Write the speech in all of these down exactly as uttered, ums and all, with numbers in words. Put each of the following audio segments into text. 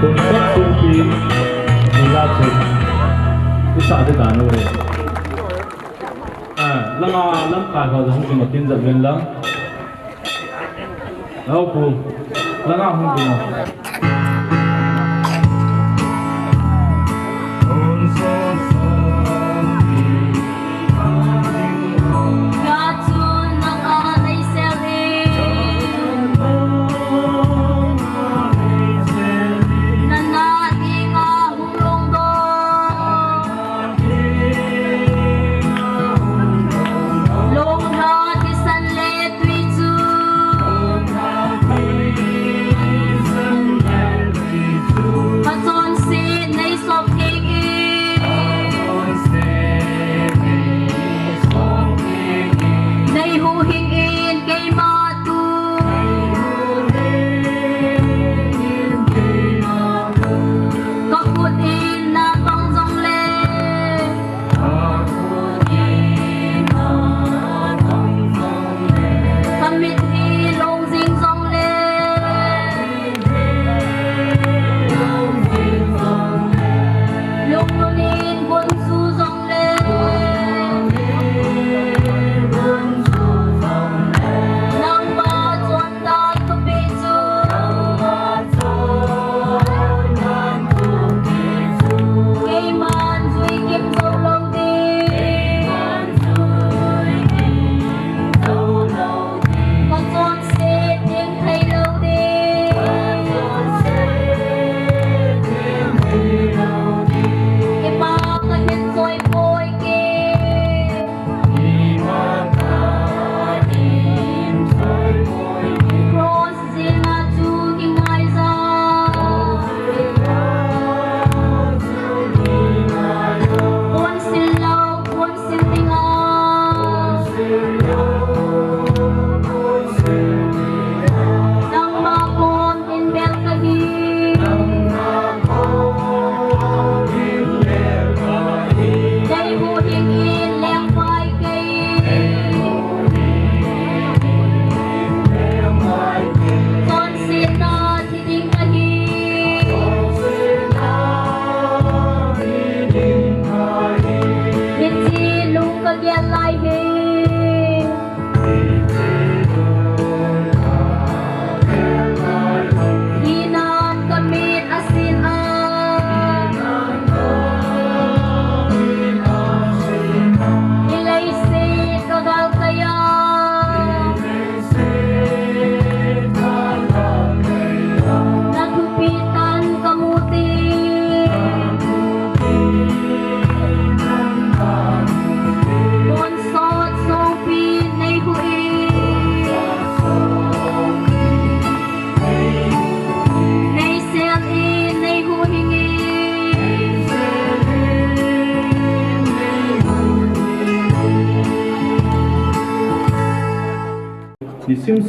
Kum sot sung pi, ni la chu, i sa te ta nu le. Ah, langa lamkai ho jong hung kin jat ven lang. Lo pu, langa hung kin.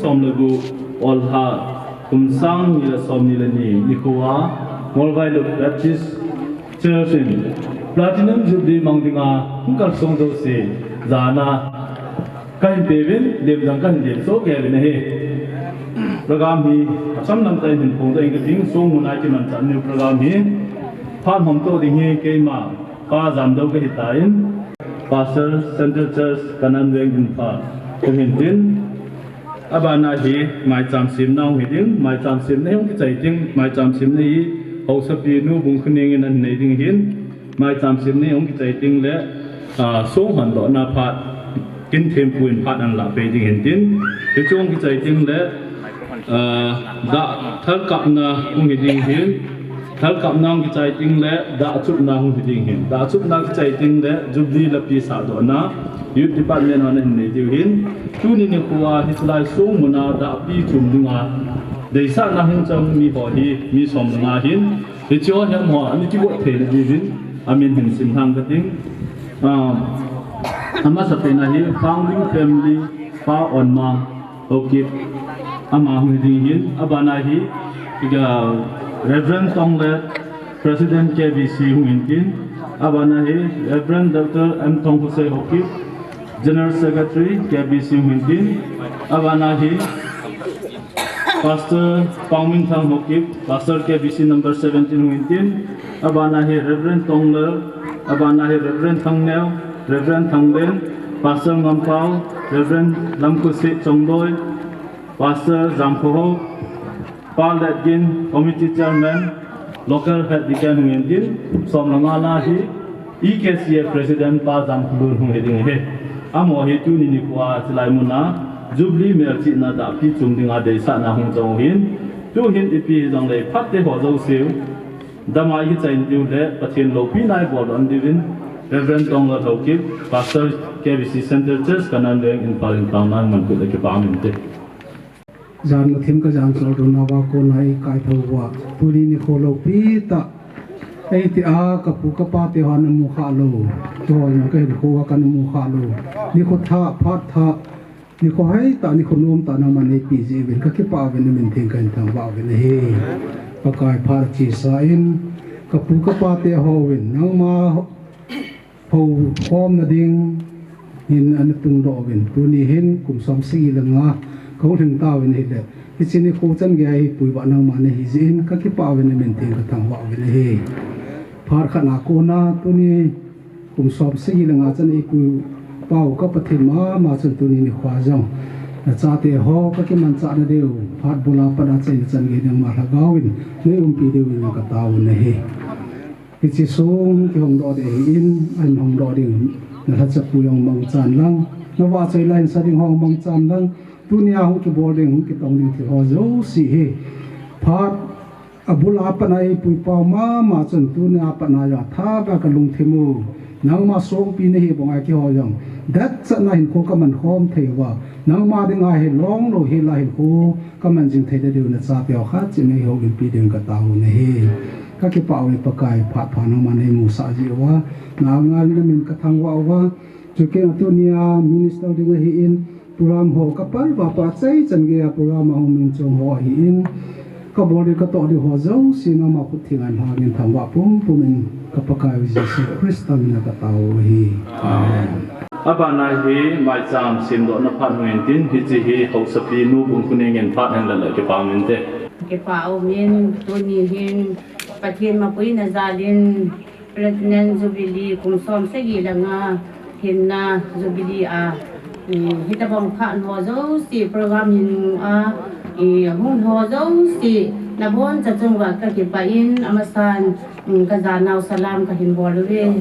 Som le gup, Olha, kum sang ni le som ni le ni, nikho a, Molvailup Baptist Church in Platinum Jubilee mang dinga hung kalsong jouse jana kahin peuvin, lemjang kahin lemsoh kei uvin ahi. Program hi achom lam tah in hin phongdoh inge kating, song muna kimanchah niu program hi phat hom toh ding hi keima Pa Jamdou kahitan, Pastor Central Church Kanan Veng Imphal kahin tin, abana hi maicham semna hung hi ding, maicham semna hi hung kichai ding, maicham semna hi Haosapi Nu Bungkhuneng in ahin nei ding ahin, maicham semna hi hung kichai ding le, ah, song hondohna phat, kin thempu in phat ahin lah peh ding ahin tin, hichu hung kichai ding le, ah, dah thalkapna hung hi ding ahin, thalkapna hung kichai ding le, dah chupna hung hi ding ahin, dah chupna kichai ding le, Jubilee lapi sahdohna, Youth Department hon ahin nei diu ahin, tuni nikho a hiche lai song muna dahpi chum dinga deisahna hung chang mi ho hi mi som le nga ahin, hiche ho hi amaho ana kigot theina diuvin amin hin sim lhang kating. Ah, amasapen a hi founding family, Pa Onmang Haokip, ama hung hi ding ahin, abana hi, ah, Reverend Tonglet, President K B C hung hin tin, abana hi Reverend Doctor M Thongkhosei Haokip, General Secretary K B C hung hin tin, abana hi Pastor Paominthang Haokip, Pastor K B C number seventeen hung hin tin, abana hi Reverend Tonglal, abana hi Reverend Thangneo, Reverend Thanglen, Pastor Ngampao, Reverend Lamkhusit Chongloi, Pastor Jamkhohao, Pa Letgin, Committee Chairman, Local Head Deacon hung hin tin, som le nga na hi E K C A President Pa Jamkholun hung hi ding ahi. Amaho hi tuni nikho a hiche lai muna Jubilee melchihna dahpi chum dinga deisahna hung chang u ahin, tuhin ipi hijongle phat te ho jouse u dama ikichai diu le Pathen loupina ibol doh diuvin, Reverend Tonglal Haokip, Pastor K B C Central Church, Kanan Veng, Imphal in taona man kut le kipah um inte. Jan muthim ka jan chol runa va kona i kaithou uva, tuni nikho loupi tah, eiti a kapu kapa te hon amu kha lou, tuhin kahinkho uva kana mu kha lou, nikho thah, phat thah, nikho hoi tah, nikho nom tah nangman neipe jeh uvin kakipah uvin, namin theng kahin thangvah uvin ahi. Pakai phat chesa in, kapu kapa te hon nangma houkhomna ding hin ana tungdoh uvin, tuni hin kum som sagi le nga kahung lhing tauvin ahile, hiche nikho chan geiya hi puiva nangma nahi jeh in kakipah uvin, namin theng kathangvah uvin ahi. Phat khat a kona tuni kum som sagi le nga chan eipuipa u ka Pathen mama chun tuni nikho jong nachate ho kakimanchahna diu, phat bula pat a achaina chan gei nangma lhagao in neiumpi diuvin katao u ahi. Hiche song kihongdoh ding ahin, ahin hongdoh ding nalhachapu jong mangchan lang, navahchoi la hinsa ding ho mangchan lang, tunia hung kibol ding, hung kitong ding thil ho jouse hi phat abul a pat a eipuipau mama chun tunia pat a jong athah beh a kalungthim u, nangma songpi nahi banga keiho jong detchatna hinkho kaman khom thei uva, nangma dinga hi longlou hel a hinkho kaman jing thei diu, nachate ho khat cheh in neihoulimpi diuvin katao u ahi. Kakipah uve Pakai, phat pha nangman neimusah jeh uva, na angaina min kathangvah uva, chukit a tunia minister ding ahin, program ho kapal uva pat a achaina chan geiya program a hung min chong ho ahin, kabol ding katoh ding ho jouse nangma khut theng a lhangin thangvah pumpum in ka Pakai u Jesu Christa mina katao u ahi. Amen. Abana hi maicham semdohna phat hung hin tin, hiche hi Haosapi Nu Bungkhuneng in phat ahin la le kipah um inte. Kipah um in, tuni hin Pathen mapuina jal in Platinum Jubilee kum som sagi le nga hinna Jubilee a, eh, hitobang phat ho jouse program hin mu a, eh, hung ho jouse naboncha chunga kakipah in, amasan, mm, kajanau salam kahin bol uve.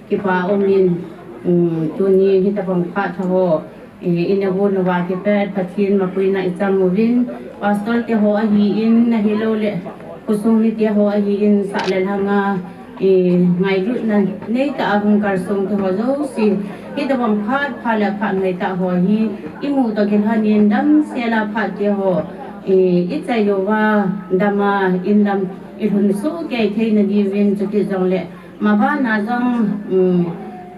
Kipah um in, mm, tuni hitobang phat ho, eh, ina gon uva kipat Pathen mapuina ichang uvin, pastor te ho ahin, ahilouleh khosung mite ho ahin, sah le lhanga, eh, ngailutna neitah a hung kalsong te ho jouse, hitobang phat pha le phat ngaitah ho hi imu toh kilhon in damsel a phat te ho, eh, ichai uva dam a inlam ilhun soh kei theina diuvin, chukit jongle mabana jong, um,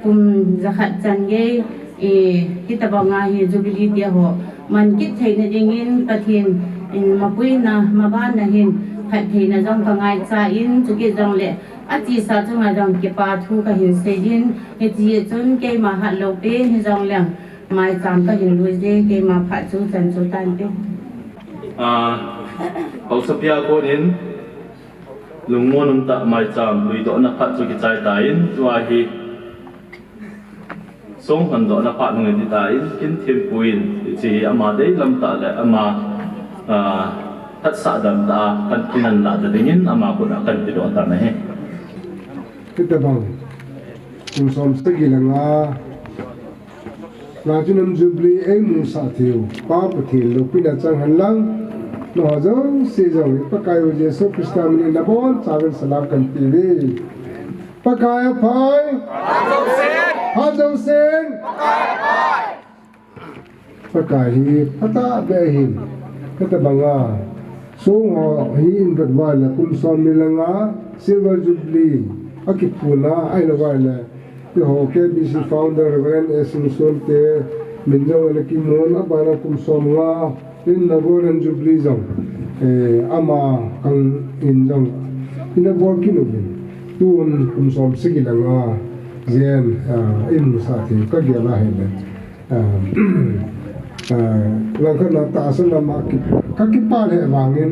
kum jakhat chan gei, eh, hitobanga hi Jubilee te ho man kit theina dingin Pathen in mapuina, mabanna hin phattheina jong ka ngaicha in, chukit jongle achesa chunga jong kipa thu kahin seijin, hiche chun keima hatlou pen hijongleng maicham kahin lui je, keima phat chu chan chu tante. Ah, Haosapi a konin lungmon umtah maicham luidohna phat chu kichai tan, tua hi song hondohna phat nung iti tan, Kin Thempu in hiche hi ama deilam tah le ama, ah, hatsah dan tah a kan kinan lah ta dingin ama khut a kan kidoh tan ahi. Hitabang kum som sagi le nga Platinum Jubilee eimusah theiyu Pa Pathen loupina chang henlang, nangho jouse jong Pakaiyu Jesu Christa minin nabonchauvin salam kahin tiuve. Pakai aphai. Phat jousen. Pakai hi phatah beh ahin. Hitabanga song ho hi invet uva ahile kum somni le nga Silver Jubilee akiphutna ahilou uva ahile, eiho K B C founder Reverend S Singson te min jong ana kimun, abana kum somnga in na Golden Jubilee jong, eh, ama khang in jong ina bol kit uvin, tun kum som sagi le nga jen, ah, imusah thei kagel ahile, ah, ah, langkhat na tahsa lama ki-, kakipah lheh vangin,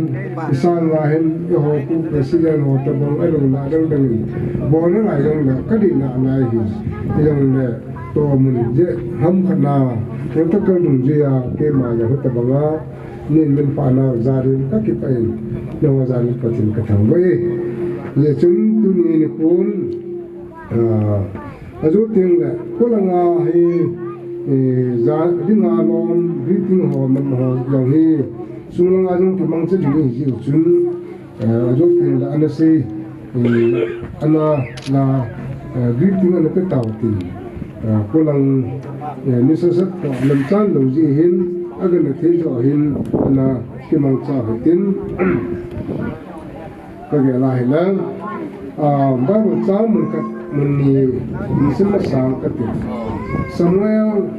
isanga hin eiho Pu President ho tabang ahilouleh adang dang in bolna lai jongle kadeina lai hi, hijongle tomun jeh ham khat na, protocol dungjuiya keima jong hitabanga nin min phatna jal in kakipah in, nangho jal in Pathen kathangvah e. Hijeh chun tuni nikhon, ah, ajou tengle, kolanga hi, eh, ja, dinga lom, greeting ho, nam ho jong hi, sunglanga jong kimangcha ding ahi jeh chun, eh, ajou tengle ana sei, eh, ana la, eh, greeting ana pe tau tin, eh, kolang, eh, nisasat toh lamchan lou jeh hin, agana thei joh hin, ana kimangcha hitin. Kagel ahile, ah, Bible chang mun khat mun ni, nisim masang kati. Samuel,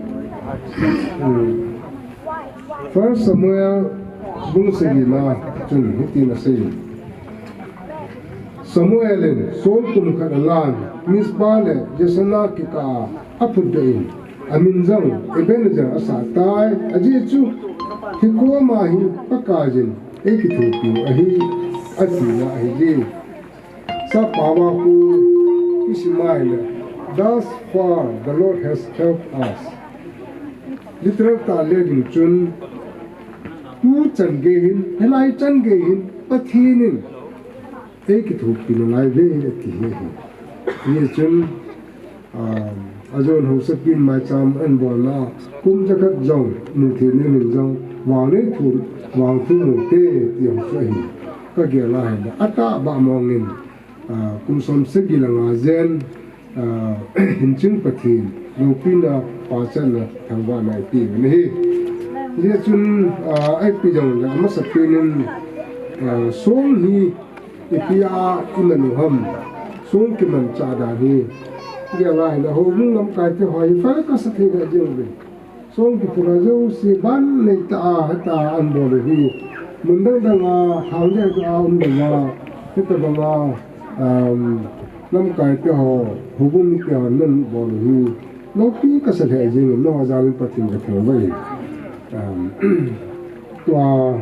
hmm, First Samuel bung sagina chun hitin asei. Samuel in Saul kum khat alan, Mizpah le Jeshanah kikah a aphutdoh in, amin jong Ebenezer asah tai, ajeh chu, hikoma hi Pakaiyin eikithopiu ahi, atina ahije. Sappao a khu isim a ahile, Thus far the Lord has helped us. Literal tah le ding chun, tuchan gei hin, hilai chan gei hin, Pathen in eikithopi nalai ve ati ahi. Hijeh chun, ah, ajon Haosapin maicham ahin bolna, kum jakhat jong, muthei nin jong, vang nei thu, vang thu mu te, ti ho chu ahi. Kagel ahile, atahbeh mongin, ah, kum som sagi le nga jen, ah, hinching Pathen loupina pachatna thangvahna ipi uvin ahi. Hijeh chun, ah, ipi jongle, amasapen in, ah, song hi ipi a iman u ham, song kimanchah dan hi, gel ahile, houbung lamkaite ho hi focus thei deh jeng uve. Song kiphutna jouse ban neitah a, hetah a ahin bol u hi, mun dang dang a, thang deh deh a um lou a, hitabanga, um, lamkaite ho, houbung mite hon ahin bol u hi, loupi kasa lheh jengin, nangho jal in Pathen kathangvah e. Um, tua,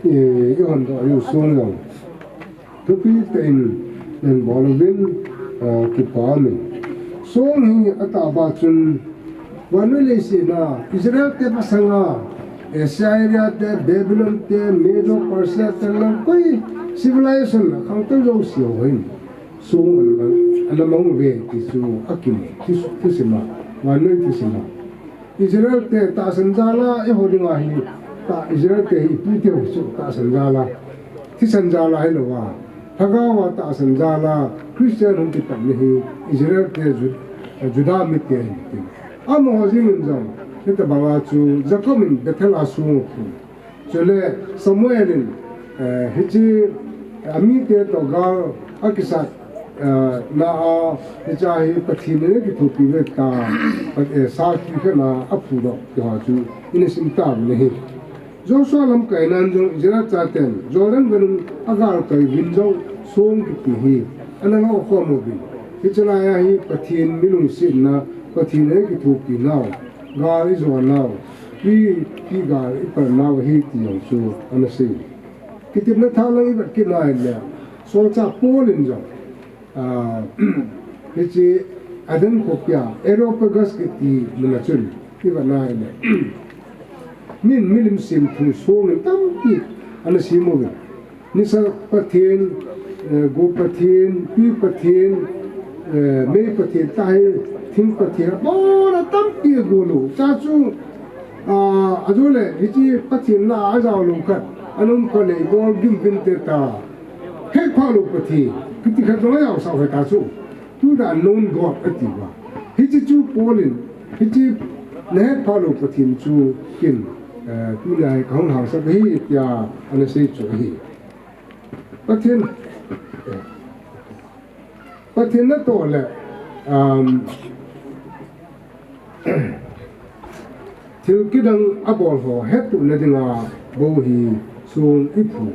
i, ihondoh u song jong thupi tah in nahin bol uvin, ah, kipa umin. Song hi atahbeh chun, vannoi leiset a Israel te masanga, Assyria te, Babylon te, Medo Persia te, lang koi civilization akhangtou jouse ho hin song ana, ana mang uve ti chu akimu, ti chu, thusim a, vannoi thusim a. Israel te tahsan jal a, eiho dinga hi, ta Israel te hi ipi ti ho chu tahsan jal a, thisan jal a hilou a, lhagao a tahsan jal a, Christian hung kipatna hi, Israel te Ju-, Judah mite ahi ti. Amaho jeng in jong, hitabanga chu Jacob in Bethel a song khu. Chule Samuel in, eh, hiche, eh, amite toh gal akisat Ah, na a, hiche hi Pathen in eikithopi uve tia, Pat-, eh, sakhi khat na aphudoh, ti ho chu, ina sim tauvin ahi. Joshua lamkai nan jong Israel chaten Jordan ganun agalkai uvin jong song kiti hi ana lokhom uvin. Hiche lai a hi Pathen milungsetna, Pathen eikithopi nau, gal ijo nau, twi, twi gal ipal nau ahi ti jong chu ana sei. Kitepna thalang ivet kit nai le, Solchah Paul in jong, ah, hiche Aden khopia, Areopagus kiti mun a chun, ivet nai le, min milim semthum songin tampi ana sem uvin. Nisa pathen, eh, go pathen, twi pathen, eh, mei pathen, tahi thing pathen, abon a tampi agol u. Chua chu, ah, ajole, hiche pathen na a ajao lou khat, ana um kha le, ibol gim uvinte tia. Hetphah lou pathen, kiti khat jong ajao sah u ahi ta chu. To the unknown God ati uva. Hiche chu Paul in, hiche na hetphah lou Pathen chu ken, eh, tunia hi kahung hangsan ahi tia ana sei chu ahi. Pathen, eh, Pathen natoh le, um, thil kidang abol ho hettohna dinga bou hi song iphu,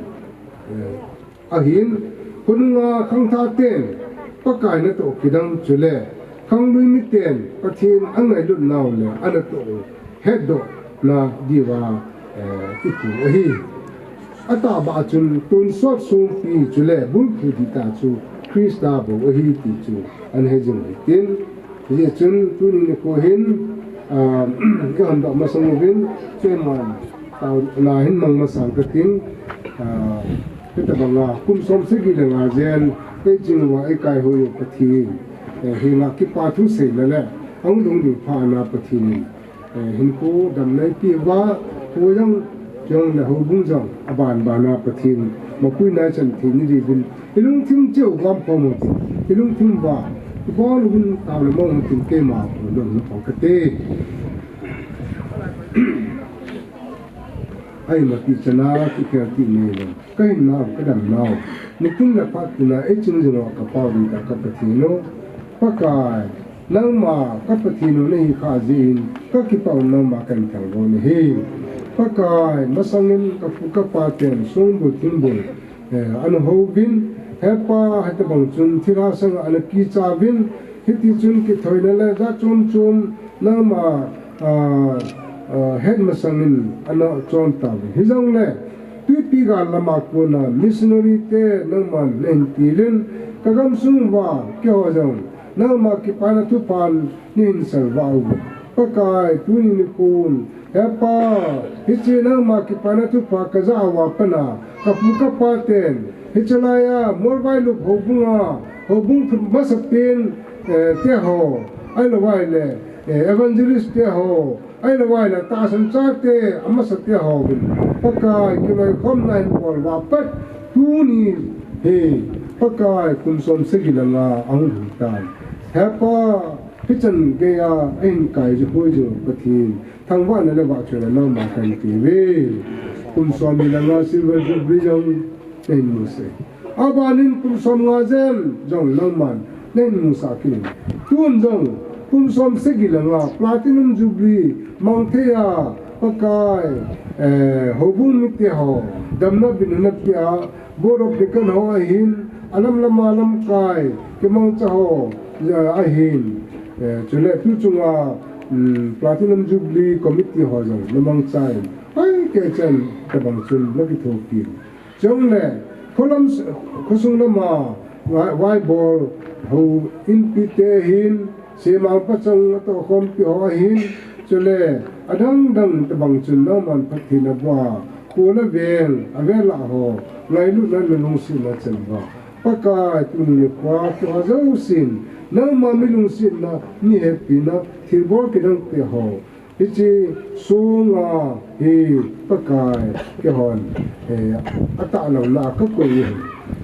eh, ahin, khonunga khangthah ten Pakai natoh kidang chule khanglui miten Pathen angailut nau le anatoh u hetdohna diuva, eh, iphu ahi. Atahbeh a chun tonsot songpi chule bulphu dihtah chu Christa bou ahi ti chu ana hejing u hitin. Hijeh chun tuni nikho hin, ah, kahondoh masang uvin, keiman taona hin mang masang kating, ah, hitobanga kum som sagi le nga jen, eiching uva eikaihoi u Pathen, eh, henga kipa thu seina le, ahung lhung ding pha a Pathen in, eh, hinkho damna eipeh uva, kho jong, jong le houbung jong, abanbana Pathen mapuina ichan thei ni diuvin, ilungthim cheh u gam khom u hitin, ilungthim uva ibol uvin taona mang u hitin, keima houlim na phong kate. Aima ti chana kikhel ti neilou, kahinnau, kadamnau, nikum le phat tina eiching jing uva kapao dihtah ka Pathen u, Pakai, nangma ka Pathen u nahi khah jeh in kakipah un nangma kahin thangvah u ahi. Pakai, masangin kapu kapa ten songbul thingbul, eh, ana houvin, hepa, hitobang chun thilha sanga ana kicha uvin, hitichun kithoina le jat chom chom nangma, ah, ah, het masangin ana chon tauvin. Hijongle, twipi gal lama kona missionary te nangman nahin tilin, kagamsung uva keiho jong nangma kipana thuphan neihin salvah uvin. Pakai, tuni nikhon, hepa, hiche nangma kipana thupha kajah uva pat a, kapu kapa ten, hiche laiya Molvailup houbunga, houbung thum masapen, eh, teho, ahilouva ahile, eh, evangelist teho, ahilouva ahile tahsan chate, amasa teho uvin, Pakai, kiloikhomna hin bol uva pat, tuni hi, Pakai, kum som sagi le nga ahung lhung tan. Hepa, hichan geiya ahin kai jui hoi jing Pathen, thangvahna le vahchoina nangma kahin peuve. Kum som ni le nga Silver Jubilee jong nahin musah e. Abanin kum som nga jen jong nangman nahin musah kit in. Tun jong kum som sagi le nga Platinum Jubilee mang thei a, Pakai, eh, houbung mite ho damna bina napeh a, Board of Deacon ho ahin, alam lama lamkai kimangcha ho, eh, ahin, eh, chule tu chunga, um, Platinum Jubilee Committee ho jong namangcha in, hoi kei chan tabang chun nakithopi. Chule, kholam s-, khosung lama, vai, vaibol, hou inpi te hin, semang pachang atohkhompi ho ahin, chule, adang dang tabang chun nangman phatthei naboh a, kho le veng, avel a ho, ngailutna le lungsetna chan uva. Pakai tuni nikho a keiho jousen, nangma mi lungsetna, mi hepina, thilbol kidang te ho. Hiche songa hi Pakai keihon, eh, atahlouna a kakoi ahi.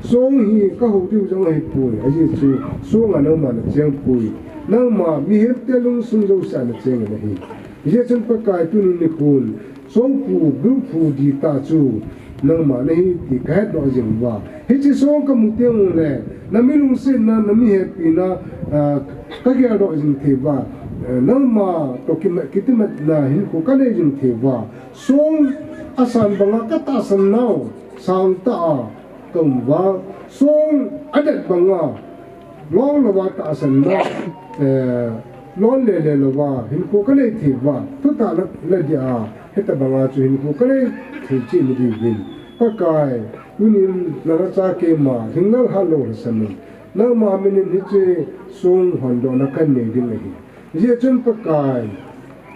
Song hi kahou diu jong ahipoi, ajeh chu songa nangma nacheng poi. Nangma mihemte lungsung jouse a nacheng in ahi. Hijeh chun Pakai tuni nikhon, songphu, bulphu dihtah chu, Nangma nahi ti kahet doh jing uva. Hiche song kamu teng uleh, nami lungsetna, nami hepina, ah, kagel doh jing thei uva. Eh, nangma toh kimat, kitimatna hinkho kanei jing thei uva. Song asan banga katahsan nau, sangtah a kaum uva. Song adet banga, lon louva tahsan na, eh, lon lele louva, hinkho kanei thei uva, thutah la, la dia, hitabanga chu hinkho kanei thei cheh nadiuvin. Pakai, tunin nalhacha keima, lhinglel hatlou lhasamin. Nangma minin hiche song hondohna kanei ding ahi. Hijeh chun Pakai,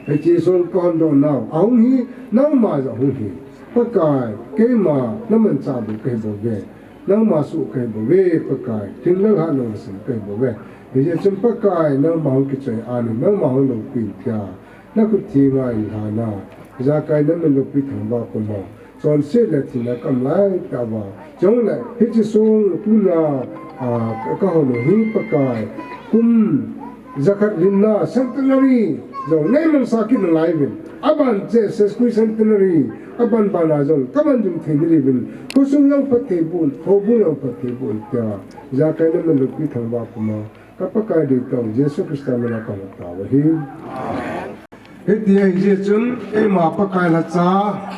hiche song kahondoh nau, ahung hi, nangma jong hung hi. Pakai, keima, namanchah bou kahi bouve. Nangma soh kahi bouve, Pakai, lhinglel hatlou lhasamin kahi bouve. Hijeh chun Pakai, nangma hung kichoi-an in, nangma hung loupin tia, nakhut thenga eilhan a, ijakai namin loupi thangvah puma, chonset le thina kaum laitah uva. Chule, hiche song tuna, ah, ka, kahon u hi Pakai, kum jakhat lhinna centenary jong neimansah kit nalaiuvin. Aban chu sesquicentenary, aban bana jong kaman jing thei nadiuvin. Khosung jong phatthei boh un, houbung jong phatthei boh un tia, ijakai namin loupi thangvah puma, ka Pakai deitah u Jesu Christa mina kahung tao ahi. Hitia ahijeh chun, keima Pakai lhacha,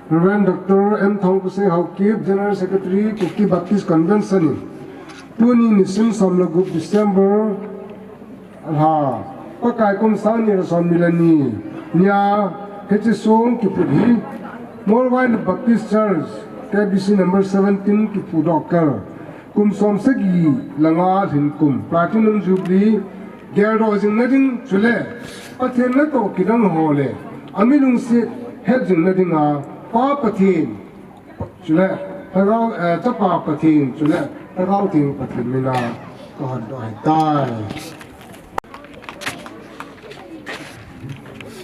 Reverend Doctor M Thongkhosei Haokip, General Secretary, Kuki Baptist Convention in, tuni nisim som le gup December lha, Pakai kum sang ni le som ni le ni nia, hiche song kiphut hi, Molvailup Baptist Church, K B C number seventeen kiphudoh kal. Kum som sagi le nga lhin kum, Platinum Jubilee, geldoh jing nading chule, Pathen natoh kidang ho le, ami lungset het jing nadinga, Pa Pathen, chule, Lhagao, eh, Chapa Pathen, chule, Lhagao Theng Pathen mina, kahondoh ahitai.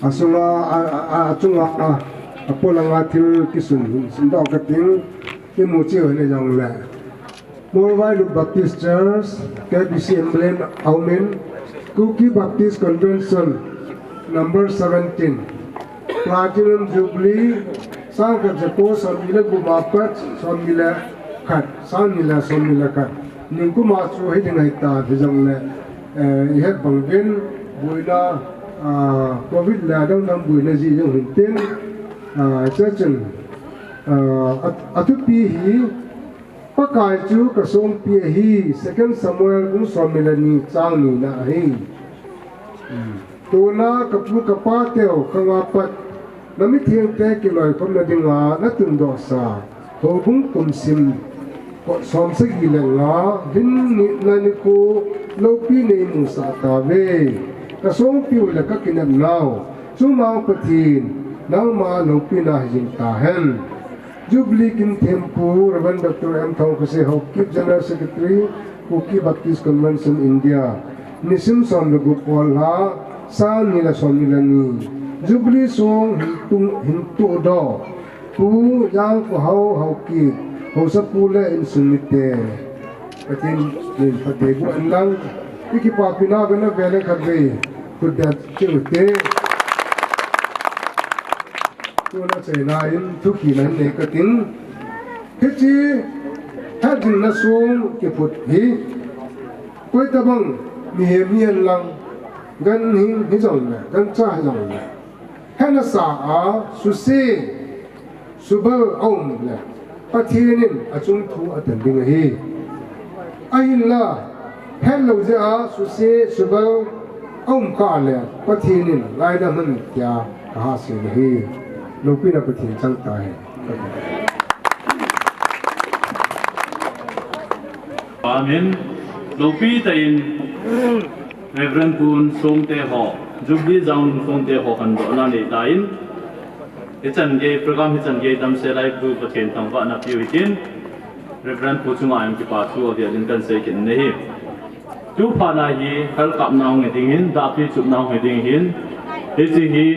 Asunga, a, a, a, achunga, a, apolanga thil kisun, sundoh kating, kimu cheh u hile jongle. Molvailup Baptist Church, K B C Emblem aumin, Kuki Baptist Convention, number seventeen, Platinum Jubilee, sang khat jako som ni le gup apat, som ni le khat, sang ni le som ni le khat. Ningkuma chu hiding ahitai, hijongle, eh, ihet bang uvin, buina, ah, covid le adang dang buina jeh jong hintin, ah, chuchun, ah, a, athupi hi, Pakai chu kasongpi ahi, Second Samuel bung som ni le ni chang ni na ahi. Hmm. Tuna kapu kapa teu khanga pat, namithengte kiloikhomna dinga natundohsa, houbung kum sim, kot som sagi le nga, lhin nina nikho, loupi neimusah tauve. Kasongpiu le kakinepnau, chumang Pathen, nangma loupina hijing tahen. Jubilee kin thempu, Reverend Doctor M Thongkhosei Haokip, General Secretary, Kuki Baptist Convention India. Nisim som le gup Pollha, sang ni le som ni le ni. Jubilee song hin tung, hin tuhdoh Pu Jangkohao Haokip, Haosapu le insung mite. Pathen min phatthei boh hen lang. Ikipapi nau vena vele khatvei. Khut beng cheh ute. Tuna achaina in thukhehna hin nei kating. Hiche, tha dinga song kiphut hi. Koi tabang, mihem hihen lang, ganhing hijongle, gancha hijongle. Hena sa a, suse, subal aum le, Pathen in achung thu atan ding ahi. Ahinla, hetlou jeh a, suse, subal aum kah le, Pathen in ngaidam hen tia, kahahsatna ahi. Loupina Pathen chang tahen. Amen. Loupi tah in Reverend Pu Songte ho, Jubilee Jangnu Songte ho hondohna nei tan. Hichan gei program hichan gei damsel a Pu Pathen thangvahna piu hitin. Reverend Pu chunga in kipa thu avel in kahin sei kit in ahi. Tu phat a hi, hal kapna hung hi ding hin, dahpi chupna hung hi ding hin. Hiche hi,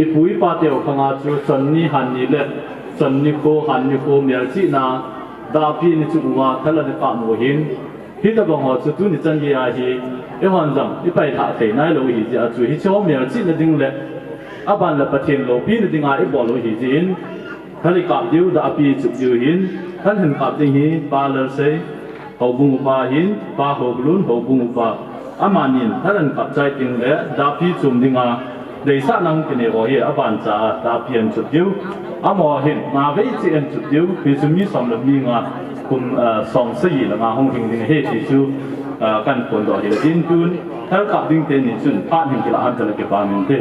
ipu ipa teu khanga chu, chon ni, han ni le, chon nikho, han nikho, melchihna, dahpi ni chup uva, thal ana kap u hin. Hitabang ho chu, tuni chan gei a hi, eihon jong, ipaithah thei nailou ahi jeh a chu, hiche ho melchihna ding le, aban le Pathen loupina dinga ibol u ahi jeh in, Thal i kap diu, dahpi chup diu ahin, thal hin kap ding hi Pa Lalsei, houbung upa ahin, Pa Hoglun, houbung upa. Amanin thal ahin kap chai teng le dahpi chum dinga deisahna hung kinei ho hi abancha a dahpi ahin chup diu. Amaho hin nga vei cheh ahin chup diu, hichu mi som le mi nga, kum, ah, som sagi le nga hung hing ding ahi ti chu, ah, kahin phondoh ahi. Tin tun thal kap ding teni chun phat hin kilah hen ti le kipah inte.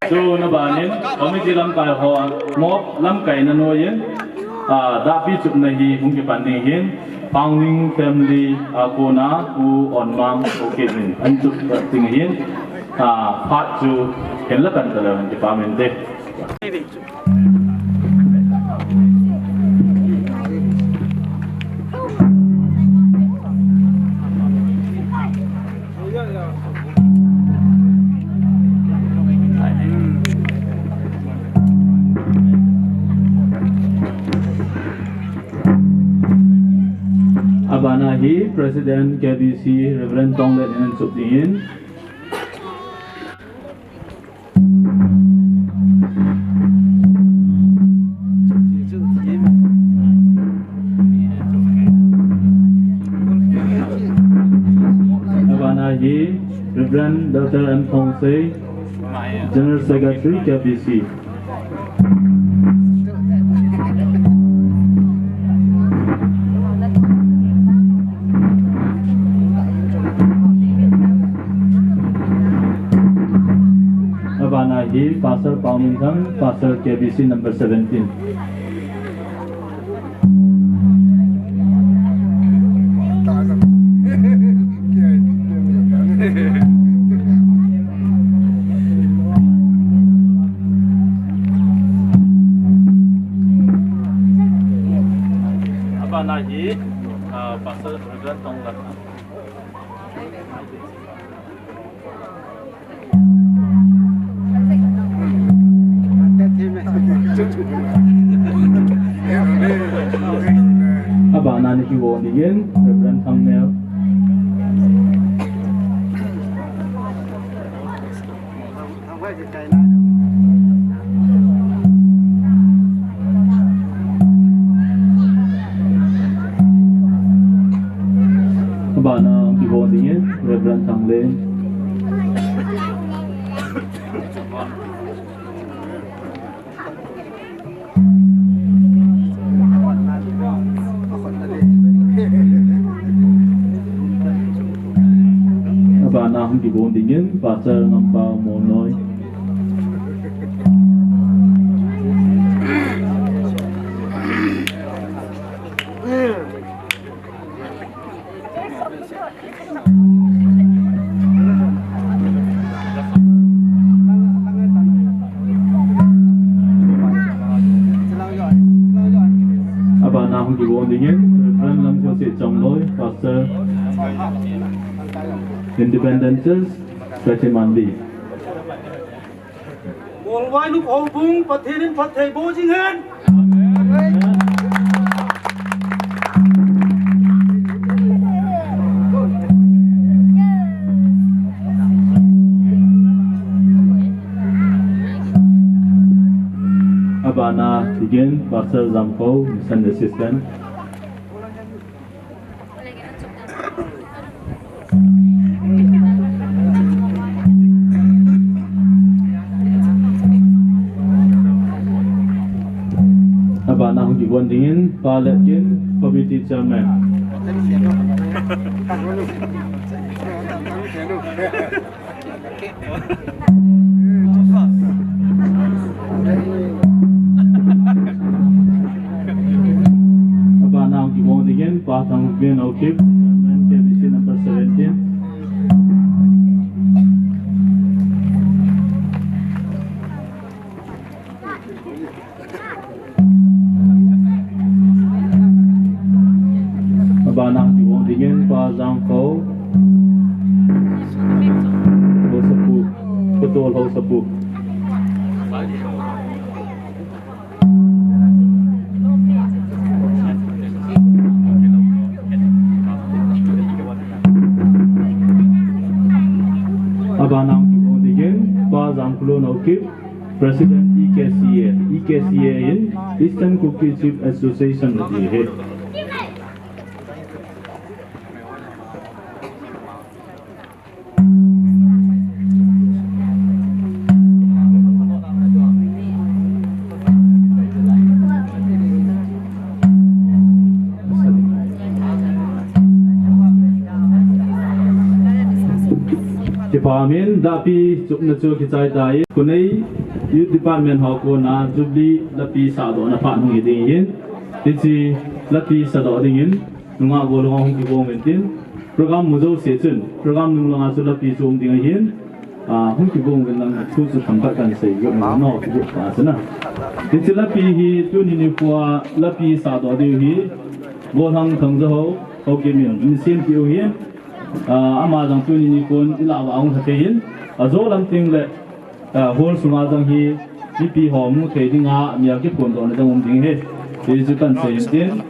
Chuna banin committee lamkai ho, mo lamkaina noiyin, ah, dahpi chupna hi hung kipan ding ahin, founding family a kona Pu Onmang Haokip in ahin chup ding ahin, ah, phat chu hin la pan talou hen kipah inte. Abana hi President K B C Reverend Tonglen in ahin chup ding ahin. Abana hi Reverend Doctor M Thongsei, General Secretary K B C. Abana hi Pastor Paominthang, Pastor K B C number seventeen. Abana hi, ah, Pastor Reverend Tonglen. Abana ni kihou dingin, Reverend Thangneo. Abana kihou dingin, Reverend Thangleng. Abana hung kihou dingin, Pastor Ngampao Molnoi. Abana hung kihou dingin, Reverend Lamkhosit Chongloi, Pastor, Independent Church, Kachimandi. Molvailup houbung Pathen in phatthei boh jing hen. Abana dingin Pastor Zamkho, Mission Assistant. Abana hung kihou dingin, Pa Letkin, Committee Chairman. Abana hung kihou dingin, Pa Thangvin Haokip, Chairman K B C number seventeen. Abana hung kihou dingin, Pa Jangkho Haosapu, Patol Haosapu. Nokip, President E K C A, E K C A in Eastern Kuki Chief Association ati ahi. Kipa min dapi chupna chu kichai tai. Kunei Youth Department ho kona Jubilee lapi sadohna phat hung hi ding ahin. Hiche lapi sadoh dingin nungah golhang hung kigong uvin tin. Program mu jouse chun program nung langa chu lapi chu um ding ahin. Ah, hung kigong uvin lang thu chu themkhat kan sei u no, kigong pa chu na. Hiche lapi hi tuni nikho a lapi sadoh diu hi golhang Thangjaho, Haokip in, in sem tiu ahin. Ah, ama jong tuni nikhon ilah uva ahung lha thei in, ajo lam teng le, ah, hall sunga jong hi mipi ho mu thei dinga mial kiphondohna jong um ding ahi. Hichu kan sei in tin.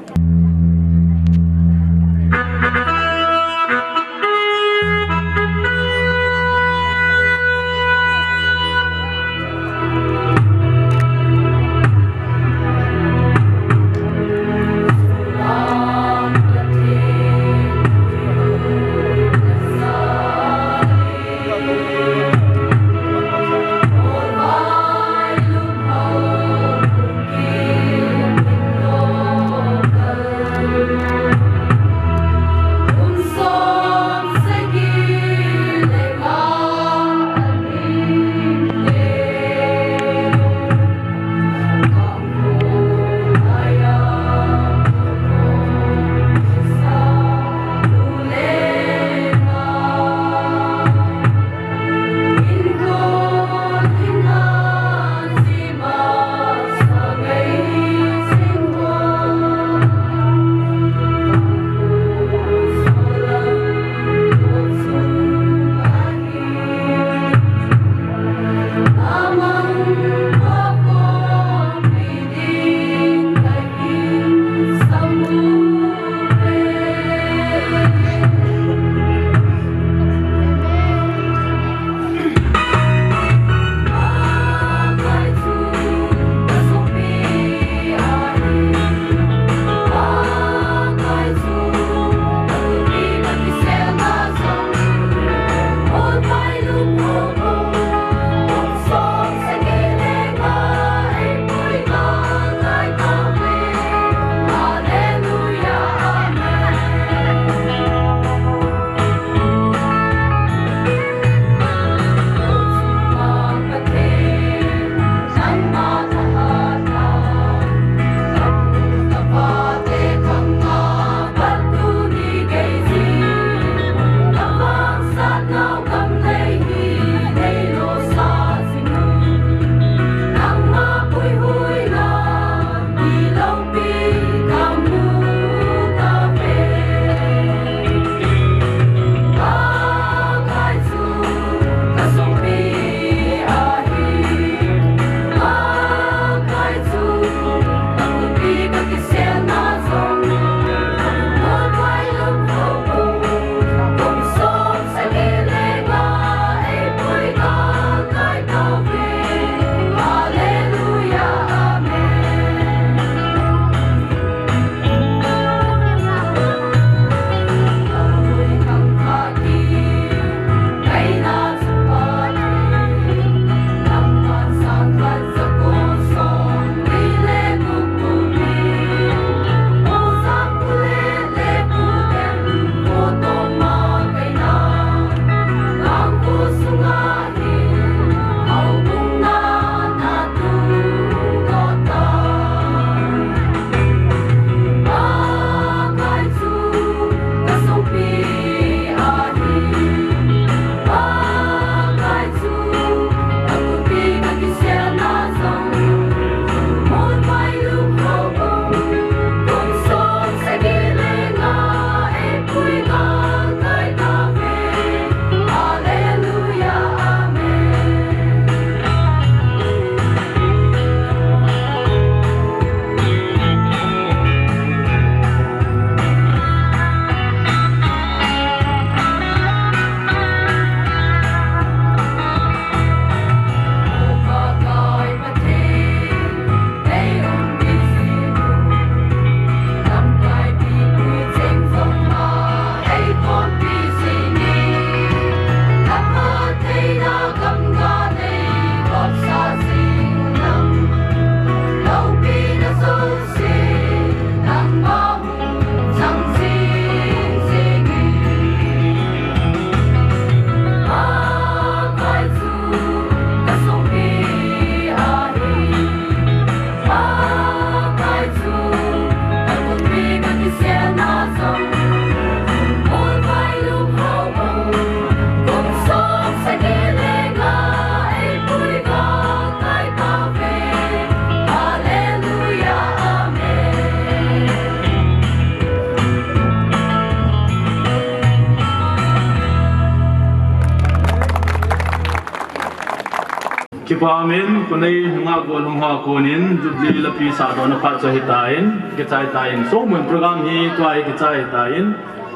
Pamin, kunei nunga kon hung ha konin, Jubilee lapi sa dona phat chu hitan, kichai tan, somun program hi tua hi kichai tan,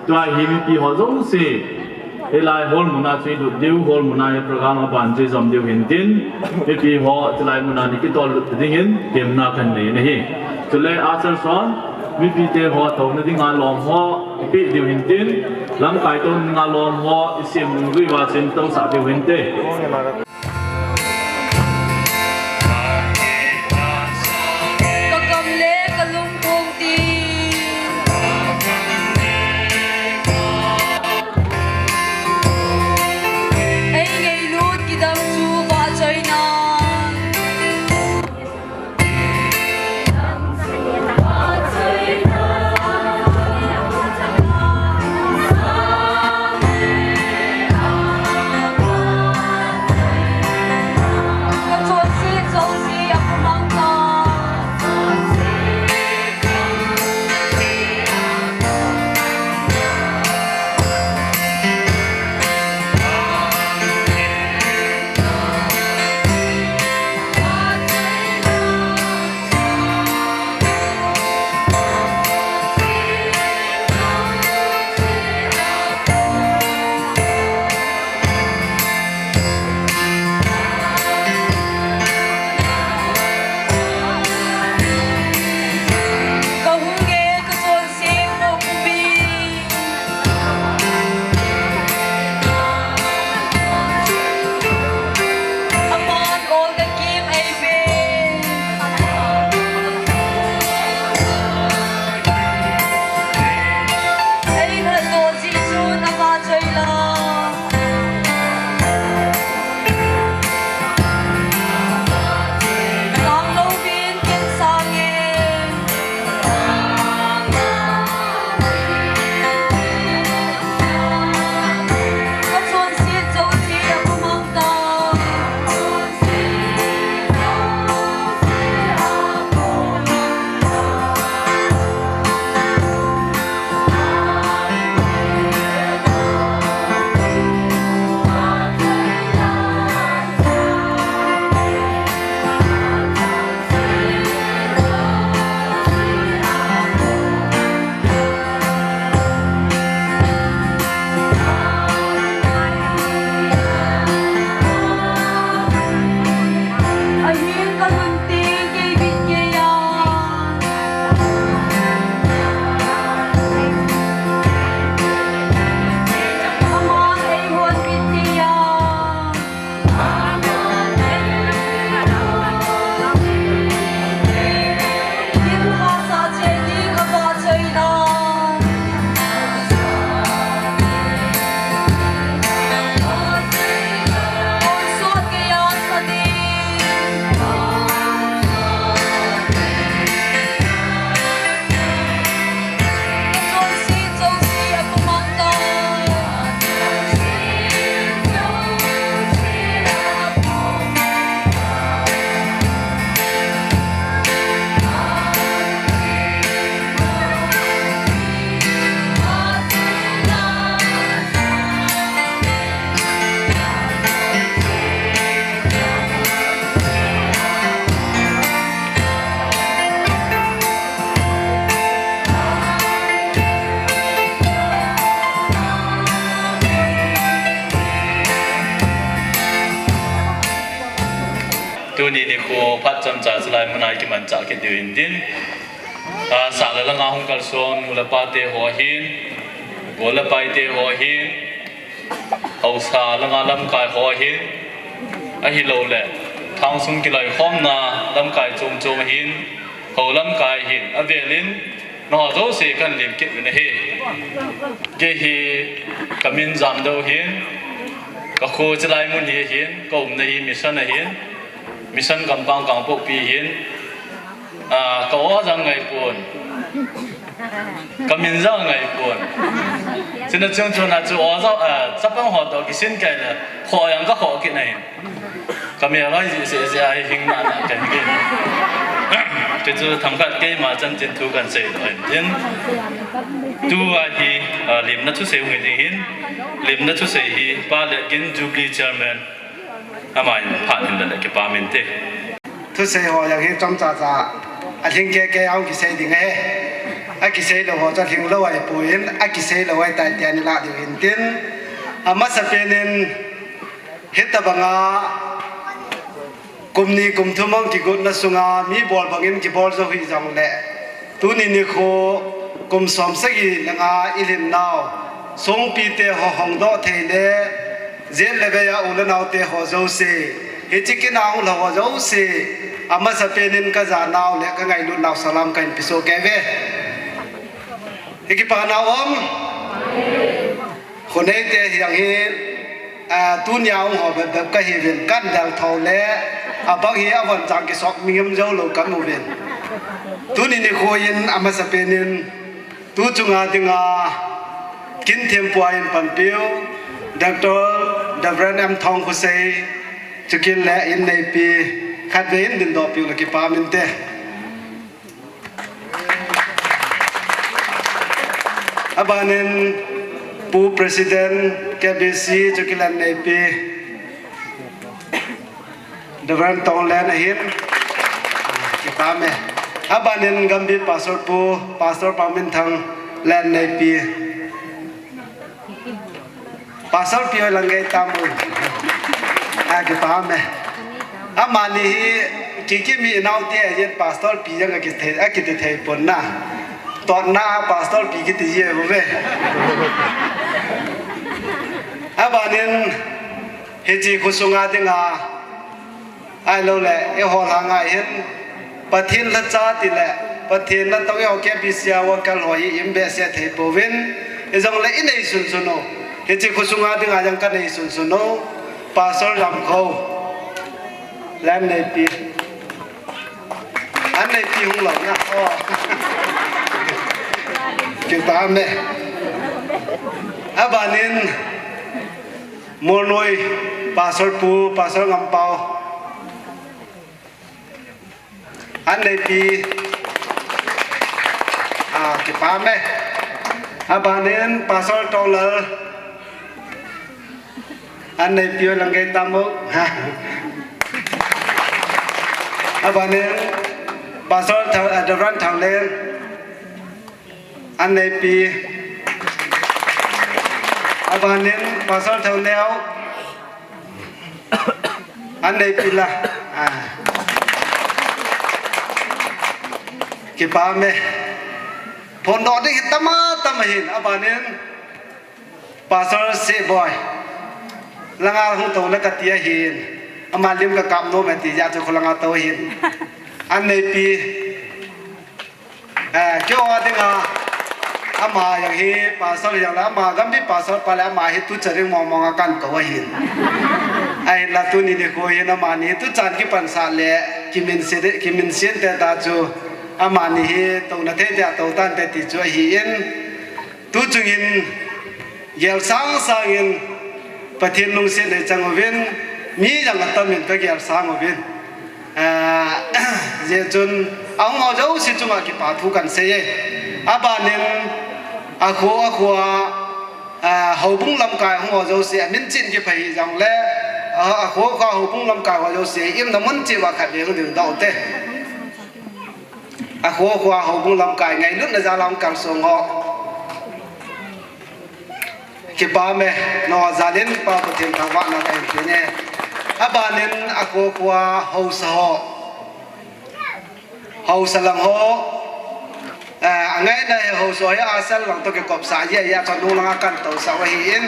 tua hi mipi ho jouse, hilai hall muna chu i lut diu, hall muna hi program aban chu i jom diu hintin, mipi ho, chulai muna ni kitol lut dingin, temna kanei nahi. Chule asar son, mipi te ho, touna dinga lom ho, i pe diu hintin, lamkai touna dinga lom ho, i sem nung lui va chen tousah diu hinte. Ka kam le ka lungpum ti. Ei ngailut kidang chu vahchoina. Tuni nikho phat chomcha chulai muna i kimanchah kit diu hintin. A, sah le langa hung kalson nu le pa te ho hin, gol le pai te ho hin, haosa langa lamkai ho hin, ahilouleh, thangsung kiloikhomna lamkai chom chom hin, hou lamkai hin, avelin, nangho jouse kahin lem kit uvin ahi. Kei hi kamin Jamdou ahin, kakho chulai mun hi ahin, kaumna hi mission ahin, mission gampang Kangpokpi ahin, a, ka o jong ngaipon. Kamin jong ngaipon. Chuna chungchona chu o jong, a, chapang ho toh kisin kaile, khoh jong kakhoh kit nahin. Kamel hoi jeh seh seh a hi hing nana kahi kit. Chuchu themkhat keima chanchin thu kahin seilou ahin. Tua hi, a, lemna thusei hung hi ding ahin. Lemna thusei hi Pa Letgin, Jubilee Chairman. Ama in phat in le kipah min te. Thusei ho jong hi chomcha cha. Alhing keke a kisei ding ahi. Akisei lou ho chu alhing lou ahipoi, akisei lou ahitai tia ilah diu hin tin. Amasapen in hitabanga kum ni kum thum hung kigotna sunga mi bol bangin kibol jou hih jongle, tuni nikho kum som sagi le nga ilhin nau songpite ho hongdoh thei le, jet le vei a u le naote ho jouse, hiche kin a hung lhah ho jouse, amasapen in kajanau le kangailut nau salam kahin pesoh kei uve. Ikipa nau ham? Khoneite hi jong hi, a, tunia hung ho bep bep kahiuvin, kan del thou le, abang hi avon chang kisop mi ngam jou lou kaum uvin. Tuni nikho in amasapen in, tu chunga dinga, kin thempua in panpiu, Doctor Reverend M Thongkhosei, chukit le in neipi, khatvei in dindoh piu le kipah min te. Abanin Pu President K B C chukit le in neipi Reverend Tonglen ahin, kipah e. Abanin Gambih Pastor Pu, Pastor Paominthang le in neipi. Pastor pi hoi lang gei tam u. A, kipah e. Amani hi kiki mi nau te ahin pastor pi jong akiti thei, akiti thei pon na. Totna a pastor pi kiti ji uve. Abanin hiche khosunga dinga Ahilou le, eiho langa hin, Pathen lhacha tile, Pathen natong eiho K B C a worker ho hi imbehseh thei pouvin, hijongle inei sunsun u. Hiche khosunga dinga jong kanei sunsun u, Pastor Lamkho. Len neipi. An neipi hung lou na. Oh. Kipah e. Abanin, Molnoi, Pastor Pu, Pastor Ngampao. An neipi. Ah, kipah e. Abanin, Pastor Tonglal. An neipi lang gei tam u. Abanin, Pastor Thang, ah, Reverend Thanglen. An neipi. Abanin Pastor Thoneo. An neipi la. Ah. Kipah e. Phondoh ding hi tam a tam ahin. Abanin Pastor Sehboi. Langa hung tou le kati ahin. Ama lim kakap nom e ti jeh a chu kholanga tou ahin. An neipi. Eh, keiho dinga, ama jong hi, pastor jong le, ama Gambih pastor pa le, ama hi tuchan ding mong mong a kahin kou ahin. Ahinla tuni nikho hin amani tuchan kipansah le, kiminse, kiminse te ta chu, amani hi, touna thei te a tou tante ti chu ahin. Tuchung in, Gel sang sang in Pathen lungset nei chang uvin, mi jong atam in ka gel sang uvin. Ah, hijeh chun, ahung ho jouse chunga kipa thu kahin sei e. Abanin, akho, akho a, ah, houbung lamkai hung ho jouse, amin chin kiphai jong le, ah, akho, akho a houbung lamkai ho jouse, imna mun cheh uva khatvei hung dingdoh u te. Akho, akho a houbung lamkai ngailutna jal a hung kalsong ho. Kipah e, nangho jal in Pa Pathen thangvahna kahin pe e. Abanin akho, akho a haosa ho. Haosa lang ho. Eh, angaina hi haosa ho hi asal lang toh kikopsah jeh a, chanu langa kahin tousah u ahin.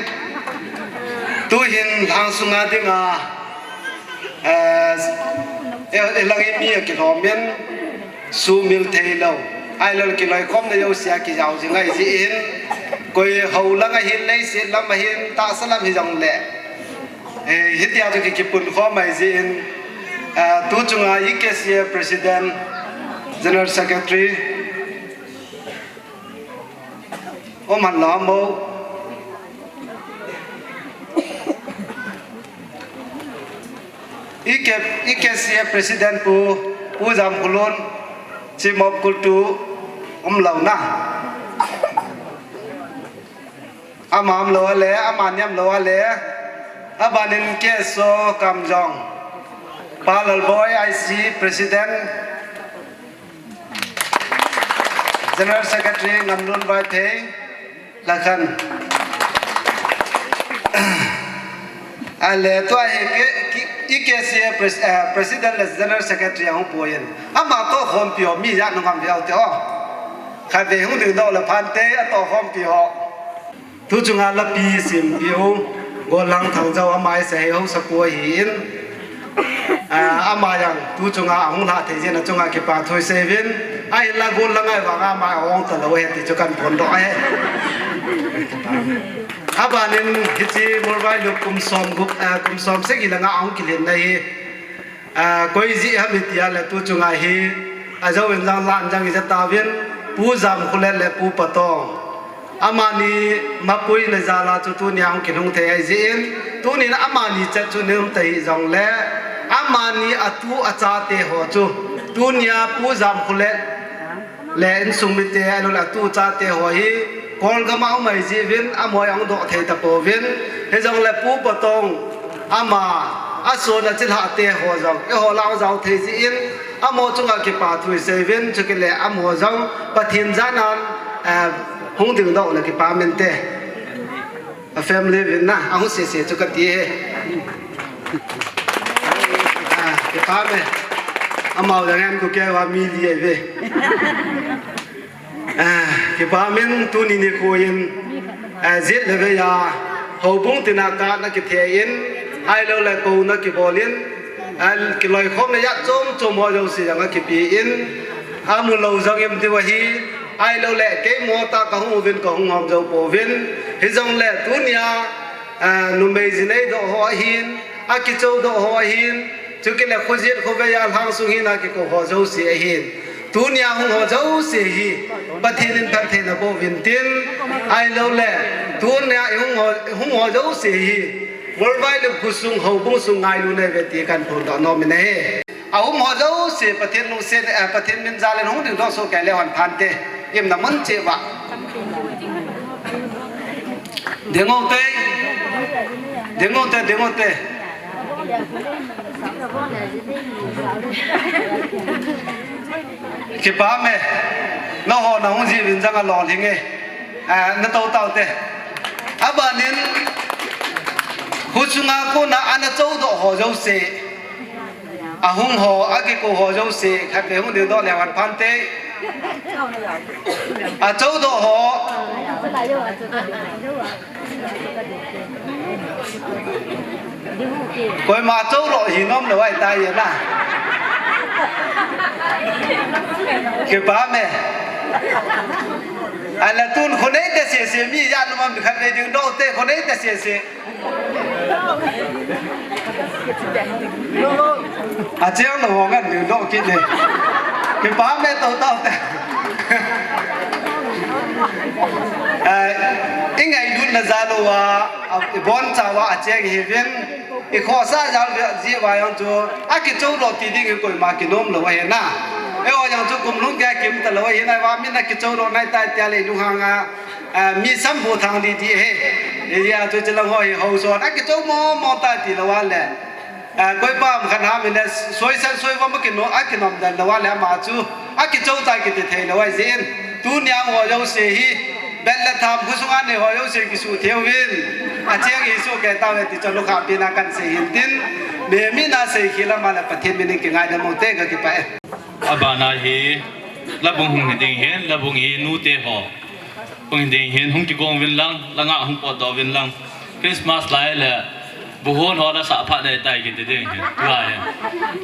Tuhin lhang sunga dinga, eh, eh, lang in mi akilhom in, sumil thei lou. Ahilou le kiloikhomna jouse a kijao jing ahi jeh in. Koi hou lang ahin, leiset lam ahin, tahsa lam hijong le. Eh, hitia chu ki, kipunkhom ahi jeh in. Eh, tu chunga E K C A President, General Secretary, Om han lou mo. E K, E K C A President Pu, Pu Jamkhulun, Chief of Culture, um lou na. Ama um lou a le, amani um lou a le. Abanin K S O Kamjong, Pa Lalboi I C President, General Secretary Ngamlun Vaiphei, Lakhan. Ale tua hi ke, ki, I K C A pres-, eh, President le General Secretary ahung puiyin. Ama tohkhompi ho, mi ja nungam viau te o. Khatvei hung dingdoh le phante, atohkhompi ho. Tu chunga lapi simpi ho, Gollang Thangjao ama isei ho sapu ahin. Ah, ama jong tu chunga ahung lha thei jeh in achunga kipa thu isei uvin. Ahinla Gollang a vang ama ong talou ahi ti chu kahin phondoh ahi. Abanin hiche Mualvailup kum som gup, ah, kum som sagi langa ahung kilhenna hi. Ah, koi jeh ham itia le tu chunga hi, ajou in jong lan jong ija tauvin, Pu Jamkholet le Pu Patong. Amani mapuina jal a chu tunia hung kilhung thei ahi jeh in, tunin amani chet chu nei um ta hih jongle, amani atu achate ho chu, tunia Pu Jamkholet le insung mite, ahilouleh atu chate ho hi, Kolgam a um ahi jeh uvin, amaho ahung doh thei tapouvin, hijongle Pu Patong, ama, ason achilhah te ho jong, eiho lah a jao thei jeh in, amaho chunga kipa thu isei uvin, chukit le amaho jong, Pathen jana'n, eh, hung dingdoh le kipa mente. A family uvin na, ahung sese chu kati e. Ah, kipa me. Amaho jong hen ku keiva mi li ahi ve. Ah, kipa men tuni nikho in, ah, jet le vei a, houbung tina kana kithe in, ahilouleh kouna kibol in, ah, kiloikhomna jat chom chom ho jouse jong akipe in, amu lou jong im diu ahi, ahilouleh kei mo tah kahung uvin kahung hom jou pouvin, hijongle tunia, ah, numei jinei doh ho ahin, akichou doh ho ahin, chukit le khojet khovei a lhangsung hina kikou ho jouse ahin. Tunia hung ho jouse hi, Pathen in phattheina boh uvin tin, ahilouleh, tunia hung ho, hung ho jouse hi, Mualvailup khosung houbung sung ngailutna ahi ve ti kahin phondoh nom in ahi. Ahung ho jouse, Pathen lungset, eh, Pathen min jal in hung dingdoh soh kei le hon phante, gimna mun cheh uva. Ding o te, ding o te, ding o te. Kipa me, nangho nahung jeh uvin jong alolhing e, ah, natou tau te. Abanin, khosunga kona ana choudoh ho jouse. Ahung ho, akikou ho jouse, khatvei hung dingdoh le hon phante. Achoudoh ho. Koima choudoh hi nom lou ahitai na. Kipa me. Ahilouleh tun khonei te sese mi ja nom am khatvei dingdoh te khonei te sese. Acheng lou ho ngan dingdoh kit ne. Kipa me tou tau te. Eh, ingailutna jal uva, a, ibonchauva acheng hiuvin, ikhohsah jal jeh uva jong chu, akichoudoh ti ding in koima kinom lou ahi na. Eiho jong chu kum lhung kei a kium talou ahi na, eiva min akichoudoh nai tai tia le ilunghang a, Ah, mi sambu thang di di he. Ijeh a chu chulang ho hi houson. Akichou mo mo ta tilou a le. Ah, koipa ham khat ham in le soisan soivom akino, akinom den lou a le ama chu. Akichou ta kiti thei lou ahi jeh in. Tunia ho jouse hi. Bet le tham khosunga nei ho jouse kisuh thei uvin. Acheng hi suh kei tauve ti chu lukhapi na kahin sei hin tin. Mi, mi na sei khel a ma le Pathen min in kingaidam u te kakipah e. Abana hi, labung hung hi ding hin, labung hi nute ho. Hung hi ding hin, hung kigong uvin lang, langa hung potdoh uvin lang. Christmas lai le, buhon ho la sah phat le tai kiti ding hin, tua hin.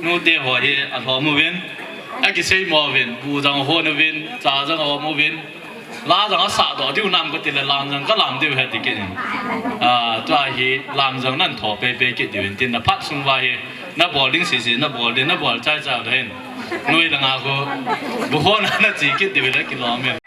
Nute ho hi, alhom uvin, akisei mo uvin, bu jong ahon uvin, cha jong ahom uvin. La jong asah doh diu nam kati le lam jong kalam diu ahi ti kit in. Ah, tua hi lam jong nan tho pei pei kit diu in tin na phat sung uva hi nabol ding sisi nabol ding nabol chai chai uva hin. Noi langa khu buhon a nache kit diu le kilom e.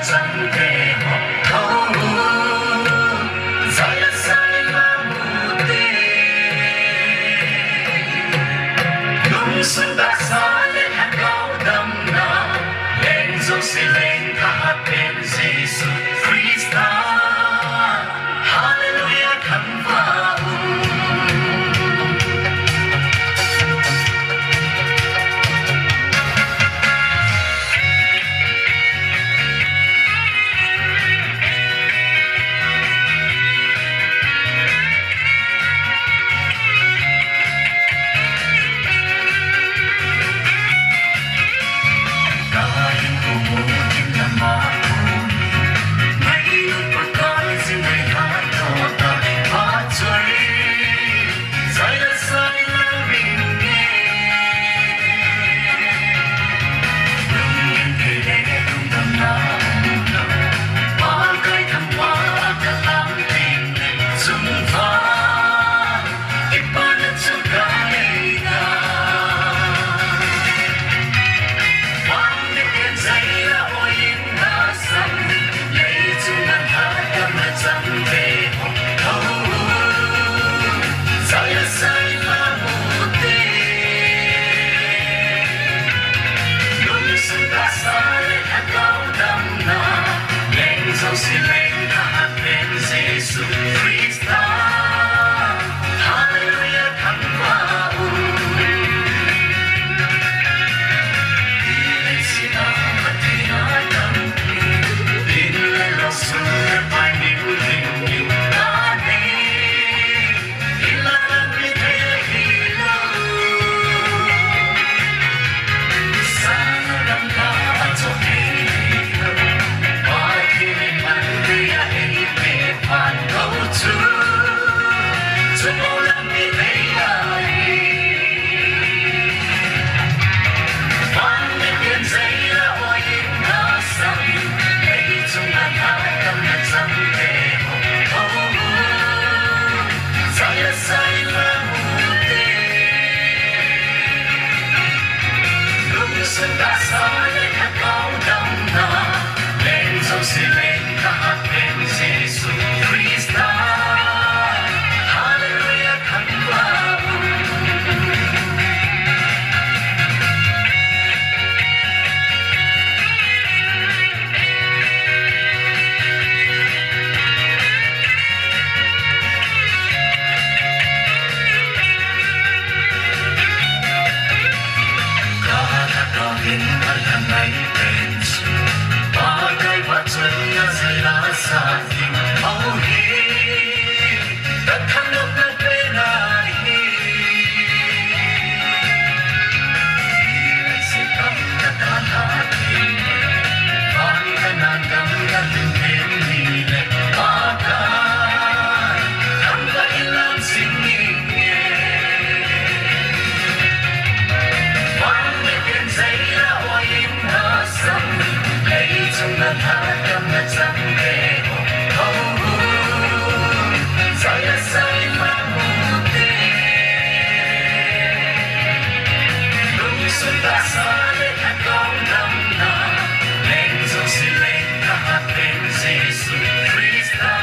Changte ho, ho, zai la sai la mute. Lungsun tahsa le lhagao damna, leng jouse lengtha pen Jesu Christa. Hallelujah, thangvah un. Jesu Christa,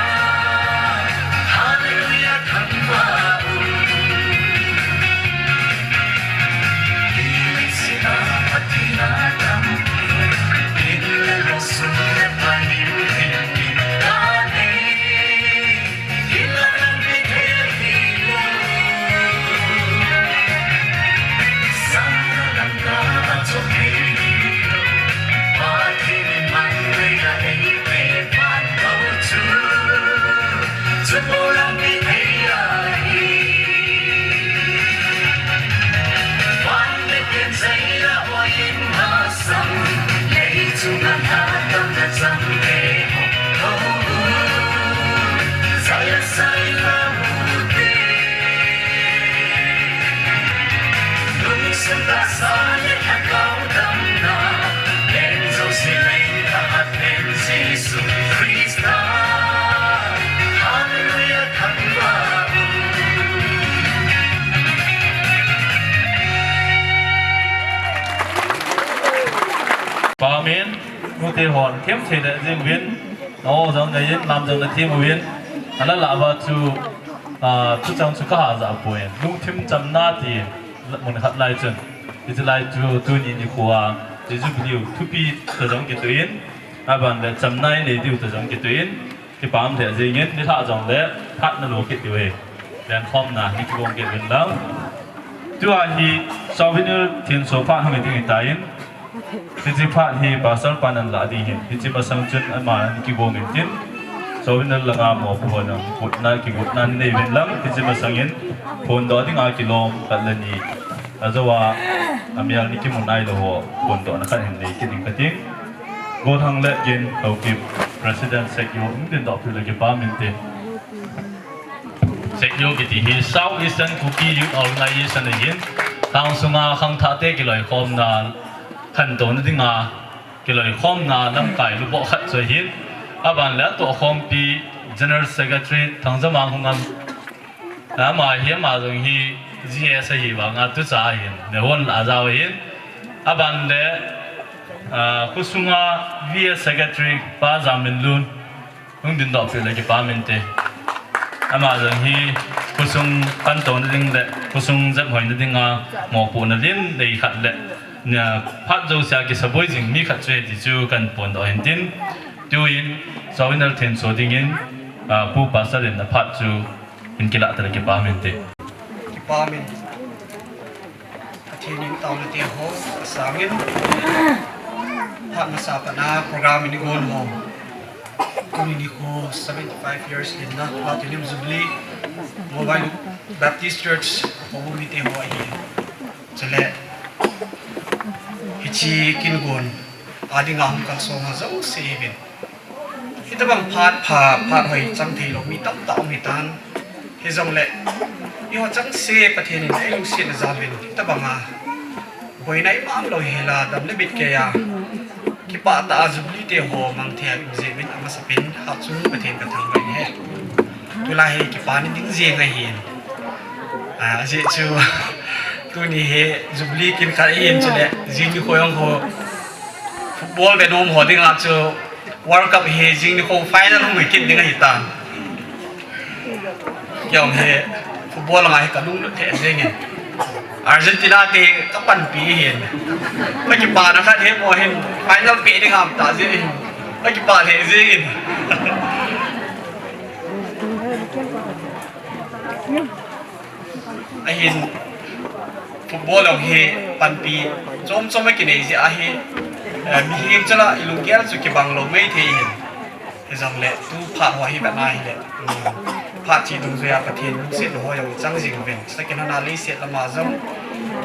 Hallelujah, thangvah un. Hon themthei le jing uvin, nao jong na in, nam jong na them uvin, ana la va chu, ah, thuchang chu ka ha ja poi. Lungthim chamna ti mun khat lai chun. Hiche lai chu tuni nikho a, hiche Jubilee thupi ta jong kituin, aban le chamna i nei diu ta jong kituin, kipah lheh jingin, nilhah jong le, phat na lo kit diu ahi. Lenkhomna, ni kigong kit uvin lang. Tua hi, Souvenir Thenso phat hung ding ahitan, hiche phat hi Pastor pan ana la ding ahin, hiche masang chun ama ana kigong intin, Souvenir langa mopo ho jong, gotna, kigotna nei uvin lang, hiche masangin, phondoh dinga kilom khat le ni. Ajou a, amial ni kimu nailou ho, phondohna khat hin nei kit ding kating. Gothang le Gen Haokip, President Sekyo, hung dingdoh peh le kipah inte. Sekyo kiti hi South Eastern Kuki Youth Organization ahin, khang sunga khangthah te kiloikhomna, khantouna dinga, kiloikhomna lamkai luboh khat chu ahin, aban le atohkhompi General Secretary Thangjamang Hungam, ama hi ama jong hi G S ahi vanga tucha ahin, nehon la ajao ahin, aban le, ah, khosunga V S Secretary Pa Jamminlun, hung dingdoh peh le kipah inte. Ama jong hi khosung khantouna ding le khosung jephoina dinga mopohna lin nei khat le, nia, phat jousea kisaboi jing mi khat chu ahi ti chu kahin phondoh ahin tin. Tuin, Souvenir Thenso dingin, ah, Pu Pastor in aphat chu hin kilah tale kipah inte. Kipah in. Pathen in taona te ho asangin, phat masa pat a program in igon ho, tuni nikho seventy five years hinna Platinum Jubilee, Movailuk Baptist Church, Houbung mite ho ahi. Chule, hiche kin gon a dinga hung kalsong ho jouse uvin. Hitobang phat pha, phat hoi chang theilou mi tamtah um hitan. Hijongle, eiho chengse Pathen in eilungset na jal uvin, hitobanga boina imam lou hela, dam le bit keiya, kipah tah a Jubilee te ho mang thei a um jeh uvin, amasapen a chun Pathen kathangvah in ahi. Tulai hi kipana ding jeng ahin. Ah, ajeh chu, tuni hi Jubilee kin khat ahin chule, jing nikho jong ho, football ve nom ho dinga chu, World Cup hi jing nikho final hung hi kit ding ahitan. Kei jong hi football langa hi kalunglut lheh jengin. Argentina te hi kapanpi ahin. Kakipana khat hi mo hin final pe ding ham ta jeh hin. Kakipah lheh jengin. Ahin, football jong hi panpi chom chom a kinei jeh ahi, eh, mihem chula ilunggel chu kibang lou maithei ahin. Hijongle tu phat ho hi vetna hile, um, phat chidungjuiya Pathen lungsetna ho jong ichang jing uvin. Second hana leiset lama jong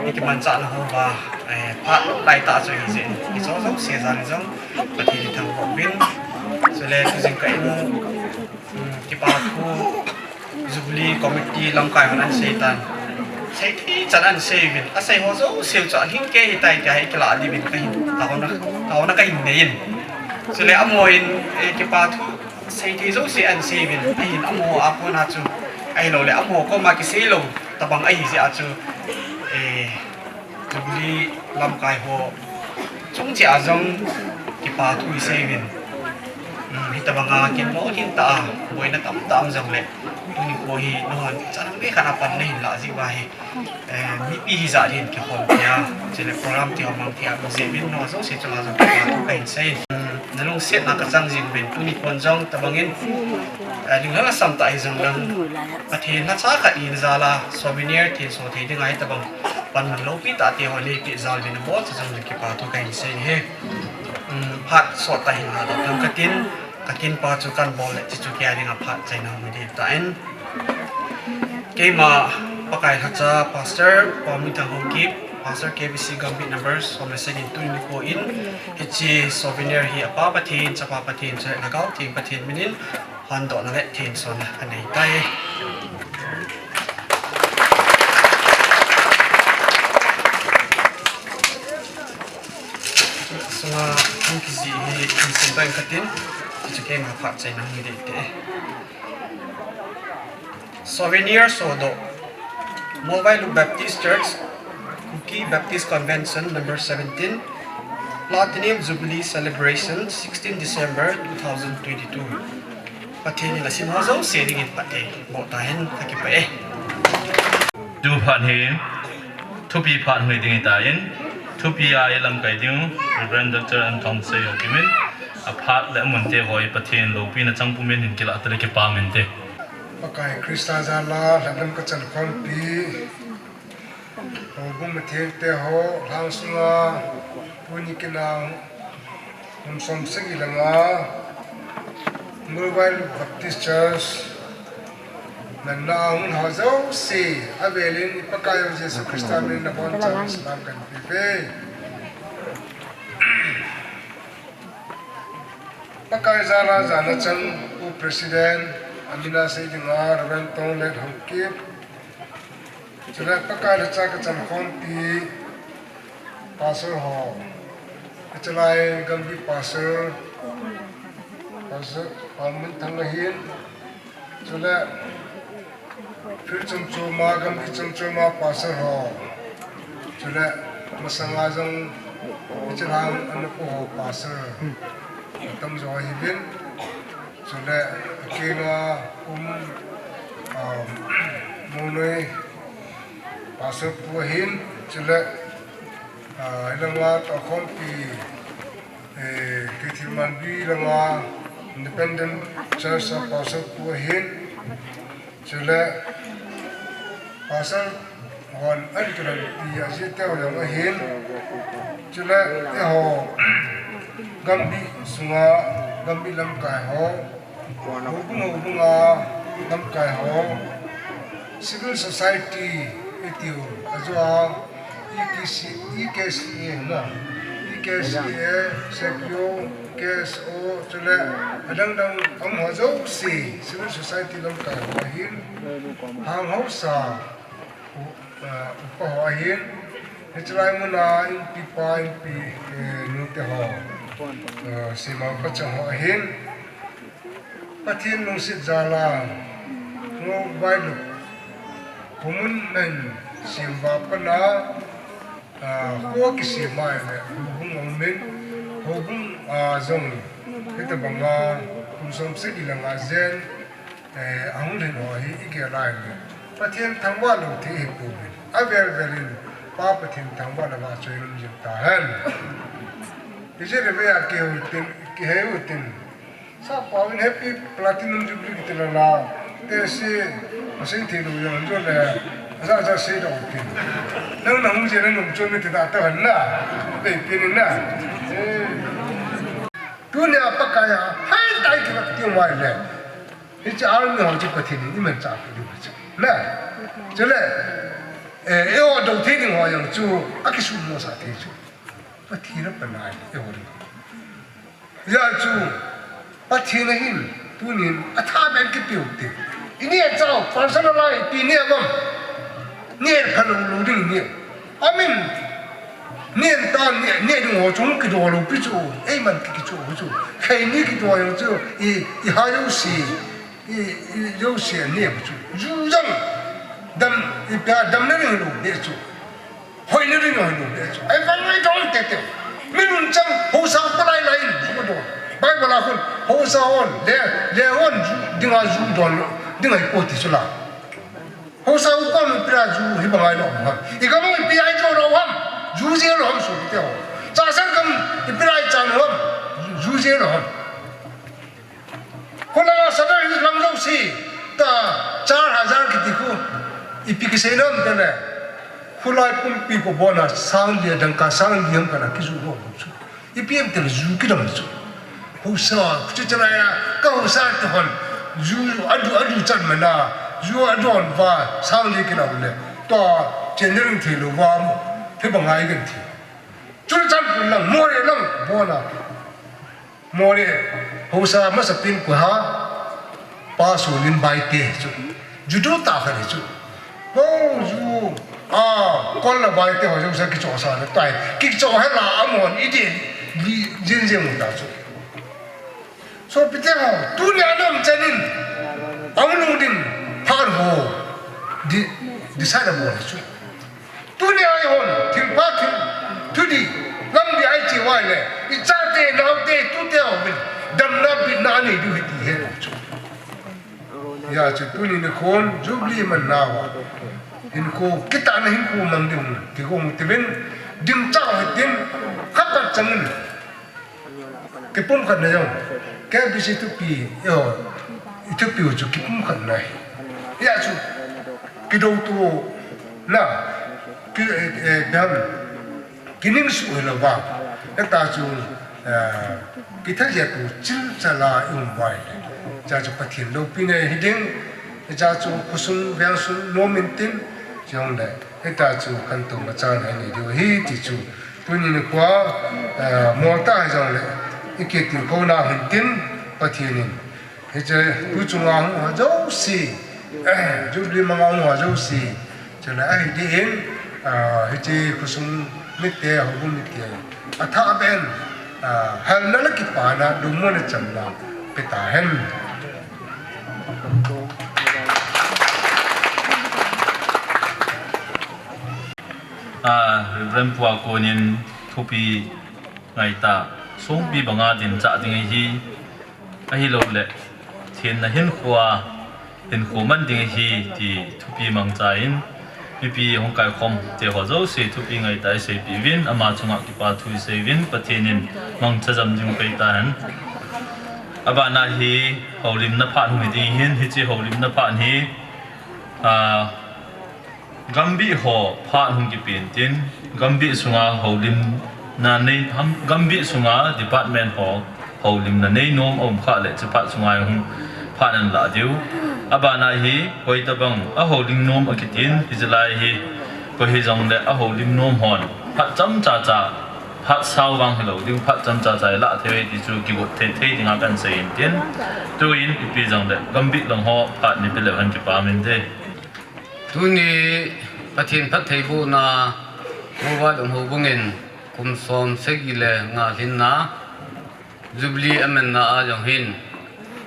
ikimanchahna houva, eh, phat laitah chu hijeh in, hicho jouse jal jong Pathen ithangvah uvin. Chule tu jingkah in, um, kipa thu Jubilee Committee lamkai hon ahin seitan. Seithei chan ahin sei uvin. Asei ho jouse chu alhingkei ahitai tia hi kilah diuvin kahin taona, taona kahin nei in. Chule amaho in, eh, kipa thu seithei jouse ahin sei uvin. Ahin amaho a kona chu, ahiloule amaho koma kiseilou tobang ahi jeh a chu, eh, Jubilee lamkai ho chung cheh a jong kipa thu isei uvin. Um, hitobanga kin lolhing tah a, boina tamtah um jongle, tuni nikho hi nahon chan hung bekhat a pan nahin lah jeh uva hi, eh, mipi hijat hin kikhom thei a, chule program ti ho mang thei a, um jeh uvin nangho jouse chunga jong kipa thu kahin sei in. Um, nalungsetna kachang jing uvin, tuni nikho jong tobangin, eh, lunglam asam tah hijongle, Pathen lhacha khat hina jal a, Souvenir Thenso thei dinga hitobang panmun loupi tah te ho neipeh jal uvin aboncha jong le kipa thu kahin sei e. Um, phat sot tah hin lhadoh ding katin, kakinpa chu kahin bol le, chuche chu kei a dinga phat chaina hung hi ding ahitan. Keima Pakai lhacha Pastor Paominthang Haokip, Pastor K B C Gambih number som le sagi in tuni nikho in, hiche souvenir hi apa Pathen, chapa Pathen, chule Lhagao Theng Pathen minin, hondohna le thensona anei tai. Sunga hung kijih hi insung tah in katin, hichu keima phat chaina hung hi ding ahi. Souvenir sodoh. Movailuk Baptist Church, Kuki Baptist Convention number seventeen, Platinum Jubilee Celebration, sixteen December two thousand twenty-two. Pathen in asim ho jouse dingin phatthei boh tahen, kakipah e. Tu phat hi thupi phat hung hi ding ahitan, thupi a ilamkai ding Reverend Doctor M Thomsei Haokip in aphat le amun te ho hi Pathen loupina chang pumin hin kilah tale kipah mente. Pakai Christa jal a lhadam kachan khompi, houbung mithengte ho, lhangsunga tuni kina kum som sagi le nga Mualvailup Baptist Church natna a hung ho jouse, avelin i Pakaiyu Jesu Christa min in nabonchauvin salam kahin peh e. Pakai jal a jana chan u President, amin a sei dinga Reverend Tonglet Haokip, chule Pakai lhacha kachan khompi Pastor ho, hichelai gamgi Pastor, Pastor Paminthang ahin, chule field chomchom a, gamgi chomchom a Pastor ho, chule masanga jong hichelai a ana kou ho Pastor atamjo ahiuvin, chule akenga um, um, Mounoi Pastor pu ahin, chule, ah, hilanga tokhompi, eh, Keithelmanbi langa Independent Church a Pastor pu ahin, chule Pastor hon ahin kilampi ajeh teu jong ahin, chule eiho gamgi sunga gamgi lamkai ho, houbung houbung a lamkai ho, civil society itiu ajo a, E T C, E K C A na, E K C A, S P O, K S O, chule adang dang um ho jouse, civil society lamkai ho ahin, Hang haosa u-, ah, upa ho ahin, hichelai muna inpipa, inpi, eh, nute ho, ah, seima pachang ho ahin, Pathen lungset jal a, Mualvailup khomun nahin sem uva pat a, ah, kho kisem a ahile, houbung aumin, houbung, ah, jong, hitabanga kum som sagi le nga jen, eh, ahung lhin ho hi igel a ahile, Pathen thangvah lou thei ahipouvin, avel vel in Pa Pathen thangvahna vahchoi um jing tahen. Hijeh in veuvin, kihei utin, kihei utin. Sappao in Happy Platinum Jubilee kiti lala, tesi, asei thei lou jong, jong le, aja, aja seidoh utin. Nang nahung jeh in nanom chu miti da tahen na, bei pin in na. Eh. Tunia Pakai a, hai tai kivah tiu mai le. Hiche army ho chu Pathen in imanchah peh diu chu. Na. Chule, eh, eiho dou thei ding ho jong chu, akisuhmo sah thei chu. Pathen a pan ahi, eiho ding. Hijeh chun, Pathen in hin, tunin, atha beh in kipeh u hite. Ineh chau, personal life, ipi neh uvam. Neh phalou lou ding neh. Amin, neh tan, neh, neh ding ho chu kidoh lou pi chu, eiman ki, kichu chu. Kheini kidoh jong chu, i, i ha jouse, i, i jouse neh pi chu. Ju jong, dam, ipi a damna ding lou neh chu. Hoina ding hoina ding chu. Ahivang a idon tete. Mi nunchang, haosa upa lai lai in, upa don. Bible a khun, haosa hon, le, le hon, ju, dinga ju don lou, ding ahipoi ti chu la. Haosa upa hon ipi a ju, hibang a ilou ham. Igam hon ipi a ijo lou ham. Ju jeng lou ham sopite ho. Chasan gam, ipi a ichan lou ham. Ju jeng lou ham. Khulai a Sadar Hills lang jouse, ta char hajar kiti khu, ipi kisei nam tile. Khulai pumpi kobona sang li, dangka sang li ham kana kiju lou chu. Ipi ham tile ju kidam chu. Haosa, chuche lai a, ka haosa te hon, ju adu, adu chan mana, ju adon uva, sang li kidam le. Ta, chen ring thei lou uva, phe bangai kan thi. Churachandpur lang, Moreh lang, bona. Moreh, haosa masapen koi ham, Pa Solin Baite chu. Ju du tah khat hi chu. Ho ju, a, Kol le Baite ho jouse kichohsah le tai. Kichoh hela amahon idin, li, jin jin ta chu. Sopite ho, tunia nom chanin, ahung lhung ding, phat ho, di, decide abol chu. Tunia eihon, thilpha thil, thudih, lamdih a iche Pai le, i chate, naote, tute ho vin, damna bitna anei diu ahi ti he chu. Hijeh chun tuni nikhon, Jubilee man nauva. Hinkho, kitahna hinkho mang ding, kigong tivin, ding chau hitin, khat khat changin. Kipumkhatna jong, K B C thupi, eiho, i thupi u chu kipumkhatna ahi. Hijeh chun, kidou tu na, ki, eh, eh, dam, kining suh hilou vang. Hita chu, eh, kithajet u chilchal a i um uva ahile. Hijeh chun Pathen loupina hi ding, hijeh chun khosung vengsung nom intin, chule, hita chu khantouna chan hi nei diu ahi ti chu. Tuni nikho, eh, molta hijongle, i kitilkhouna hintin, Pathen in. Hiche, tu chunga hung ho jouse, Jubilee manga hung ho jouse. Chule ahi din, ah, hiche khosung mite, houbung mite. Athah beh in, ah, halna le kipana, lungmonna channa, pe tahen. Ah, Reverend Pu a konin thupi ngaitah, songpi banga dinchah ding ahi, ahilouleh, thenna hinkhoa, hinkho man ding ahi, ti thupi mangchan, mipi hung kaikhom te ho jouse thupi ngaitah i seipeh uvin, ama chunga kipa thu i sei uvin, Pathen in mangcha jam ding pei tahen. Abana hi, houlimna phat hung hi ding ahin, hiche houlimna phat hi, ah, Gambih ho phat hung kipen tin, gambih sunga houlimna nei, ham, gambih sunga department ho houlimna nei nom aum khah le, hiche phat sunga hung phat ahin lah diu. Abana hi, koitabang a houlim nom akitin, hiche lai hi, koi hijongle a houlim nom hon, phat chomcha cha, phat sao vang hilou ding, phat chomcha cha i lah thei uve ti chu kigot thei thei dinga kahin sei in tin. Tuin ipi jongle, gambih lang ho phat nei pe leu hen kipah inte. Tuni Pathen phattheibohna Molvailup houbung in kum som sagi le nga lhinna Jubilee amanna a jong hin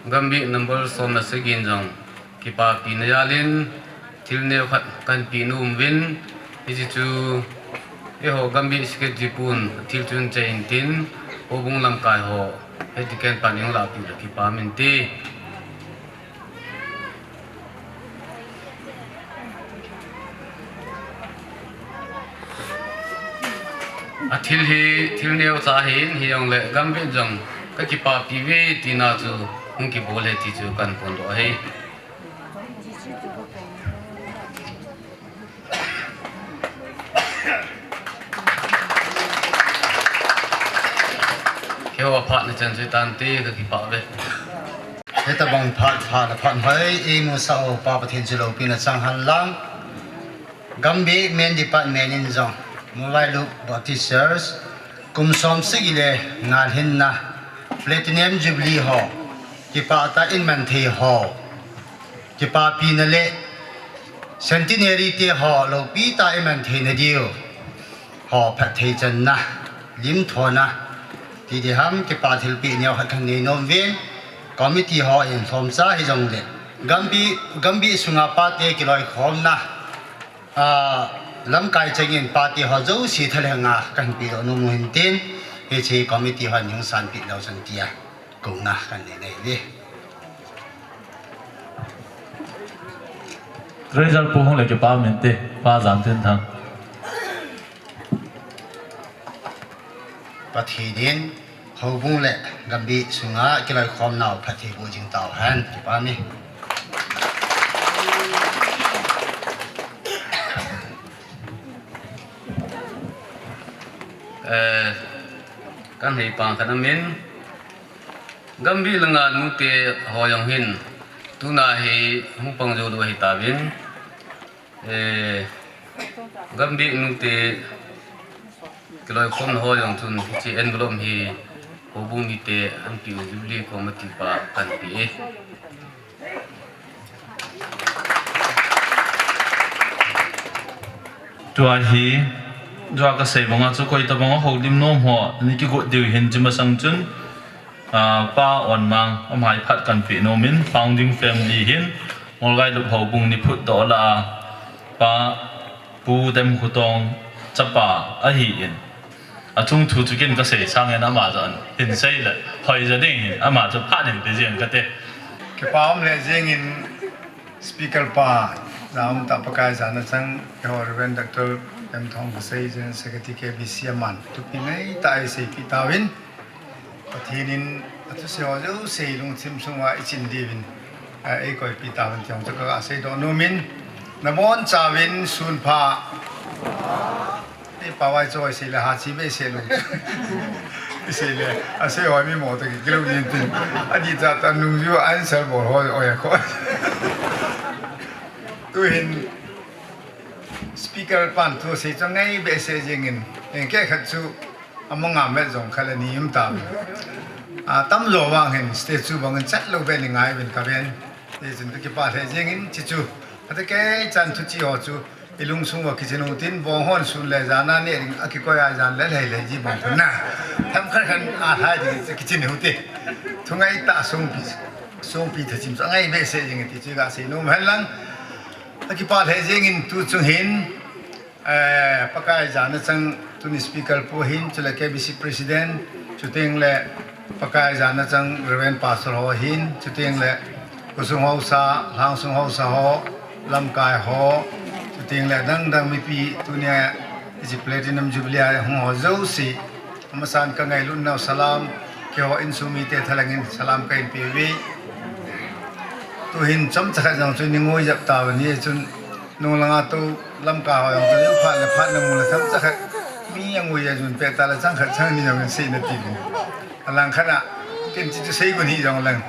gambih number som le sagi in jong kipapina jal in thil neo khat kahin pe nom uvin, hiche chu eiho gambih secretary pun thil chun chai intin houbung lamkai ho hiti ken pan in lah peh le kipah inte. A thil hi, thil neocha ahin, hijongle gambih jong ka kipah peh uve tina chu hung kibol e ti chu kahin phondoh ahi. Keiho phat nei chan chu tante ka kipah uve. Hitabang phat, phat, phat hoi, imusah u Pa Pathen chu loupina chang hen lang. Gambih main department in jong, Molvailup Baptist Church, kum som sagi le nga lhinna, Platinum Jubilee ho, kipah tah in man thei ho. Kipapina le Centenary te ho loupi tah in man theina diu ho phatthei channa, limthona, ti diham kipa thilpeh neo khat kahin nei nom uvin, committee ho in lhomcha hijongle, gambih, gambih sunga pate kiloikhomna, ah, lamkai chengin pate ho jouse thalhenga kahin pehdoh nom u hintin, hiche committee hon hung sanpeh leu chun tia. Kona kan nei nei ni. Treasurer pu hung le kipah mente, Pa Jamthinthang. Pathen in houbung le gambih sunga kiloikhomnau phatthei boh jing tauhen, kipah ni. Eh, kan hei pang khat amin. Gambih langa nute ho jong hin, tuna hi hung pang jou lou ahi tauvin. Eh, gambih nute kiloikhomna ho jong chun hiche envelope hi houbung mite ahin peh u Jubilee committee pa kahin pe e. Tua hi, tua kasei banga chu koi tabanga houlim nom ho, ni kigot diu hin chi masang chun, ah, Pa Onmang, amai phat kahin pe nom in, founding family hin, Molvailup houbung ni phutdoh lah a, Pa Pu Demkhotong chapa ahin. Achung thu chu kin kasei sangin ama chu ahin sei le, hoi ja ding hin, ama chu phat in pe jeng kate. Kipa um le jengin Speaker pa, ja um tah Pakai jana chang, eiho Reverend Doctor M Thongkasei, General Secretary K B C aman, thupi ngai tah a eiseipi tauvin. Pathen in athusei ho jouse lungthim sunga ichin diuvin, eh, eikoipi tauvin ti jong chu kaseidoh nomin, nabonchauvin sun pha. Ei, pavai choi sei le, ha chi be sei lou. Isei le, asei hoi mi mo toh kikilou jin tin. Adih cha ta nung ju answer bol ho, oi a ko. Tuhin, Speaker pan thusei chu ngai behseh jengin, eh, kei khat chu amanga met jong khat le ni um ta. A, tamjo vang hin stage chu bangin chat lou be ni ngai uvin kaven. Hijeh chun kakipah lheh jengin, chuchu. Ate kei chan thu chi ho chu, ilungsung uva kichin u tin, bong hon sun le jan a neh ding akikoi a jan le lhai lhai ji bang khun na. Themkhat khat a lhai ding chu kichin u te. Thu ngai tah songpi, songpi thachim chu angai behseh jeng ti chu kasei nom hen lang. Akipah lheh jengin tu chung hin, eh, Pakai jana chang tuni Speaker pu hin, chule K B C President, chuteng le Pakai jana chang Reverend Pastor ho hin, chuteng le khosung haosa, lhangsung haosa ho, lamkai ho, chuteng le dang dang mipi tunia hiche Platinum Jubilee a hung ho jouse, amasan kangailut nau salam, keiho insung mite thalheng in salam kahin pe uve. Tuhin chomcha khat jong chu nei ngoi jep tauvin, hijeh chun nung langa tou lamkai ho jong chu phat le phat na mu le chomcha khat mi angoi a jun peh ta le chang khat chang ni jong in sei na ti uvin. Alang khat a, ken chi chu sei gon hi jong leng.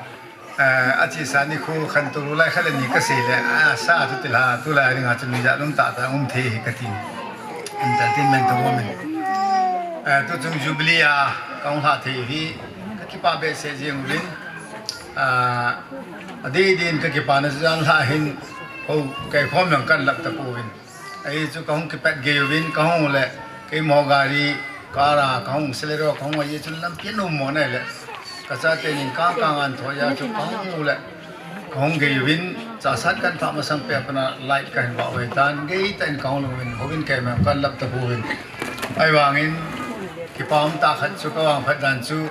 Eh, achesa nikho khantou lou lai khat le ni kasei le, asa chu tilha, tulai dinga chu mi ja lum tah tah um thei hi kati. Entertainment to women. Eh, tuchung Jubilee a kahung lha thei hi kakipah behseh jeng uvin. Ah, adeh din kakipana chu jan lha hin ho kaikhom jong kan lap tapouvin. Ahi chu kahung kipet gei uvin, kahung le, keima gari, car a kahung, Celerio kahung, ahi chun lampi nom mo nai le. Kachate nin kang kang an thoh a chu kahung le, kahung gei uvin, chasat kan thah masang pet a pat a light kahin vah uvin tan, gei tah in kahung lhung uvin, houin keima kan lap tapouvin. Ahivangin, kipa um tah khat chu kavang phat dan chu,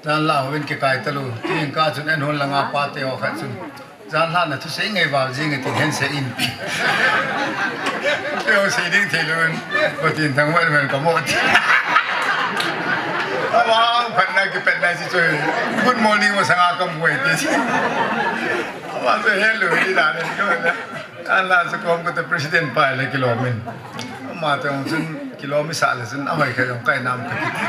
jan lha houin kikai talou, tin kah chun en hon langa pate ho khat chun, jan lhana thusei ngai val jing e tin hin sei in. Keiho sei ding thei louvin, Pathen thangvah in kamo ti. Avang phatna kipetna si choi, good morning masanga kamu e ti. Ama chu hello ti dan in kamo na. Anla chu kom kate President pa le kilom in. Ama toh chun kilom isah le chun amai kha jong kainam kha kiti.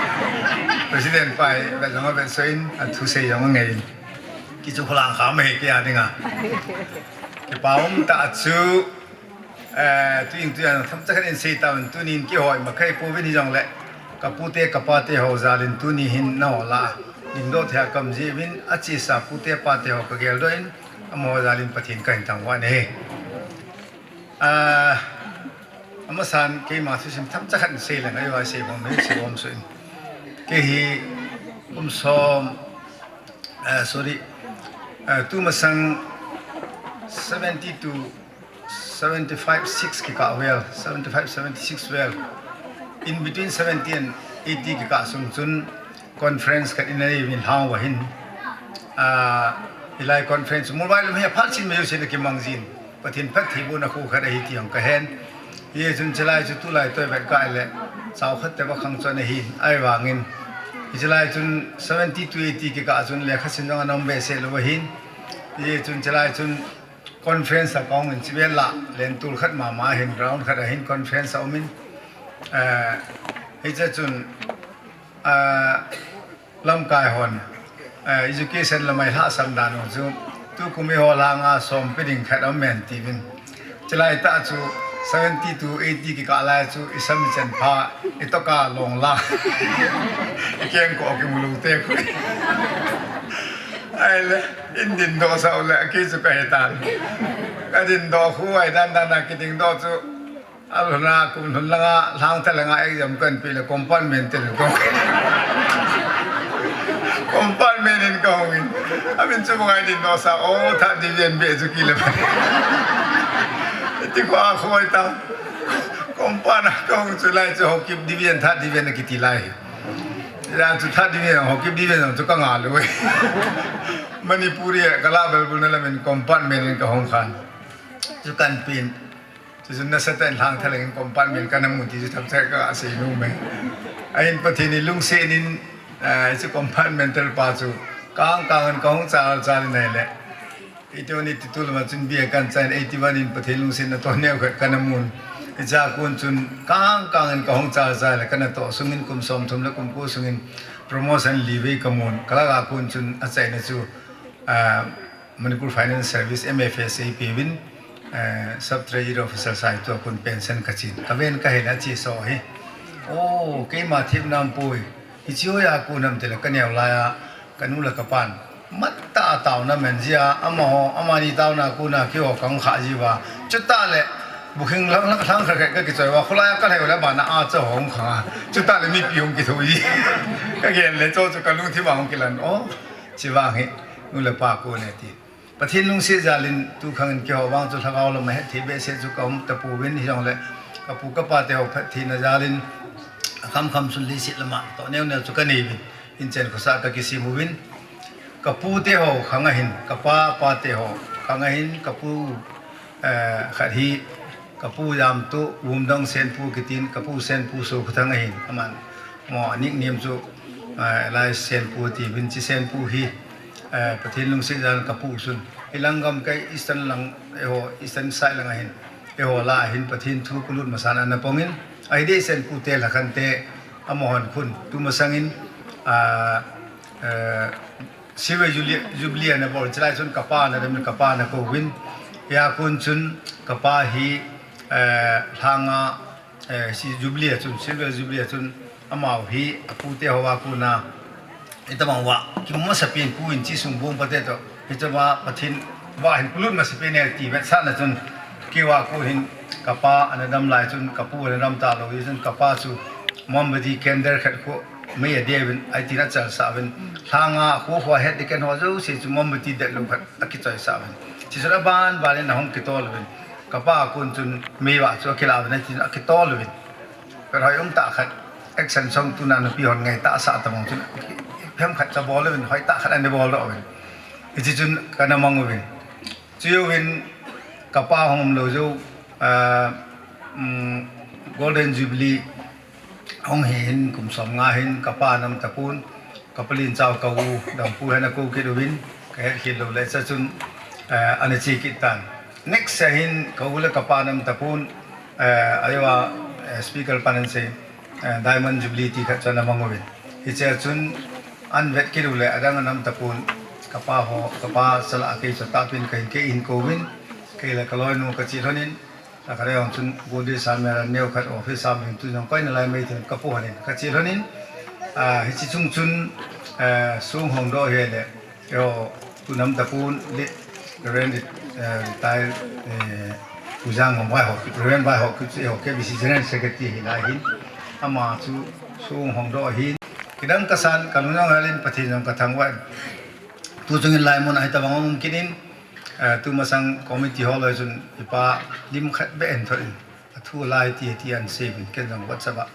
President pa le jong avet soh in, athusei jong angai in. Kichu khulang kha mai kei a dinga. Kipa um tah chu, eh, tuin tuin themcha khat in sei tauvin tunin kihoi makhai pouvin hijongle. Kapute kapate ho jalin tuni hin nao la. Dingdoh thei a kaum jiuvin achesa pute pate ho kageldoh in. Amaho jalin Pathen kahin thangvah e. Ah, amasan keima thusim themcha khat in sei leng, ahi a sei bom, sei bom soh in. Kei hi kum som, ah, sorry, ah, tumasang seventy to seventy-five six kikah vel, seventy-five, seventy-six vel. In between seventy and eighty kikah sung chun conference khat in ahi min hang vahin. Ah, hilai conference mobile mi aphat sin mai u sin kimang jin. Pathen phattheibohna kho khat ahi ti jong kahen. Hichun chulai chu tulai toh vet kah le chao khat te va khang chon ahin. Ahivangin. Hichulai chun seventy to eighty kikah chun lekha sim jong anom behseh lou ahin. Hichun chulai chun conference a kahung in chivel la, lentul khat mama hin ground khat ahin conference a um in. Eh, hiche chun, eh, lamkai hon, eh, education lam'a lhahsam dan u chu, tukum eiho langa sompi ding khat aum men tiuvin. Chulai tah chu seventy to eighty kikah lai chu isam ichan pha, itoka long la. Ikeng ko kimu lou te khu. Ahile, in dingdoh sah u le, kei chu kahe tan. Kadingdoh khu ahi dan dan a kidingdoh chu. Alhona kum lhun langa, lhangtha langa exam kahin pe le compartment te le ko. Compartment in kahung in. Amin chu bang a dingdoh sah, o, third division be chu kile. Iti ko a khoi ta. Compartment a kahung chu lai chu Haokip division, third division akiti lai. Jan chu that ding jong, hoki bi jong chu ka ngal uve. Manipuri a ka la bel bul na lamin compartment in ka hung khan. Chu kan pin. Chu chu nasatah in lhang thaleng in compartment ka na mu ti chu thapcha ka sei nu me. Ahin Pathen in lungset in, eh, chu compartmental pa chu kang kang in ka hung chal chal in ahile. Eighty-one, eighty-two lama chun B A kan chan, eighty-one in Pathen lungsetna toh neo khat kana mun. Hicha kon chun kang kang in ka hung chal chal le kana toh sungin kum som thum le kum ko sungin promotion li vei ka mun. Ka lak a kon chun achaina chu, ah, Manipur Finance Service, M F S, eipeuvin, ah, Sub Treasury Officer sai tua kon pension ka chin. Ka ven ka hel a chi so hi. Oh, keima thip nam pui. Hichi hoiya kon ham tile ka neo laiya, ka nu le ka pan. Mat tah a taona man jia, amaho, amani taona kona keiho ka hung kha jiuva. Chutah le, bukhing lang lang lang kha kha ka kichoi uva, kholai a ka lhai u le bana a cha hung kha. Chutah le mipi hung kitho ji. Ka gel le cho chu ka lungthim a hung kilan o. Chi vang hi, nu le pa kon e ti. Pathen lungset jal in tu khang in keiho vang chu lhagao lam a hetthei behseh chu ka um tapouvin hijongle ka pu ka pa teho phattheina jal in a kham kham chun leiset lama toh neo neo chu ka nei uvin, inchen khosa ka kisem uvin. Ka pu teho khang ahin, ka pa pa teho khang ahin, ka pu, eh, khat hi Ka pu Jamtoh, Vumdong Senpu kitin, ka pu Senpu Sokhuthang ahin, aman. Mo, a nickname chu, ah, Elias Senpu ati, Vinci Senpu hi, eh, Pathen lungset jal in ka pu chun. Hilang gam kai Eastern lang, eiho, Eastern side lang ahin. Eiho lah a hin Pathen thu ka lut masan ana pongin. Ahi dei Senpu te lhakhan te, amahon khun, tu masangin, ah, eh, Silver Jubilee, Jubilee ana bol, chulai chun ka pa ana dam in ka pa ana kouvin. Hia kon chun ka pa hi, eh, lhanga, eh, si Jubilee a chun, Silver Jubilee a chun amau hi a pu teho a kona. Hitabang uva, kimu masapen pu in chi sung bong pa te toh. Hitabang Pathen uva hin ka lut masapen e ti vetsahna chun. Keiho a kon hin ka pa ana dam lai chun, ka pu ana dam talou jeh chun, ka pa chu mombati candle khat khu mei a deuvin, ahi tin achal sah uvin. Lhanga khu khu a het ding ken ho jouse chu mombati det lou khat akichoi sah uvin. Chuchun aban ban in ahung kitol uvin. Ka pa a kon chun meiva chu akilah uvin, ahi tin akitol uvin. Pet hoi um tah khat, action song tuna nupi hon ngai tah sah tabang chun, phem khat cha bol uvin, hoi tah khat ana bol doh uvin. Hichi chun kana mang uvin. Chujouvin ka pa hung um lou jou, ah, um, Golden Jubilee hung hi hin kum som nga hin ka pa ana um tapon, ka palen chau ka u Dampu hin ana kou kit uvin, ka het khel lou le cha chun, eh, ana che kit tan. Next a hin ka u le ka pa ana um tapon, eh, ahiuva, eh, speaker pan ana sei, eh, Diamond Jubilee ti khat chu ana mang uvin. Hichea chun ana vet kit u le adang ana um tapon, ka pa ho, ka pa chala kei chu tahpin ka hin kei hin kouvin, kei le ka loinu ka che lhonin, a ka rei hon chun Gode Samera neo khat office a min tu jong koi nalai mai tin ka pu hanin ka che lhonin, ah, hichi chung chun, eh, song hong doh hi le, Eiho, tu ana um tapon, late Reverend, eh, retired, eh, Pu Jangmong Vaihawkip, Reverend Vaihawkip chu eiho K B C General Secretary hi lai hin. Ama chu song hong doh ahin. Kidang kasan, ka lung jong hel in, Pathen jong ka thangvah in. Tu chungin laimun a hitabang um kit in, eh, tu masang committee ho loi chun i pa lim khat beh in thot in. Athu lai ti, ti ana sei uvin, ken jong WhatsApp a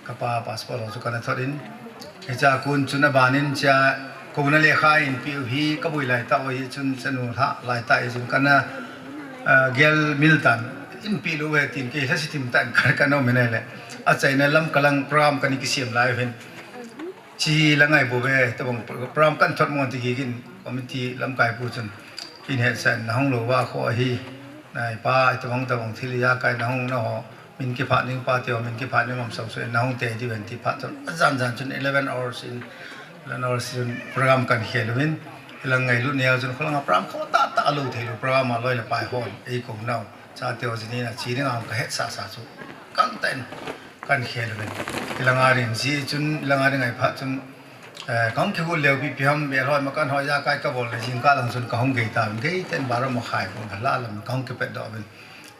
ka pa passport ho chu kana thot in. Hichea kon chun aban in chea, kouna lekha eipeh u hi ka boi lai tah u hi chun chanu lha lai tah hi chun kana, ah, gel mil tan, eipeh lou uve tin kei lhase thim tah in ka, kana um in ahile. Achaina lam kalang program kana kisem lai u hin. Chi la ngai bou ve, tabang program kan thot mong ti gigin, committee lamkai pu chun. Kin hetsah in, na hung lou va kho ahi, na i pa, tabang tabang thil ijakai na hung na ho, min kiphat ning pa te ho, min kiphat ning um sau su in, na hung te diu hen ti phat chun, ajan jan chun eleven hours in, eleven hours in program kan khel uvin, ilang ngailut neo chun, kholanga program kho tah tah lou thei lou, program a loi le pai hon, ei kou nau. Chate ho jinin a chi ding a ka hetsah sah chu. Kang tah in kan khel uvin. Ilanga ding ji chun, ilanga ding ahi phat chun, eh, ka hung kigel leu pi pi ham, bel hoi ma kan hoi ijakai ka bol le jingkah lang chun ka hung gei tan, gei tah in baro ma khai kong ka la lam ka hung kipet doh uvin.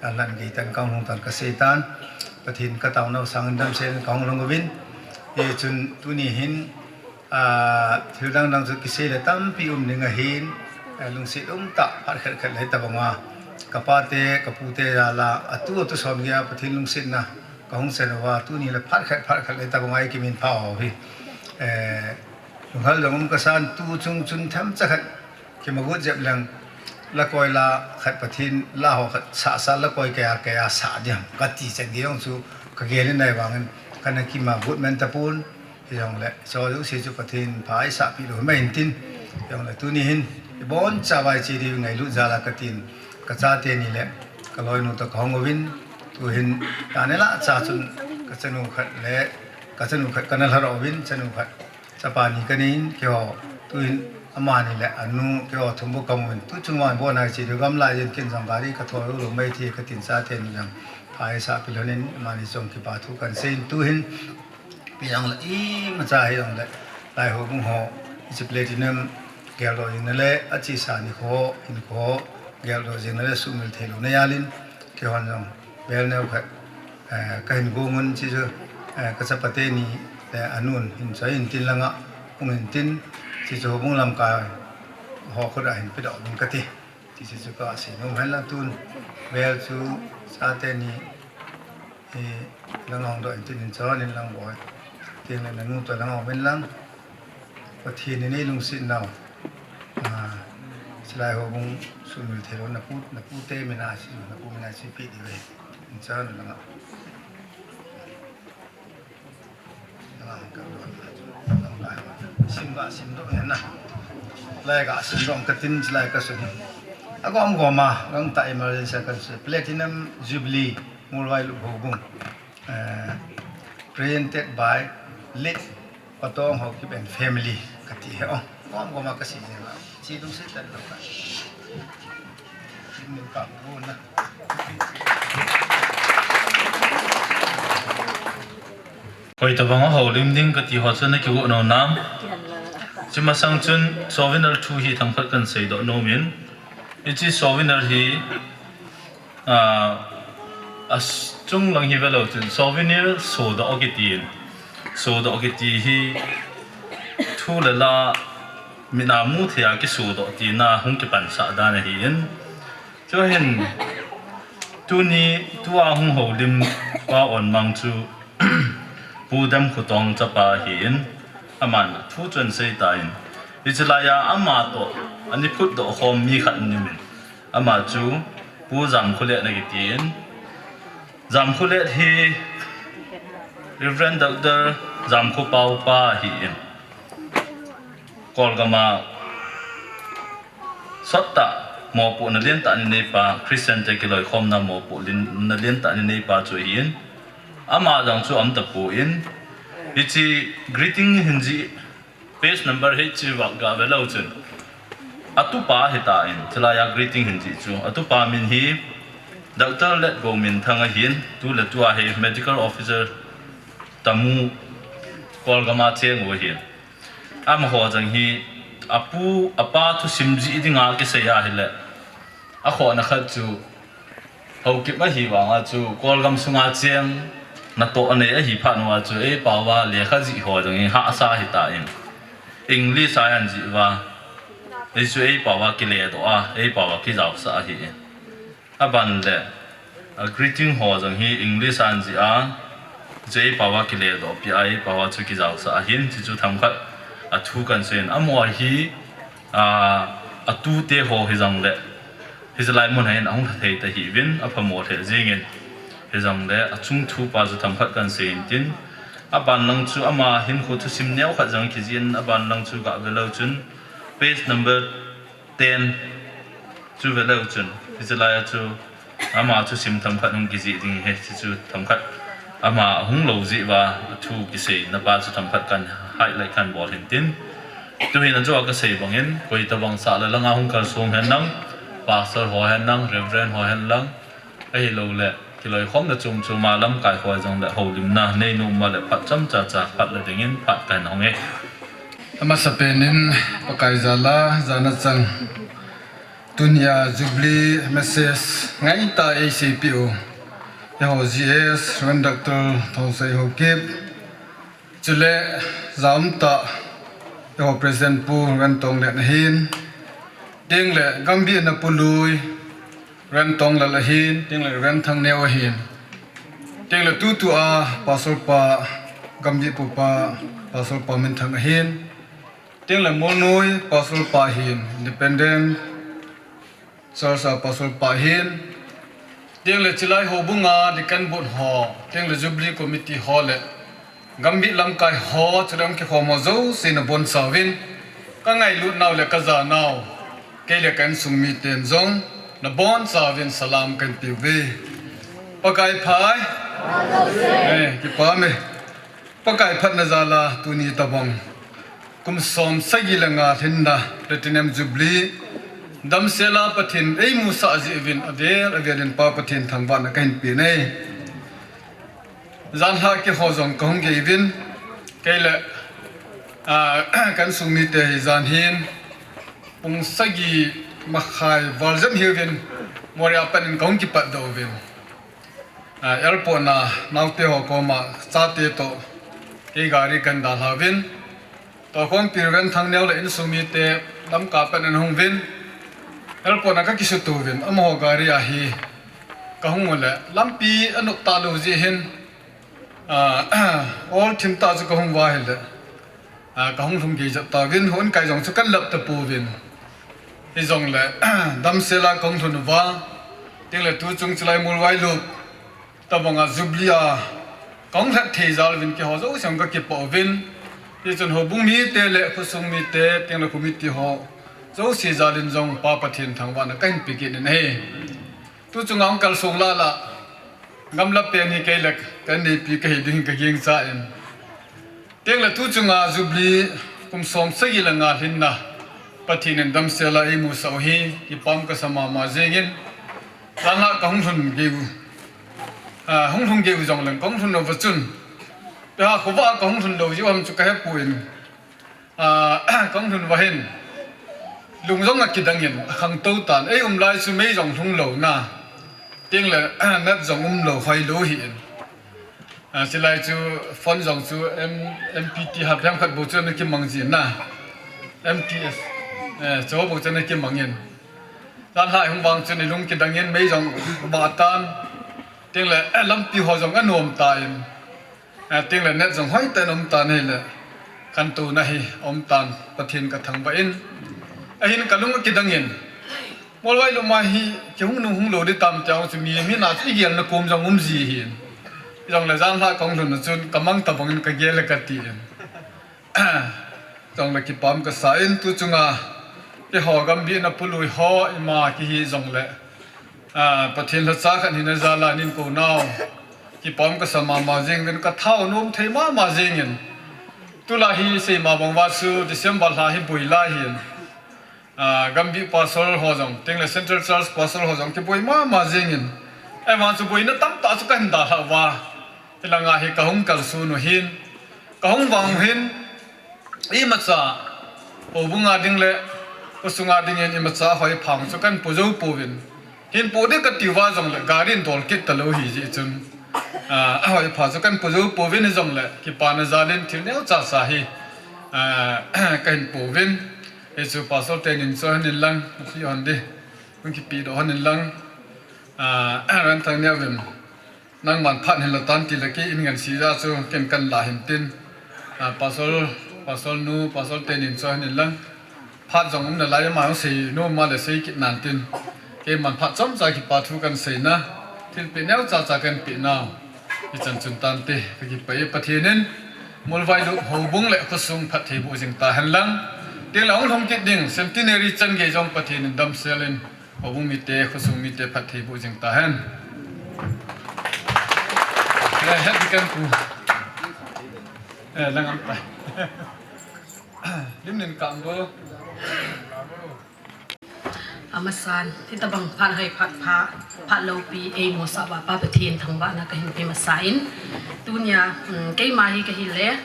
Alan gei tan ka hung tan ka sei tan. Pathen ka taona u sangin damsel in ka hung lhung uvin. Hichun tuni hin, Ah, thil dang dang chu kisei le tampi um ding ahin, ah, lungset um tah phat khat khat le tabang a. Ka pa te, ka pu te jal a, atu, atu som gei a Pathen lungsetna ka hung sen uva, tuni le phat khat, phat khat le tabang a i kimin pha ho hi. Eh, lunghel jong um kasan, tu chung chun themcha khat kimagut jep leng, lakoi la khat Pathen la ho khat sah sah, lakoi keiya keiya sah ding ham kati chan gei jong chu kagel in ahivangin kana kimagut man tapon. Hijongle, hiche jouse chu Pathen pha eisahpeh lou mai intin. Hijongle, tuni hin, iboncha vai che diu ngailut jal a katin, kachate ni le kaloinu toh kahung uvin, tuhin, tani la cha chun, kachanu khat le, kachanu khat kana lhar uvin, chanu khat, chapa ni kanei in, keiho, tuhin, amani le anu, keiho thum bou kaum uvin, tu chung vang ibon a che diu gamlai jin kin jong gari kathol lou mai thei katin, chate ni jong pha eisahpeh lhonin, amani chunga kipa thu kahin seiyin, tuhin, ipi jongle imacha hijongle, Lai houbung ho, hiche Platinum geldoh jing na le, achesa nikho, hinkho geldoh jing na le, sumil thei louna jal in, keihon jong, bel neo khat, eh, kahin gongun, hiche chu, eh, kachapate ni le anun hin choi intin langa, hung intin, hiche chu houbung lamkai ho khut a hin pedoh ding kati. Hiche chu kasei nom hen lang tun, bel chu chate ni, eh, lang hung doh intin in chon in lang boi. Tin le nanu toh lang hung in lang. Pathen in eilungset nau. Ah, hiche Lai houbung sumil thei lou napu, napute min a che, napu min a chepi diu ve. In chon langa. Sim ga sim doh hen na. Lai ga sim doh katin, hiche lai kasun. Agom gom a, gangtah emergency a kasun. Platinum Jubilee, Muolvailup houbung. Eh, presented by late Patong Haokip and family, kati hi. Oh, gom gom a kasei jeng a. Che lungset tah lou ka. Sim ka bu na. Hoitobang a houlim ding kati ho chu nakigo nom nam? Hiche masang chun souvenir thu hi themkhat kahin seidoh nom in. Hiche souvenir hi, ah, achung lang hi velou chun souvenir sodoh kiti in. Sodoh kiti hi thu le la mit a mu thei a kisodoh tina hung kipansah dan ahi in. Chuhin, tuni, tua hung houlim pa onmang chu, Pu Damkhotong chapa ahin, aman thu chu ahin seitan, hiche laiya ama toh, ana phutdoh khom mi khat aum in, ama chu, Pu Jamkholet ana kitin, Jamkholet hi, Reverend Doctor Jamkhopao pa ahin, Kolgam a, Sottah mopohna lentah ana neipa, Christian te kiloikhomna mopohna lentah ana neipa chu ahin, ama jong chu aum tapon, hiche greeting hin jih, page number hiche vang ga velou chun, atupa ahitan, hiche laiya greeting hin jih chu, atupa min hi Doctor Letgouminthang ahin, tuletua hi medical officer Tamu, Kolgam a cheng u ahin. Amaho jong hi, apu, apa thusim jih dinga kisei ahile, akhohna khat chu, Haokip ahi vanga chu, Kolgam sunga cheng, natoh anei ahi phat uva chu, eipao va lekha jih ho jong hi hahsa ahitan, English a ahin jih uva, hichu eipao va kiledoh a, eipao va kijaosah ahi. Aban le, a greeting ho jong hi English a ahin jih a, hichu eipao va kiledoh peh a, eipao va chu kijaosah ahin, hichu themkhat a thu kahin seiyin. Amaho hi, a, atute ho hijongle, hiche lai mun a hin ahung lha thei ta hih uvin, aphamo lheh jengin. Hijongle, achung thu pa chu themkhat kahin seiyin tin, aban lang chu ama hinkho thusim neo khat jong kijih in, aban lang chu ga velou chun, page number ten chu velou chun, hiche laiya chu, ama thusim themkhat hung kijih ding ahi, hichu themkhat ama ahung lou jeh uva, athu kiseina pa chu themkhat kahin highlight kahin bol hin tin. Tuhin ajo a kasei bangin, koitobang sah le langa hung kalsong hen lang, pastor ho hen lang, reverend ho hen lang, ahilouleh, kiloikhomna chom chom a lamkai ho jongle houlimna neinom uva le phat chomcha cha phat le dingin phat kahin hong e. Amasapen in Pakai jal a jana chan tunia Jubilee message ngaitah a eiseipeh u, eiho G S, Reverend Doctor Thongsei Haokip, chule jaumtah, eiho President Pu Reverend Tonglet ahin, tengle gambihna pu lui Reverend Tonglal ahin, tengle Reverend Thangneo ahin, tengle tutua Pastor pa Gamdih pupa Pastor Pa Minthang ahin, tengle Molnoi Pastor pa hin, Independent Church a Pastor pa hin, tengle chilai houbunga Deacon Board ho, tengle Jubilee Committee ho le Gamdih lamkai ho, chule hung kikhom ho jouse nabonchauvin, kangailut nau le kajanau, kei le ka insung miten jong nabonchauvin salam kahin peuve. Pakai phat. Eh, kipah e. Pakai phatna jal'a tuni tobang kum som sagi le nga lhinna Platinum Jubilee damsel'a Pathen eimusah jeh uvin avel avelin Pa Pathen thangvahna kahin pe e. Janhi keiho jong kahung gei uvin, kei le, ah, ka insung mite hi jan hin pung sagi makhai val jen hiuvin Moreh a pat in kahung kipatdoh uvin. Ah, airport a naote ho koma chate toh kei gari kahin dalha uvin. Tohkhompi Reverend Thangneo le insung mite Lamka a pat in ahung uvin. Airport a kakisuto uvin, amaho gari a hi kahung u le lampi anop talou jeh hin, ah, ol thim tah chu kahung uva ahile, ah, kahung lhung gei jep tauvin, hon kai jong chu kahin lap tapouvin. Hijongle, damsel'a kahung lhun uva, tengle tuchung chilai Molvailup tobanga Jubilee a kahung lhat thei jal uvin keiho jouse jong kakipah uvin. Hichun houbung mite le khosung mite, tengle committee ho jouse jalin jong Pa Pathen thangvahna kahin pe kit in ahi. Tuchunga hung kalsong lah lah, gamla pen hi kei le ka inneipi kahi ding kagingchan. Tengle tuchunga Jubilee kum som sagi le nga lhinna Pathen in damsel'a eimusah u hi kipah kasa mama jengin, janhi kahung lhun gei u, ah, hung lhun gei u jongleng kahung lhun uva chun, tua khovah a kahung lhun lou jeh ham chu kahepoi. Ah, kahung lhun uva hin, lung jong akidangin, akhangtou tan, eium lai chu mei jong lhung louna, tengle, net jong umlou, hoilou ahin. Ah, chilai chu phone jong chu M-, M P T hap hiam khat bou chu ana kimang jin na. M T S, eh, chu bou chu ana kimangin. Janhi hung vang chun ilung kidangin mei jong vah tan. Tengle, eh, lampi ho jong anom tan. Eh, tengle net jong hoitah in aum tan ahile, khantouna hi aum tan, Pathen kathangvah in. Ahin kalung akidangin, Molvailup ma hi kihung nung hung lou ding tam tia chu mi, mi na chu igelna kom jong um ji ahin. Hijongle janhi kahung lhun u chun kamang tobangin kagel e katin. Jongle kipah kasa in tuchunga keiho Gamdih na pului ho ima kihi jongle, ah, Pathen lhacha khat hina jal'a nin kou nau kipah kasa mama jengin, kathao nom thei mama jengin. Tulai hi seima bang uva chu December lha hi boi lai ahin. Ah, Gamdih Pastor ho jong, tengle Central Church Pastor ho jong kiboi mama jengin. Ahivang chu boina tamtah chu kahin dalha uva. Hilanga hi kahung kalson u hin, kahung vang u hin, imacha, houbunga ding le khosunga dingin imacha hoiphang chu kahin po jou pouvin. Hin po ding kati uva jongle gari in dol kit talou ahi jeh chun, ah, hoipha chu kahin po jou pouvin, hijongle kipana jalin thil neocha cha hi, ah, kahin pouvin. Hichu Pastor tenin chu hon in lang, hi hon ding, hung kipedoh hon in lang, ah, Reverend Thangneo vin. Nangman phat hin la tan tile kei in ngansi jeh chu ken kahin la hin tin. Ah, Pastor, Pastor nu, Pastor tenin chu hon in lang. Phat jong um nalai, ama jong sei nom a le sei kit nan tin. Keiman phat chomcha kipa thu kahin seina. Thilpeh neocha cha kahin peh nau hichan chun tante, kakipah e. Pathen in Molvailup houbung le khosung phatthei boh jing tahen lang. Tengle hung lhung kit ding Centenary chan gei jong Pathen in damsel in houbung mite, khosung mite phatthei boh jing tahen. Eh, happy kan pu. Eh, lang am tai. Lim nin kang bo. Amasan, hitabang phat hoi phat pha, phat loupi eimusah uva Pa Pathen thangvahna kahin pe masa in. Tunia, um, keima hi kahile,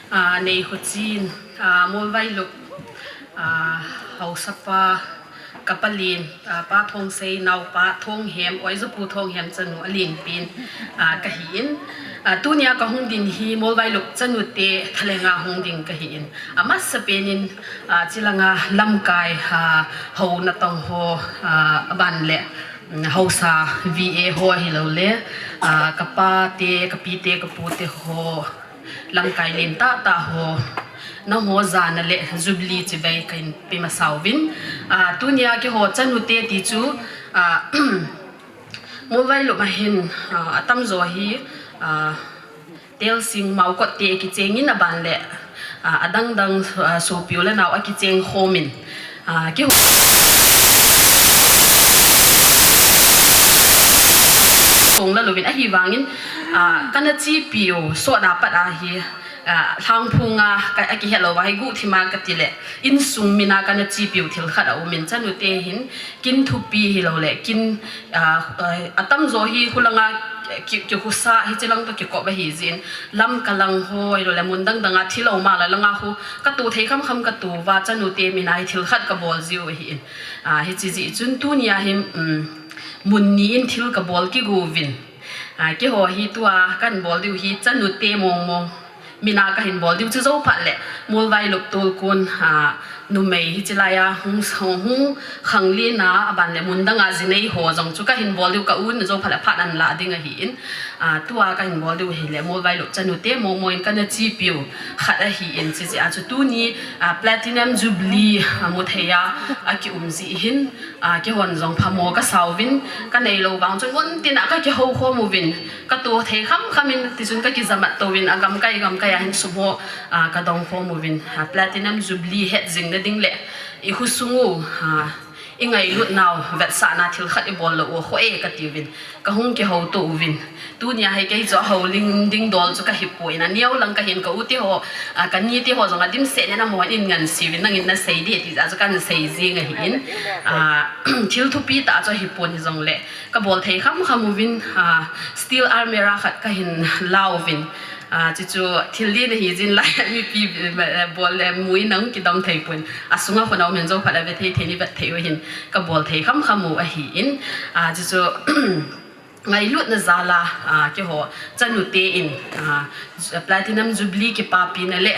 ah, Neihochin, ah, Molvailup, ah, haosapa, Ka palen, ah, Pa Thongsei naopa Thonghem, Oijapu Thonghem chanu alenpen, ah, kahin. Ah, tunia kahung ding hi Molvailup chanute thalenga hung ding kahin. Amasapen in, ah, chilanga lamkai, ah, hou natong ho, ah, aban le, mm, haosa V A ho ahilouleh, ah, ka pate, ka pite, ka pute ho, Lamkai len tah tah ho, nangho jana le Jubilee chibai kahin pe masa uvin. Ah, tunia keiho chanute ti chu, ah, Molvailup a hin, ah, atamjo hi, ah, Telsing Maokot te kichengin aban le, ah, adang dang, ah, sopi u le nao akicheng khomin, ah, keiho kong la louvin ahivangin, ah, kana chepiu sot a pat ahi, ah, Lhangphunga ka, akihet lou va hi guhthima kati le, insung mina kana chepiu thil khat aumin, chanute hin kin thupi hilou le, kin, ah, ah, atamjo hi hulanga ki, kihusa hiche lang toh kikop ahi jin, Lamka lang ho hilou le, mun dang danga thil aum a la langa hu, kato thei kham kham kato uva, chanute mina hi thil khat kabol jiu ahin. Ah, hiche jeh chun tunia hi, um, mun ni in thil kabol kigo uvin. Ah, keiho hi tua kahin bol diu hi chanute mong mong mina kahin bol diu chu jou phat le, Molvailup tolkun, ah, numei hiche laiya hung, hung, hung khanglen a, aban le mun danga jinei ho jong chu kahin bol diu, ka u in jou phat le phat ahin la ding ahin. Ah, tua kahin bol diu hi le, Molvailup chanute mong mong in kana chepiu khat ahin, hiche jeh a chu tuni, ah, Platinum Jubilee, ah, mu thei a, akium jeh hin, ah, keihon jong phamo kasa uvin, kanei lou vang chun mun tina kakihou khom uvin, kato thei kham kham in, tichun kakijamat touvin, agamkai gamkai a hin sum ho, ah, kadong khom uvin, ah, Platinum Jubilee het jing na ding le, i khosung u, ah, i ngailut nau vetsahna thil khat i bol lou u kho e katiuvin, kahung kihou to uvin. Tunia hi kei chu ahoulim ding dol chu kahi poi, aneo lang kahin, ka u te ho, ah, ka ni te ho jong adimset in amahon in ngansi uvin, nangin nasei ding ti jeh a chu kahin sei jing ahin. Ah, thil thupi tah chu ahipon hijongle, kabol thei kham kham uvin, ah, steel almirah khat kahin la uvin. Ah, chuchu thil len ahi jin lai, mipi, eh, bol le mu in ahung kidam thei pon. Asunga khun aumin jou phat le ve thei thei in i vet thei u ahin, kabol thei kham kham u ahin. Ah, chuchu ngailutna jal a, ah, keiho chanute in, ah, Platinum Jubilee kipapina le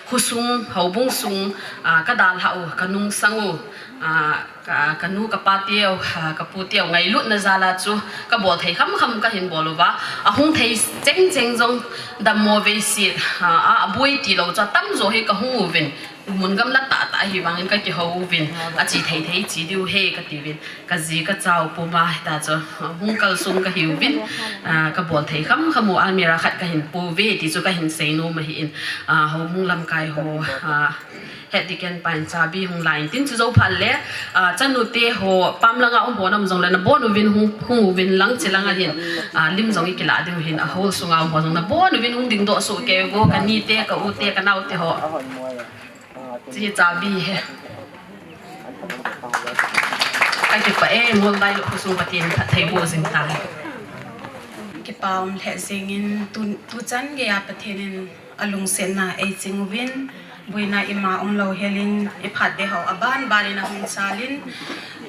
khosung, houbung sung, ah, kadalhah u, kanungsang u, ah, ka, kanu kapa teu, ah, kapu teu ngailutna jal a chu kabol thei kham kham kahin bol uva, ahung thei cheng cheng jong dammo veiset, ah, a, aboi tilou chu atamjo hi kahung uvin, mun gamla tah tah ahivangin kakihou uvin, ache thei thei che diu ahi katiuvin, kaji kacha u puma hita chu, ah, hung kalsong kahiuvin, ah, kabol thei kham kham u almirah khat kahin pouve ti chu kahin seinom ahin, ah, houbung lamkai ho, ah, head deacon pa in chabi hung la in tin chu jou phat le, ah, chanute ho pam langa um ho nam jongle nabon uvin hung, hung uvin lang che langa hin, ah, lim jong i kila diu ahin, ahol sunga um ho jong nabon uvin hung dingdoh soh kei uvo, ka ni te, ka u te, ka nao te ho. Hiche chabi hi. Kakipah e, Molvailup khosung Pathen in phattheiboh jing tahen. Kipa um lheh jengin tu, tuchan geiya Pathen in alungsetna eiching uvin, boina ima umlou helin, iphat ding ho aban ban in ahung chalin,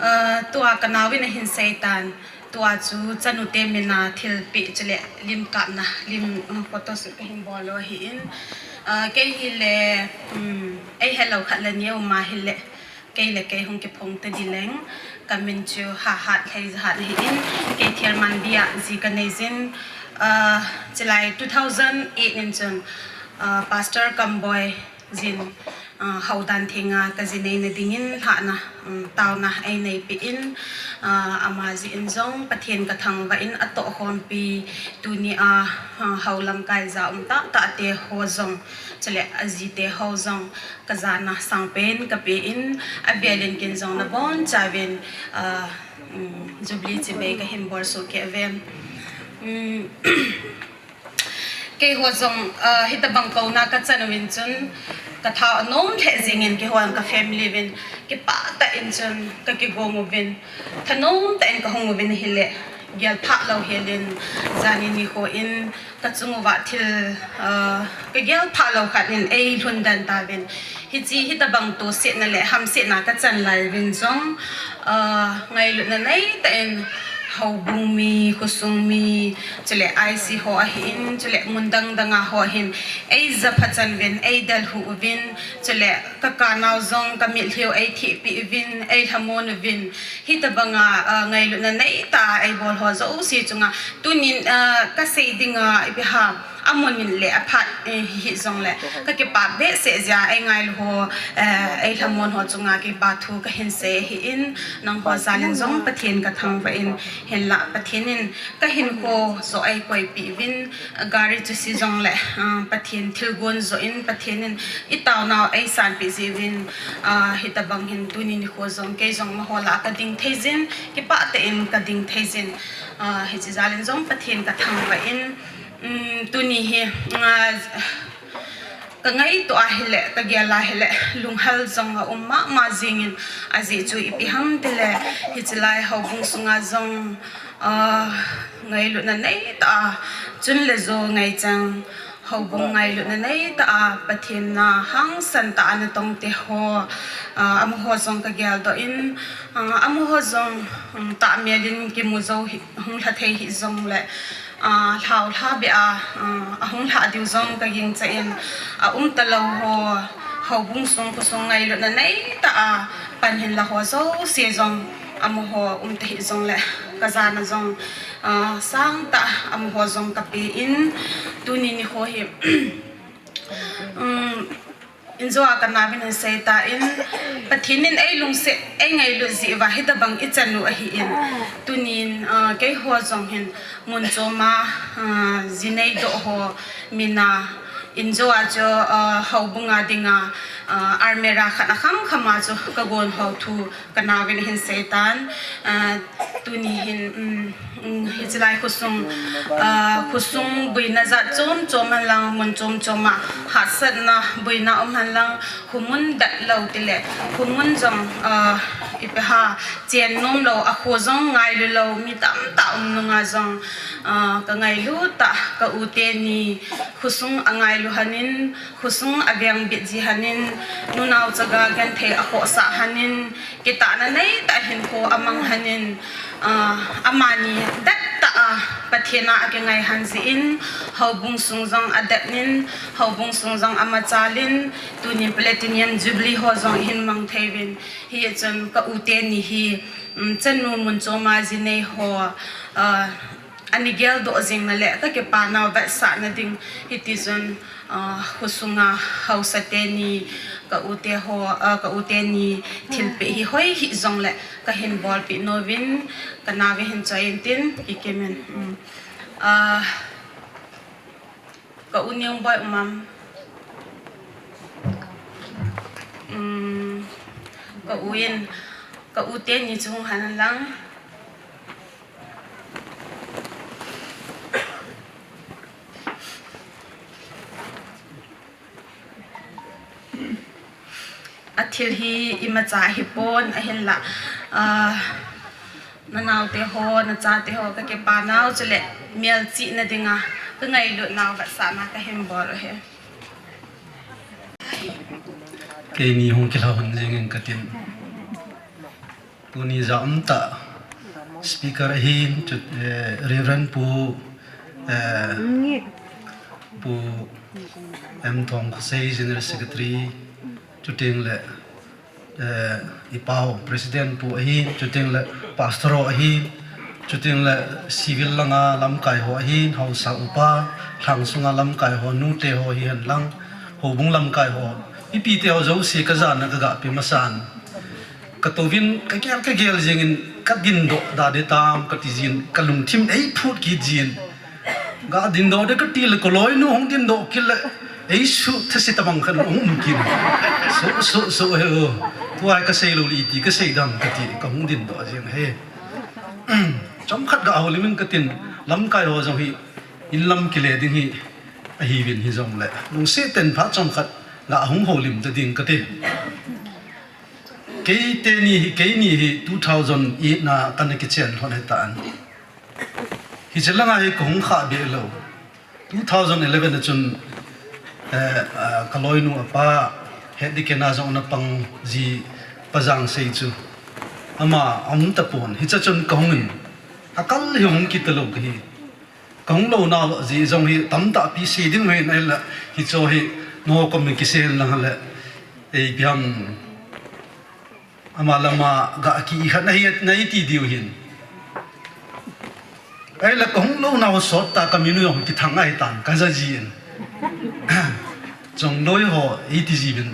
ah, tua kanaovin ahin seitan, tua chu chanute mina thilpeh chule lim kapna, lim, um, photoshoot kahin bol u ahin, ah, kei hile, um, eihelou khat le ni aum a hile, kei le kei hung kiphong tading leng, kamin chu Hahat Lheijahat ahin, kei Thelmanbi a ji kanei jin, ah, chulai two thousand eight in chun, ah, Pastor Kamboi jin, ah, houdan thenga kaji neina dingin lhahna, um, taona eineipeh in, ah, ama jeh in jong Pathen kathangvah in atohkhompi tunia, ah, hou lamkai ja um tahtah te ho jong, chule ajite ho jong, kajana sangpen kapen, avelin ken jong nabonchauvin, ah, um, Jubilee chibai kahin bolsoh kei uve. Um, keiho jong, ah, hitobang kouna kachan uvin chun, kathao anom lheh jengin keiho ka family uvin, kipah tah in chun kakigong uvin, thanom tah in kahung uvin ahile, gelphah lou helin, jani nikho in, kachung uva thil, ah, kagelphah lou khat in eilhun den tauvin. Hiche, hitobang tosetna le hamsetna kachan lai uvin jong, ah, ngailutna neitah in houbung mi, khosung mi, chule I C ho ahin, chule mun dang danga ho ahin, eija phachan uvin, eidalhu uvin, chule kakanao jong kamitlhiu eithehpeh uvin, eilhamon uvin, hitobanga, ah, ngailutna neitah a eibol ho jouse chunga, tunin, ah, kasei dinga, ipi ham, amun in le aphat, eh, hi, hi jong le, ka kipah behseh jeh a, ei ngailu ho, eh, ei lhamon ho chunga kipa thu ka hin sei ahi in, nangho jal in jong Pathen ka thangvah in, hinlah Pathen in ka hinkho joh ei koipeh uvin, gari chu si jong le, ah, Pathen thilgon joh in Pathen in i taonau ei sanpeh jeh uvin, ah, hitabang hin tuni nikho jong kei jong amaho lah a ka ding thei jin, kipah tah in ka ding thei jin, ah, hiche jal in jong Pathen ka thangvah in, um, tuni hi, ah, ka ngaito ahile, ka gel ahile, lunghel jong aum mama jing in, ajeh chu ipi ham tile, hiche lai houbung sunga jong, ah, ngailutna neitah a, chun le jo ngaichang, houbung ngailutna neitah a, Pathen na hangsan tah a na tong te ho, ah, amaho jong ka geldoh in, ah, amaho jong, um, tahmel in kimu jou hi, hung lha thei hih jong le, ah, lhau lha beh a, ah, ahung lhah diu jong ka gingcha in, aum talou ho, houbung sung khosung ngailutna neitah a, pan hinla ho jouse jong, amaho um ta hih jong le, ka jana jong, ah, sangtah amaho jong ka pe in, tuni nikho hi, um, injo a ka naovin hin sei tan, Pathen in ei lungset, ei ngailut jeh uva hitabang i chan u ahi in, tunin, ah, keiho jong hin mun chom a, ah, ji neidoh ho min a, injo a chu, ah, houbung a dinga, ah, almirah khat a kham kham a chu ka gon ho thu ka naovin hin sei tan, ah, tuni hin, um, um, hiche lai khosung, ah, khosung boina jat chom chom hen lang, mun chom chom a hatsatna boina um hen lang, khomun dat lou tile, khomun jong, ah, ipi ham, chen nom lou, akho jong ngailu lou, mi tamtah um nunga jong, ah, ka ngailut tah, ka u teni, khosung angailu hen in, khosung avengbit ji hen in, nunao chaga genthei akhohsah hen in, kitahna neitah hinkho amang hen in, ah, amani dettah a Pathen a akingai hen jeh in, houbung sung jong adet in, houbung sung jong amachal in, tunin Platinum Jubilee ho jong ihin mang thei uvin, hichun ka u teni hi, um, chanu mun chom a ji nei ho, ah, ana geldoh jing na le, ka kipa nau vetsahna ding, hiti chun, ah, khosunga haosa teni, ka u te ho, ah, ka u teni thilpeh hi hoi hih jong le, ka hin bolpeh nom uvin, ka naovin hin choi in tin, kikim in, um, ah, ka u Ningboi um am, um, ka u in, ka u teni chu hung hen lang. Athil hi imacha ahipon, ahinla, ah, na naote ho, na chate ho, ka kipa nau chule melchihna dinga ka ngailut nau vetsahna ka hin bol u ahi. Keini hung kilha hon jing in ka tin. Tuni ja umtah speaker ahin, chu, eh, Reverend Pu, eh, Pu M Thongkhosei, General Secretary, chuteng le, eh, i pau President Pu ahin, chuteng le Pastor ho ahin, chuteng le civil langa lamkai ho ahin, haosa upa, lhang sunga lamkai ho, nute ho hihen lang, houbung lamkai ho, ipi te ho jouse ka jana ka ga pe masan. Ka touvin, ka gel, ka gel jing in, ka dindoh da de tam, ka ti jin, ka lungthim ei phut kit jin. Ga dindoh de ka ti le, ka loinu hung dindoh kit le, ei su thase tabang khat hung um kit. Su, su, su he o. Tua ka sei lou le iti, ka sei dam ka ti, ka hung dindoh jing he. Chomkhat ga houlim in ka tin, lamkai ho jong hi, in lam kile ding hi, ahiuvin hijong le. Lungset ten phat chomkhat ga hung houlim ta ding ka ti. Kei teni hi, keini hi two thousand eight na kana kichen lhon ahitan. Hiche langa hi ka hung kha be lou. Two thousand eleven a chun, eh, ah, ka loinu apa, het di kena jong na pang ji pa Jangsei chu. Ama aum tapon. Hiche chun ka hung in. Akal hi hung kit talou ka hi. Ka hung lou nau jeh jong hi tamtah pi sei ding hin ahile, hicho hi nangho kom in kisei hen lang le, ei ipi ham, ama le ama ga ki khat nahi, nahi ti diu hin. Ahile kahung lou nau sot ta, kaminu jong kithang ahitan, kaja jin. Chongloi ho, iti jibin.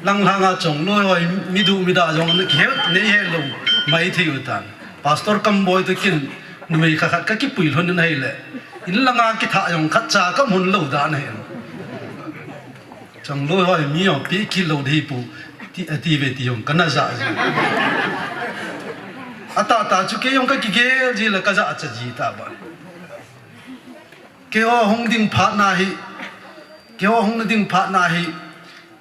Langlanga chongloi ho, midu mida jong, kihel, nei helou, maithei utan. Pastor Kamboi toh kin, numei khat khat kakipui lhon in ahile. In langa kitha jong khatcha kamun lou dan ahi. Chongloi ho, mi jong pi kilou dei pu, ti, ati ve ti jong, kana ja ji. Atah tah chu kei jong kakigel ji le kaja cha ji taba. Keiho hung ding phat na hi, keiho hung ding phat na hi,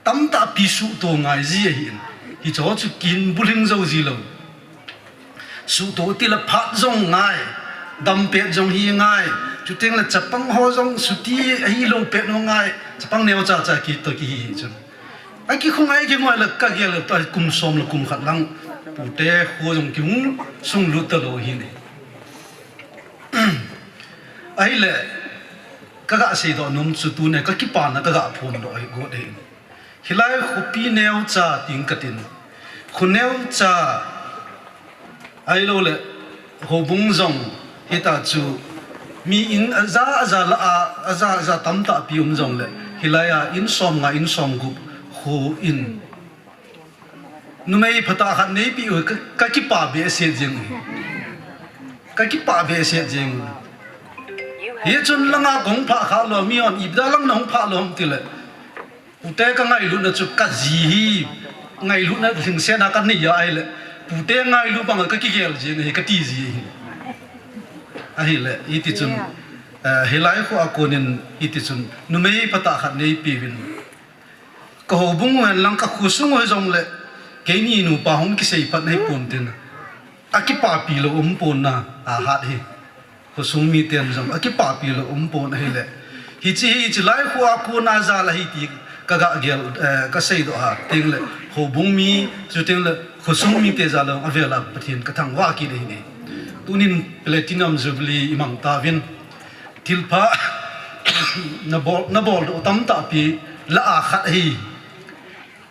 tamtah pi suhto ngai ji ahin. Hicho chu kin bulhing jo ji lou. Suhto tile phat jong ngai, dam pet jong hi ngai. Chuteng le chapang ho jong suti ahilou pet ho ngai. Chapang neocha cha kitoh kihi hi chun. Akikhung ai kingoi le kagel le toh kum som le kum khat lang. Pute kho jong kihung sunglut talou hi ne. Ahile, kaga seidoh nom chu tuni kakipana kaga phondoh ahi got ahi. Hilai khopi neocha ting katin. Kho neocha ahilou le, houbung jong hita chu mi in aja aja la a, aja aja tamtah pi um jong le. Hilai a in som nga in som gup kho in. Numei phatah khat neipi u, ka, kakipa behseh jeng u. Kakipa behseh jeng u. Hichun langa kahung phah kha lou, mi hon ipi dia lang nahung phah lou ham tile. Pute kangailutna chu kaji hi, ngailutna lhingsetna kanei a ahile. Pute ngailu banga kakigel jeng hi kati ji hi. Ahile, hiti chun, eh, hilai kho a konin hiti chun, numei phatah khat neipi uvin. Ka houbung u hen lang ka khosung u hijongle, keini nupa hung kisei phat nahi pon tin. Akipapi lou um pon na, ahat hi. Khosung miten jong akipapi lou um pon ahile. Hiche hi, hiche lai kho a kona jal ahi ti kaga gel, eh, kaseidoh a. Tengle, houbung mi, chutengle, khosung mite jal a avel a Pathen kathangvah kit ahi ne. Tunin Platinum Jubilee imang tauvin. Thilpha nabol, naboldoh tamtah pi lah a khat ahi.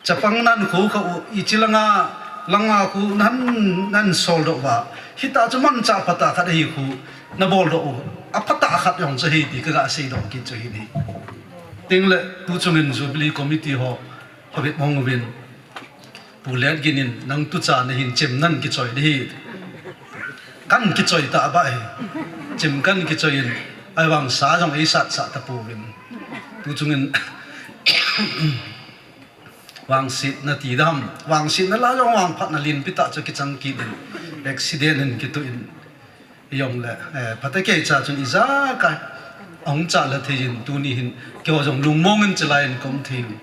Chapang nan khu kha u, hiche langa, langa khu nan, nan soldoh uva. Hita chu manchah phatah khat ahi khu, naboldoh u. Aphatah khat jong chu ahi ti kaga seidoh kit chu ahi ne. Tengle, tuchungin Jubilee Committee ho, hobit mong uvin. Pu Letgin in, nang tuchan hin chem nan kichoi ding ahi. Kan kichoi tah ba hi. Chem kan kichoi in, ahivang sa jong eisat sah tapouvin. Tuchungin, vangsetna ti dam, vangsetna la jong vangphatna lenpi tah chu kichang kit in, accident in kituh in. Jongle, eh, phatecha chun ijat khat ahung chat lha thei in tuni hin, keiho jong lungmong in chelai in kaum thei u.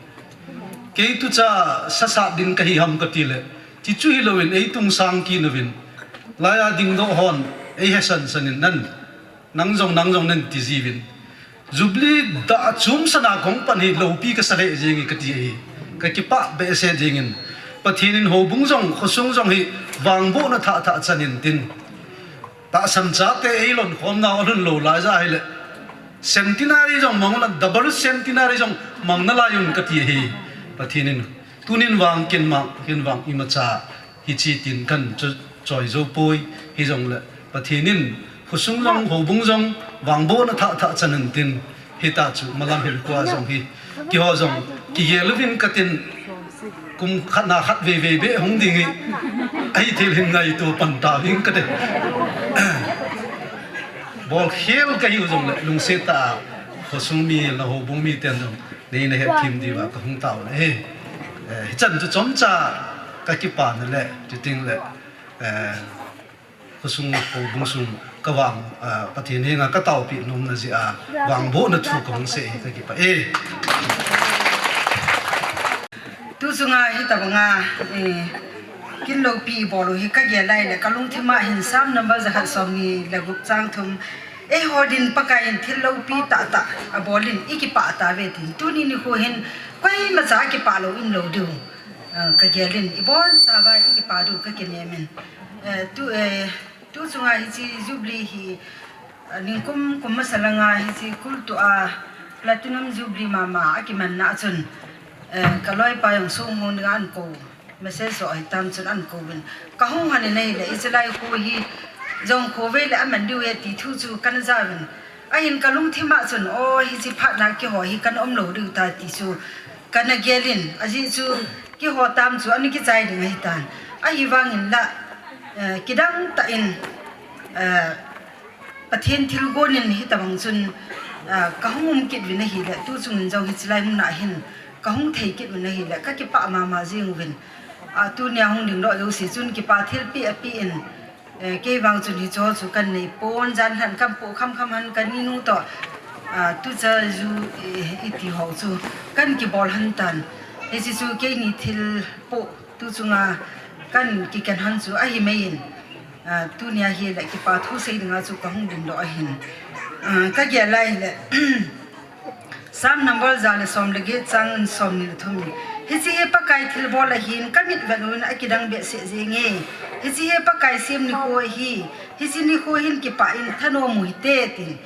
Kei tucha sasat ding kahi ham katile, ti chu hilou in eitung sang kit uvin. Laiya dingdoh hon, eihesan san in nan, nang jong, nang jong nan ti jiuvin. Jubilee dah a chom sana kong pan hi loupi kasa lheh jeng e kati ahi. Kakipah behseh jeng in. Pathen in houbung jong, khosung jong hi vangbohna thah thah chan in tin. Tahsan chate eilon khomna u alhun lou lai jeh a ahile. Centenary jong mang u la, double centenary jong mang nalai un kati ahi. Pathen in tunin vang ken mang, ken vang imacha hiche tin kan chu choi jou poi, hijongle Pathen in khosung jong, houbung jong, vangbohna thah thah chan in tin, hita chu malam hin kua jong hi, keiho jong, kigel uvin katin, kum khat na khat vei vei beh hung ding hi, ahithei le hin ngaito pan tauving kate. Bolkhel kahiu jongle, lungset tah a, khosung mi le houbung miten jong, neina hethem diuva kahung tao le hi. Eh, hichan chu chomcha kakipana le, chutengle, eh, khosung houbung sung kavang, eh, Pathen henga kataopi nomna jeh a, vangbohna thu kahung sei hi kakipah e. Tuchunga hitabanga, eh, kin loupi ibol u hi kagel lai le, kalungthim a hin Psalm number jakhat somni le gup chang thum, eiho din Pakai in thil loupi tahtah abol in ikipah tauve tin. Tuni nikho hin koimacha kipah lou umlou diu, eh, kagel in ibonchauva ikipah diu kakinem in. Eh, tu, eh, tuchunga hiche Jubilee hi, eh, ningkum kum masa langa hiche kultu a Platinum Jubilee mama akimanna chun, eh, kaloipa jong song hon dinga ahin kou. Message so ahitam chun ahin kouvin. Kahung lhon in ahile, hiche lai kho hi, jong khovei le aman diu e ti thu chu kana jauvin. Ahin kalungthim a chun, o, hichi phat na keiho hi kana umlou diu tai ti chu kana gelin, ajeh chu keiho tam chu ana kichai ding ahitan. Ahivangin la, eh, kidang tah in, eh, Pathen thilgon in hitabang chun, ah, kahung um kit uvin ahile, tuchung in jong hichi lai mun a hin kahung thei kit uvin ahile, kakipah mama jing uvin. Ah, tunia hung dingdoh jouse chun kipa thilpeh apeh in, eh, kei vang chun hicheho chu kanei pon, jan lhan kapoh khamkham lhan kaninu toh, ah, tucha ju, eh, iti ho chu kana kibol lhon tan. Hiche chu keini thilpoh tuchunga kana kiken lhon chu ahi mai in. Ah, tunia hile kipa thu sei dinga chu kahung dingdoh ahin. Ah, kagel a hile, Psalm number ja le som le get chang somni le thum. Hiche hi Pakai thilbol ahin, kamit vet uvin akidang behseh jenge. Hiche hi Pakai sem nikho ahi, hiche nikho hin kipah in thanom u hite tin.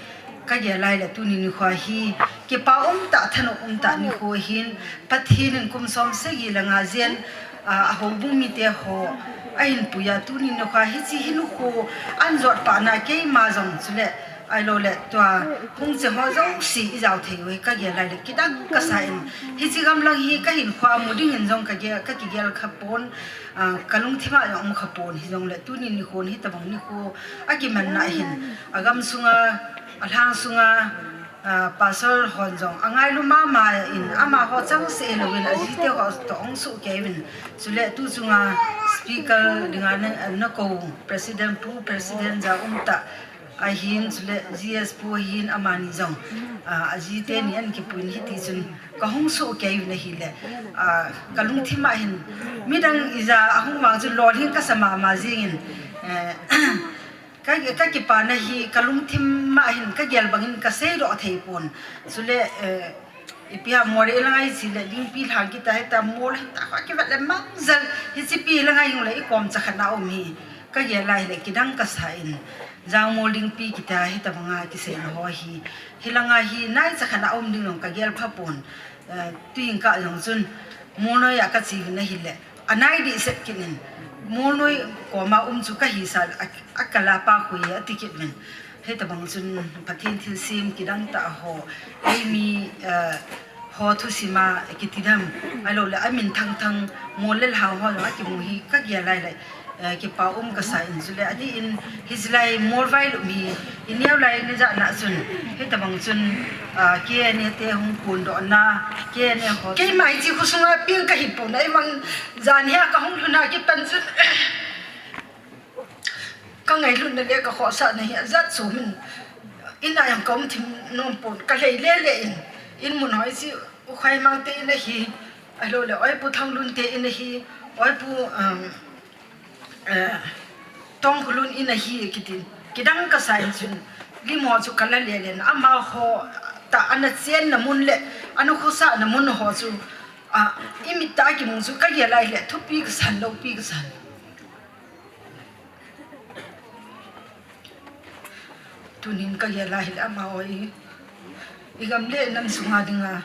Kagel a hile tuni nikho hi kipa umtah, thanom umtah nikho ahin, Pathen in kum som sagi le nga jen, ah, a houbung mite ho ahin pui a, tuni nikho hiche hinkho ana jotpah na keima jong chule, ahiloule tua hung che ho jouse ijao thei u hi kagel a hile kidang kasa in, hiche gamlang hi kahinkho a mu dingin jong kagel, kakigel khapon, ah, kalungthim a jong um khapon, hijongle tuni nikhon hitabang nikho akimanna hin, agam sunga, alhang sunga, ah, pastor hon jong angailu mama in, amaho changseh louvin ajite ho toh ahung sohkei uvin. Chule tuchunga speaker dinga na, nakou president pu, president ja umtah ahin, chule G S pu ahin, amani jong, ah, ajite ni ana kipuiyin hitichun kahung sohkei uvin ahile, ah, kalungthim a hin midang ija ahung vang chu lolhing kasa mama jingin, eh, ka, kakipana hi kalungthim a hin kagel bangin kaseidoh theipon. Chule, eh, ipi ham, Moreh langa iche le dingpi lhang kiti hita, mol hita, kho kivet le mangjal, hichepi langa hung le ikom chakhat na um hi kagel a hile kidang kasa in, jangmol dingpi kiti hitabanga kiseina ho hi, hilanga hi nai chakhat na um ding jong kagel phapon. Eh, tuin kah jong chun molnoi a kache uvin ahile, anai dehset kit in, molnoi koma um chu kahisah a, akal a pa khu hi ati kit uvin. Hitabang chun Pathen thilsem kidang tah ho, eimi, eh, ho thusim a kiti dam, ahiloule amin thangthang mol le lhang ho jong akimu hi kagel a hile, eh, kipa um kasa in, chule adeh in hiche lai molvai lum hi ineo lai nijat na chun, hitabang chun, ah, K N A te hung kondohna, K N A ho. Keima hiche khosunga peng kahipon, ahivang jan hia kahung lhun a kipan chun kangailutna le kakhohsahna hi ajat chom in, in a jong kaum thim nom pon, kalhei lele in, in mun ho hiche U Khaimang te in ahi, ahiloule Oipu Thanglun te in ahi, Oipu, um, eh, Tongkhulun in ahi kitin, kidang kasa in chun, lim ho chu kala lele in, amaho tah ana chenna mun le ana khosahna mun ho chu, ah, imit a kimu chu kagel a hile thupi kasan, loupi kasan. Tunin kagel a hile amaho hi igam le inam sunga dinga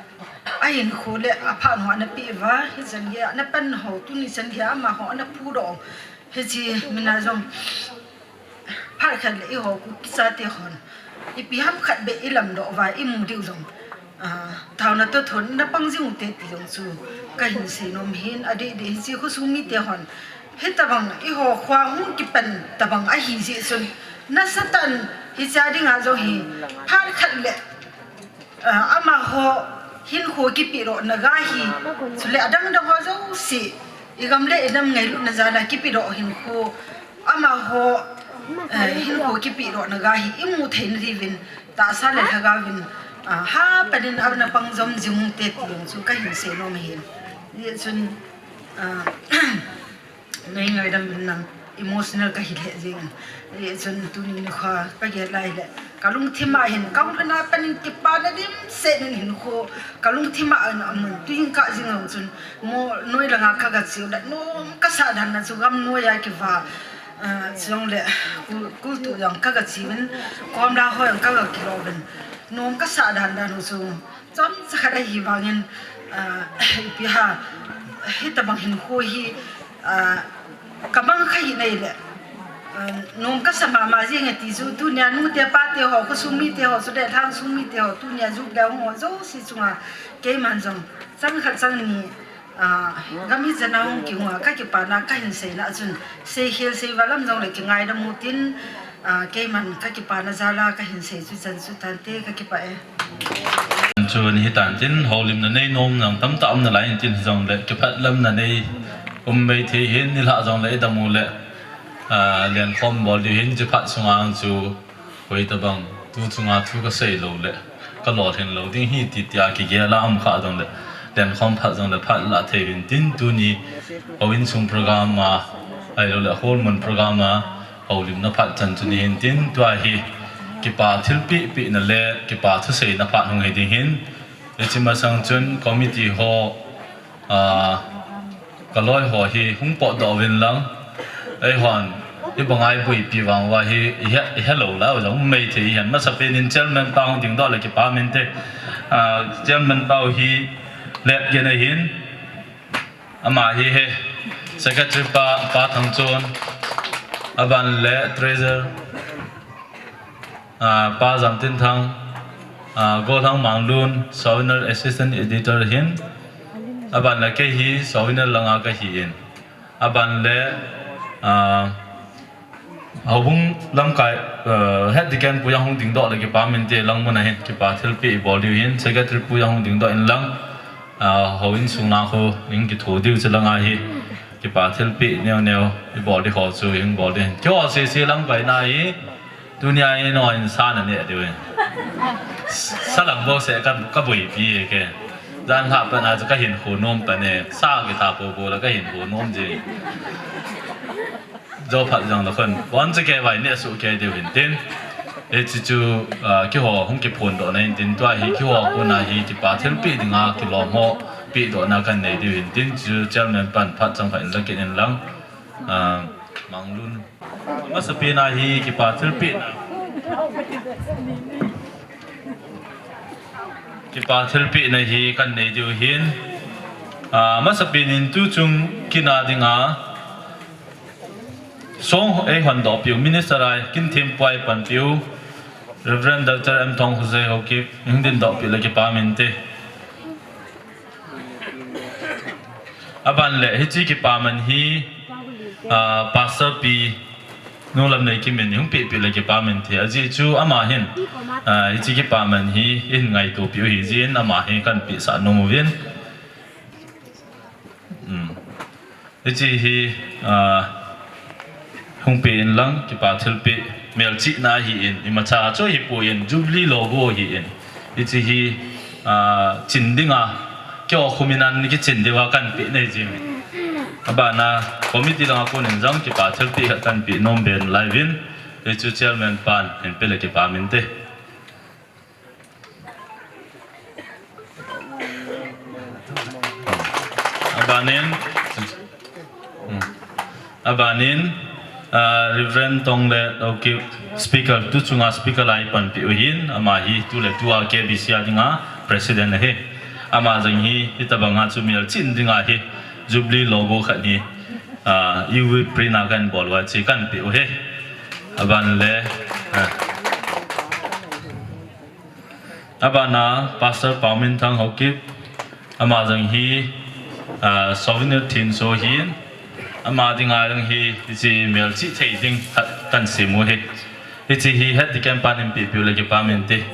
ahinkho le aphat ho ana peh uva, hichan gei a ana pan ho, tuni chan gei a amaho ana phudoh, hiche mina jong phat khat le eiho Kuki chate hon ipi ham khat beh ilamdoh uva imu diu jong, ah, thaona toh thon ina pang jing ute ti jong chu kahin seinom ahin, adeh deh hiche khosung mite hon hitabang eiho kho hung kipan tabang ahi jeh chun, nasatah in hiche dinga jong hi phat khat le, ah, amaho hinkho kipehdohna ga hi, chule adang dang ho jouse, igam le inam ngailutna jal a kipehdoh hinkho, amaho, eh, hinkho kipehdohna ga hi imu theina diuvin tahsa le lhagao vin, ah, hapan in ana pang jom jing ute ti jong chu kahin seinom ahin. Hijeh chun, ah, nei ngaidam in lang emotional kahi lheh jeng in. Hijeh chun tuni nikho kagel a hile kalungthim a hin kahung lhun a pat in kipana dimset in hinkho kalungthim a ana um in, tuin kah jing jong chun molnoi langa kaga cheu le nom kasah dan na chu gamnoi a kiva, ah, chujongle kul, kultuh jong kaga che uvin, komla ho jong kaga kilo uvin, nom kasah dan dan u chu chomcha khat ahivangin, ah, ipi ham, hitabang hinkho hi, ah, kamang kha hih nai le, Nom kasa mama jing e ti chu, tunia nute pate ho, khosung mite ho, chule lhangsung mite ho, tunia jupdau ho jouse chunga keiman jong chang khat chang ni, ah, gam ijat a hung kihung a kakipana kahin seina chun, seikhel seival lam jongle kingaidam utin, ah, keiman kakipana jal a kahin sei chu chan chu tante, kakipah e. Chu ni hitan tin, houlimna nei nom jong tamtah um nalai in tin, hijongle kiphatlamna nei um maithei hin, nilhah jongle idam uleh, ah, lenkhom bol diu hin, chuphat sunga chu hoitobang tu chunga thu kasei louleh kalolhin lou ding hi ti tia kigel a um kha jongle, lenkhom phat jongle phatlah thei hin tin, tuni houin sung program a, ahilouleh holmun program a, houlimna phat chan chu ni hin tin, tua hi kipa thilpeh pehna le kipa thuseina phat hung hi ding hin, hiche masang chun committee ho, ah, kaloi ho hi hung potdoh uvin lang, eihon ibanga iboipi vang uva hi ihe, ihelou lai u jong um maithei hin, masapen in chairman pa hung dingdoh le kipah inte. Ah, chairman pa hi Letgen ahin, ama hi he, secretary pa, Pa Thangchon, aban le treasurer, ah, Pa Jamtinthang, ah, Golhang Manglun, souvenir assistant editor ahin, aban le kei hi souvenir langa kahi in, aban le, ah, houbung lamkai, ah, head deacon pu jong hung dingdoh le kipah inte, lang mun ahin kipa thilpeh ibol diu hin, secretary pu jong hung dingdoh in lang, ah, houin sung lang khu hung kitho diu chu langa hi kipa thilpeh neo neo ibol di ho chu hung bol di hin. Keiho sese lamkaina hi, tunia hi nangho in sa naneh diu hin. Sa lang bou seh ka, kaboipi e kei. Jan lhah pat a chu kahinkho nom pan e. Sa kitha popo le kahinkho nom ji. Jou phat jongle khun, bon chu kei vai neh soh kei diu hin tin. Hiche chu, ah, keiho hung kiphondohna hin tin, tua hi keiho kona hi kipa thilpeh dinga kilom ho pehdohna kanei diu hin tin, chu chairman pan phat chomkhat in la kit in lang. Ah, Manglun. Masapen a hi kipa thilpehna, kipa thilpehna hi kanei diu hin. Ah, masapen in tuchung kin a dinga song eihondohpeh u, minister a kin thempu a eipanpeh u, Reverend Doctor M Thongkhoje Haokip, hung dingdohpeh le kipah inte. Aban le hiche kipaman hi, ah, Pastor Pi Nu Lamneikim in hung pehpeh le kipah inte. Ajeh chu ama hin, ah, hiche kipaman hi eihin ngaitopeh u ahi jeh in ama hi kahin pehsah nom uvin. Hmm. Hiche hi, ah, hung peh in lang, kipa thilpeh, melchihna ahin, imacha chu ahipoi, Jubilee logo ahin. Hiche hi, ah, chin dinga, keiho khum in ana kichin diuva kahin peh nahi jing. Abana committee langa konin jong kipa thilpeh khat kahin peh nom be nalai uvin. Hichu chairman pan hin pe le kipah inte. Abanin, hmm. Abanin, ah, Reverend Tonglet Haokip speaker, tuchunga speaker a eipanpeh u ahin, ama hi tuletua K B C a dinga president ahi. Ama jong hi, hitobanga chu melchih dinga hi, Jubilee logo khat hi, ah, U V print a kahin bol uva hiche kahin peh u ahi. Aban le, ah. Abana Pastor Pauminthang Haokip, ama jong hi, ah, souvenir thinso ahin, ama dinga jong hi, hiche melchih thei ding khat kahin sem u ahi. Hiche hi head deacon pan hin pehpeh u le kipah inte.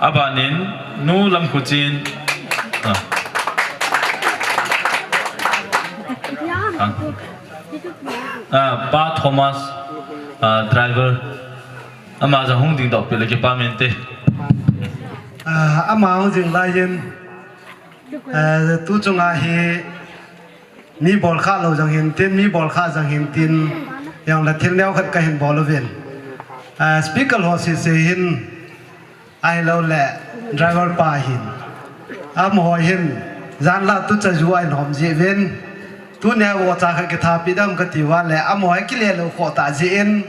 Abanin, Nu Lamkhuchin. Ah. Ah. Ah, Pa Thomas, ah, driver. Ama jong hung dingdohpeh le kipah inte. Ah, ama hung jing laiyin, ah, tuchunga hi mi bolkha lou jong hintin, mi bolkha jong hintin, jongle thil neokhat kahin bol uvin. Ah, speaker ho sese hin, ahilouleh driver pa hin. Amaho hin, jan la tucha ju ahin hom jiuvin. Tunia vohcha khat kithapeh dam kati uva le, amaho hi kile lou khoh tah jeh in,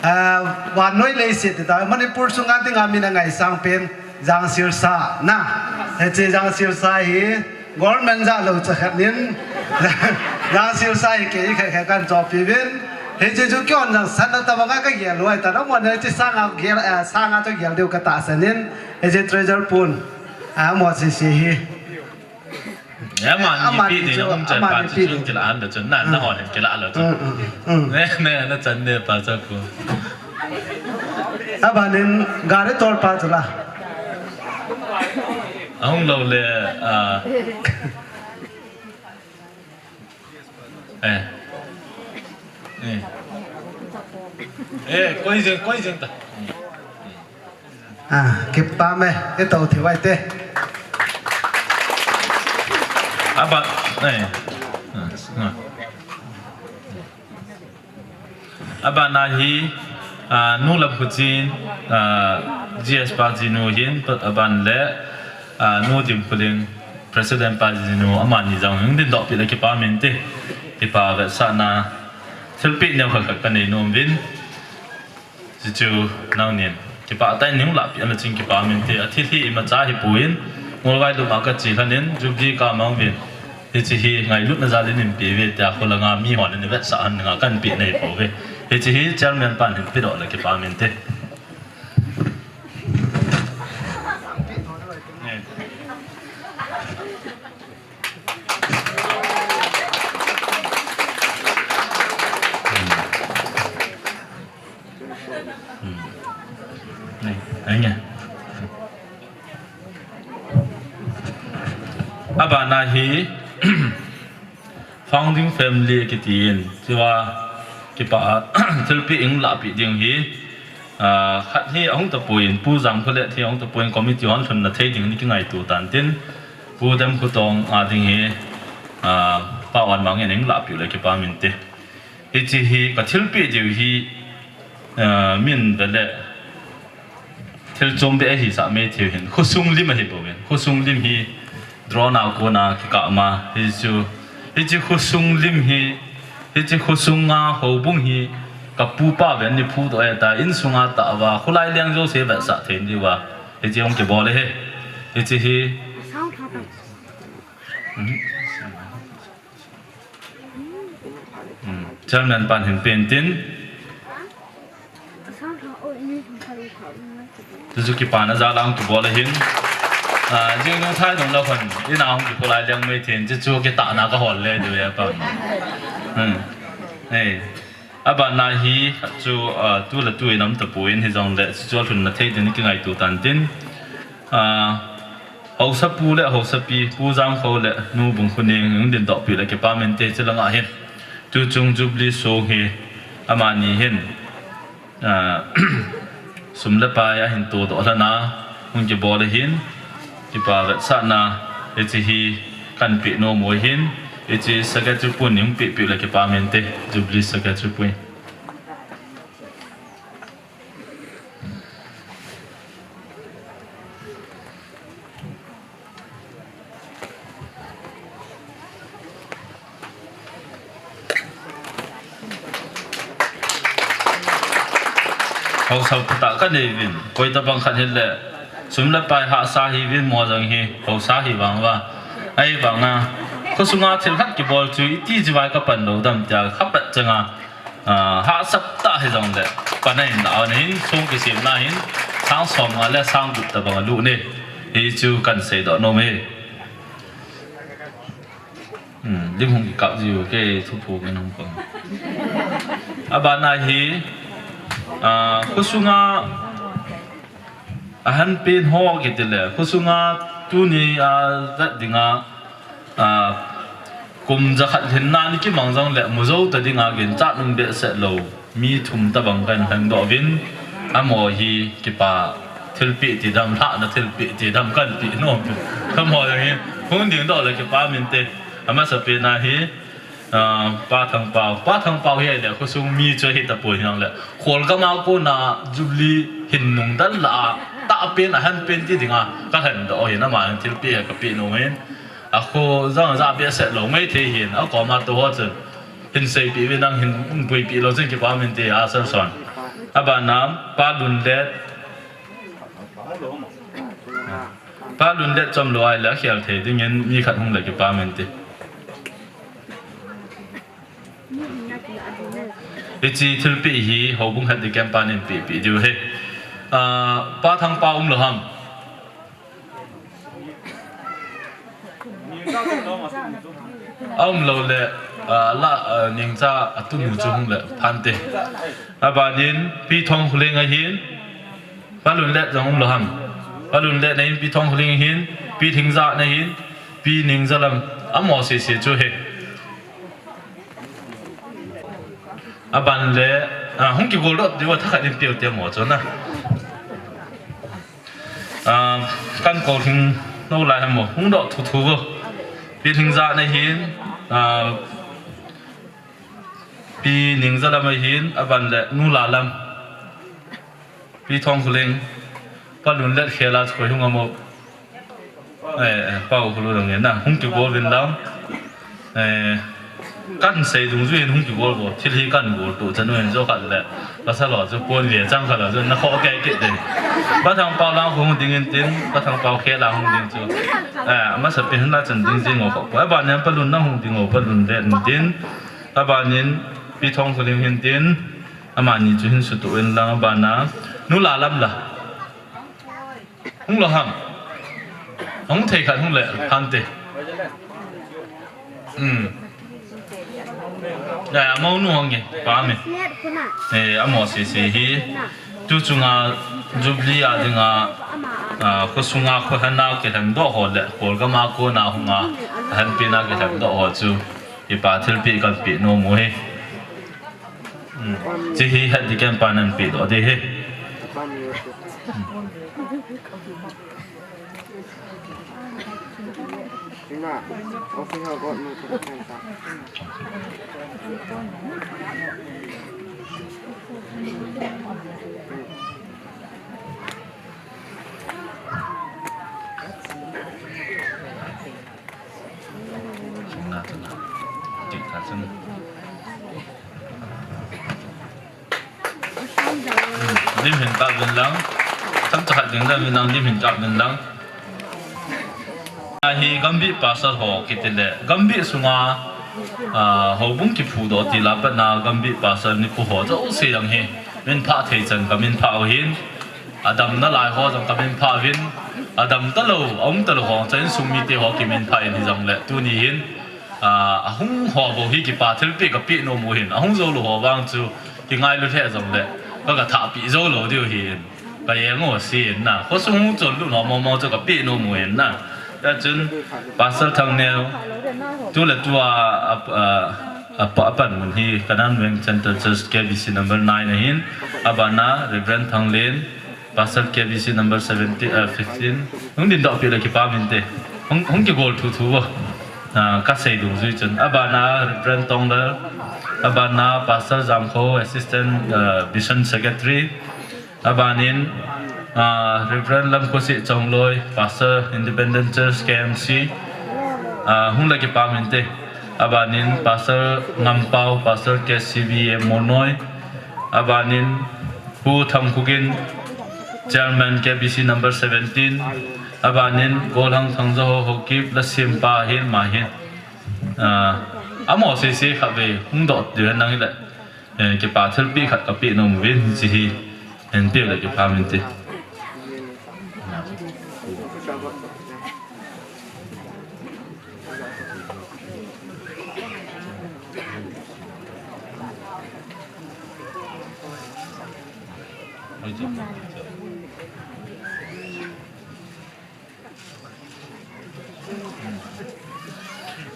Ah, vannoi leiset ti ta, Manipur sunga dinga min a ngaisang pen Jangsilsa na. Hiche Jangsilsa hi government ja lou cha khat nin. Jangsilsa hi kei khat khat kan chopi uvin. Hiche chu kihon jang san na tabanga ka gel lou ahi ta na mo na hiche sanga gel, eh, sanga chu gel diu ka tahsan in. Hiche treasure pun. Ah, mo sisi hi. Amani pi ding chu, um chan amani pa chu pi ding. Kila han da chun, na, na hon hin kila lo chun. Mm, mm, mm. Ne, ne, na chan ne pa cha ku. Abanin gari tol pa chu la. Ahung lou le, ah. Eh. Eh. Eh, koi jeng, koi jeng ta. Ah, kipah e, ito thi vai te. Aba, eh. Ah, ah. Abana hi, ah, Nu Lamkhuchin, ah, G S pa jinu hin, aban le, ah, Nu Dimkhuling, President pa jinu, amani jong hung dingdoh pi le kipah mente, kipah vetsahna, thilpeh neo khat khat kanei nom uvin. Chuchu nangnin kipah tah in nung lahpeh a chun kipah mente, athil hi imacha hipon, ngol ngai lum a kache lhonin, Jubilee kamang uvin. Hiche hi ngailutna jal in eipe uve tia, kholanga mihon in vetsah hon nga kanpeh nei pouve. Hiche hi Chairman pan hin pedoh le kipah mente. Abana hi founding family kiti in, chua kipah a thilpeh in lahpeh ding hi, ah, khat hi ahung tapon, Pu Jangkholet hi ahung tapon, committee hon lhunna thei ding in kingaito tan tin, Pu Demkhotong a ding hi, ah, Pa Wanmang in in lahpeh le kipah mente. Hiche hi ka thilpeh diu hi, ah, min ve le thil chom beh ahi sah mai thei hin. Khosung lim ahi bou hin. Khosung lim hi drone a kona kikah ma. Hichu, hiche khosung lim hi, hiche khosung a houbung hi ka pu pa ven ni phu doh e ta, insunga tah uva, kholai leng jouse vetsah thei diuva. Hiche hung kibol e he. Hiche hi. Hmm. Chairman pan hin pen tin. Chuchu kipana jal a hung kibol ahin. Ah, jing nung thai nung la khon. Ina hung kikholai leng mai thei in. Chuchu kitahna kahol le diu e pa. Hmm. Ei. Abana hi chu, ah, tu le tu in um tapon hijongle chuchu lhunna thei ding in kingaito tan tin. Ah, Haosapu le Haosapi, Pu Jangkho le Nu Bungkhuning, hung dingdoh pi le kipah mente, chulanga hin. Tuchung Jubilee song hi, amani hin, ah, sum le pai ahin todoh lhon a, hung kibol ahin, kipah vetsahna, hiche hi kanpeh nom u ahin, hiche secretary pun in hung peh peh le kipah mente, Jubilee secretary pun. Haosa phatah kanei uvin, koi tabang khat hile, sum le pai hahsa hiuvin mo jong hi, haosa hi vang uva. Ahivanga, khosunga thil khat kibol chu iti chibai kapan lou dam tia, khapat changa, ah, hahsat tah hijongle, pan a hin, ah, hin, song kisemna hin, sang som nga le sang gup tabang alut ne. Hichu kan seidoh nom e. Hmm, lim hung kikap jiu, kei thu phu min hung pang. Abana hi, ah, khosunga, ahan pen ho kiti le, khosunga tuni a vet dinga, ah, kum jakhat lhinna ni kimang jongle, mu jou ta dinga ginchat nung behseh lou. Mi thum tabang kan lhengdoh uvin, amaho hi kipah thilpeh ti dam, lhahna thilpeh ti dam kanpeh nom uvin. Amaho jong hi, hung dingdoh le kipah mente, amasapen a hi, ah, Pa Thangpao, Pa Thangpao hi ahile, khosung mi chu ahi tapon hijongle, Kholgam a kona Jubilee hin nungdan lah a, tahpen ahan pen ti dinga, kalhendoh u ahin, ama hin thilpeh hi kapeh nom uvin. Akho jong ja behseh lou mai thei hin, akoma tou ho chun. Hin seipeh uvin nang hin, hin puipeh lou chun kipah mente a Serson. Abana Pa Lunlet. Pa Lunlet chomlou ahile akhel thei dingin mi khat hung le kipah mente. Hiche thilpeh hi houbung head deacon pan eipeh peh diu ahi. Ah, Pa Thangpao umlou ham? Aumlou le, ah, la, ah, Ningcha atunu chu hung le phante. Abanin Pi Thongkholing ahin, Pa Lunlet jong umlou ham? Pa Lunlet ahin, Pi Thongkholing ahin, Pi Lhingja ahin, Pi Ningjalam, amo sese chu ahi. Aban le, ah, hung kigol doh diu a thakhat in peh u te mo chu na. Ah, kan kol hing no lai ham mo, hung doh thuthu vo. Pi Lhingja ahin, ah, Pi Ningjalam ahin, aban le Nu Lalam. Pi Thongkholing, Pa Lunlet khel a chu koi hung ham o. Eh, eh, Pa Kholu dang na, hung kigol uvin lang. Eh, kan sei dungjuiyin hung kigol vo, thil hi kan gol toh chan u hin jo khat le. Pasal ho chu pon ve chang khat a chu na kho kei kit ding. Pa Thangpao lang hung ding intin, Pa Thangpao khel a hung ding chu. Eh, amasapen hin la chan ding jing o kho. Abanin Pa Lun na hung ding o, Pa Lunlet intin. Abanin Pi Thongkholing hintin. Amani chu hin sutoh in lang abana. Nu Lalam la. Hung lou ham? Hung thei khat hung le phante. Hmm. Ya, ya, mo nu hung e, pa mi. Eh, amo sese hi. Tu chunga Jubilee a dinga, ah, kho sunga kho hana kilhem doh ho le, kol gam a kona hunga, hanpina kilhem doh ho chu. Kipa thilpeh kan peh nom u ahi. Hmm. Hiche hi head deacon pan eipeh doh ding ahi. Sung na tu na. Tik tha sung. Lim hin kap uvin lang. Chomcha khat ding dan uvin lang, lim hin kap uvin lang. Ahi Gambih pastor ho kiti le. Gambih sunga, ah, houbung kiphudoh til a pat na Gambih pastor ni pu ho jouse jong hi. Min phah thei chan ka min phah u hin. Adam nalai ho jong ka min phah uvin, adam talou, aum talou ho, cha insung mite ho kimin phah in hijongle, tuni hin, ah, ahung ho bou hi kipa thilpeh ka peh nom u hin, ahung jou lou ho vang chu, kingailu lheh jongle, ka, ka thahpeh jou lou diu hin, ka jeng u ahi in na, khosung hung chonlut ho momo chu ka peh nom u hin na. Hijeh chun, Pastor Thangneo, tu le tu a, a, a, a, a panmun hi Kanan Veng Central Church K B C number nine ahin, abana Reverend Thanglen, Pastor K B C number seventeen, uh, fifteen. Hung dingdoh peh le kipa mente. Hung, hung kigol thuthu vo. Ah, ka sei dungjui chun. Abana Reverend Tonglal, abana Pastor Jamkho, Assistant, uh, Mission Secretary. Abanin, ah, Reverend Lamkhosit Chongloi, Pastor, Independent Church, K M C, ah, hung le kipa mente. Abanin, Pastor Ngampao, Pastor K C B M Monoi. Abanin, Pu Thangkhogin, Chairman K B C number seventeen. Abanin, Golhang Thangjaho Haokip, Lasempa hin, ma hin. Ah, amo sese khatvei, hung doh diu hen lang hile. Eh, kipa thilpeh khat ka peh nom uvin, hiche hi, hin peh le kipa mente.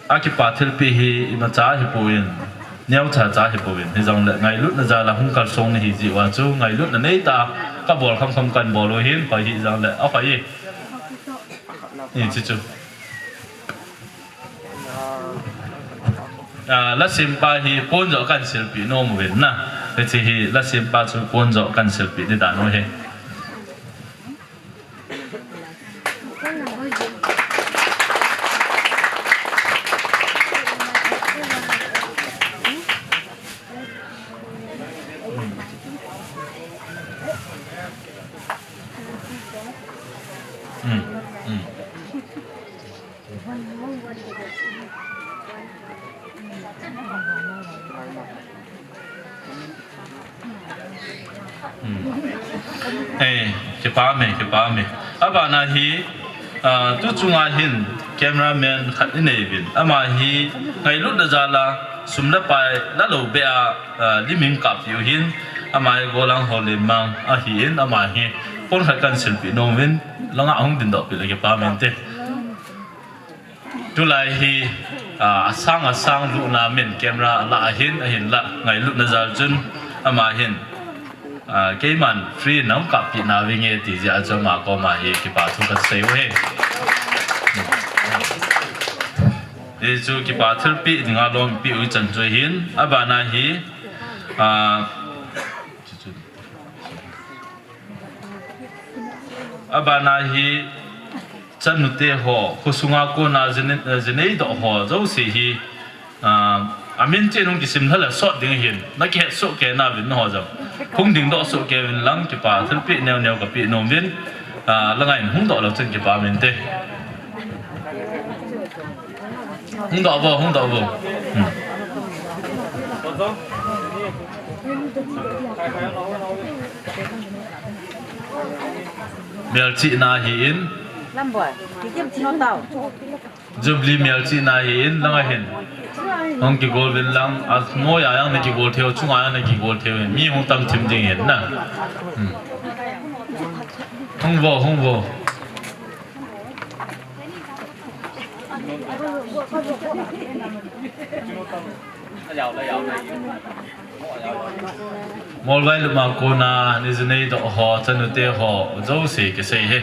Akipa thilpeh hi imacha ahipoi, neocha cha ahipoi, hijongle ngailutna jal a hung kalsong nahi jeh uva chu, ngailutna neitah a kabol khamkham kanbol u hin, hoi hijongle, ahoi e. Hiche chu. Ah, Lasempa hi pon joh kahin silpeh nom uvin na. Hiche hi Lasempa chu pon joh kahin silpeh ding dan u ahi. Hmm. Hmm. Hmm. Eh, kipa me, kipa me. Abana hi, ah, tu chunga hin cameraman khat inei uvin. Ama hi ngailutna jal a sum le pai la lou beh a, ah, lim in kappi u hin. Ama hi Golang Holimang ahin, ama hi pon khat kahin silpeh nom uvin, langa hung dindoh peh le kipa mente. Tulai hi, ah, asang asang lutna min camera alah ahin, ahinlah ngailutna jal chun ama hin, ah, keiman free in hung kappi nauvinge ti jeh a chu ama koma hi kipa thu kasei u ahi. Hichu kipa thilpeh dinga lom peh u chan chu ahin, abana hi, ah, Abana hi chanu te ho, khosunga kona jinei, jinei doh ho jouse hi, ah, amin chen hung kisim lha le sot ding ahin, na kihet soh kei nauvin nangho jong. Hung dingdoh soh kei uvin lang kipa thilpeh neo neo kapeh nom uvin, ah, langa in hung doh lou chun kipa mente. Hung doh vo, hung doh vo. Hmm. Melchihna ahin. Jubilee melchihna ahin, langa hin. Hung kigol uvin lang, a noiya jong na kigol thei u, chunga jong na kigol thei u, mi hung tam thim ding ahin na. Hmm. Hung vo, hung vo. Molvailup a kona jinei doh ho, chanu te ho, jouse kisei e.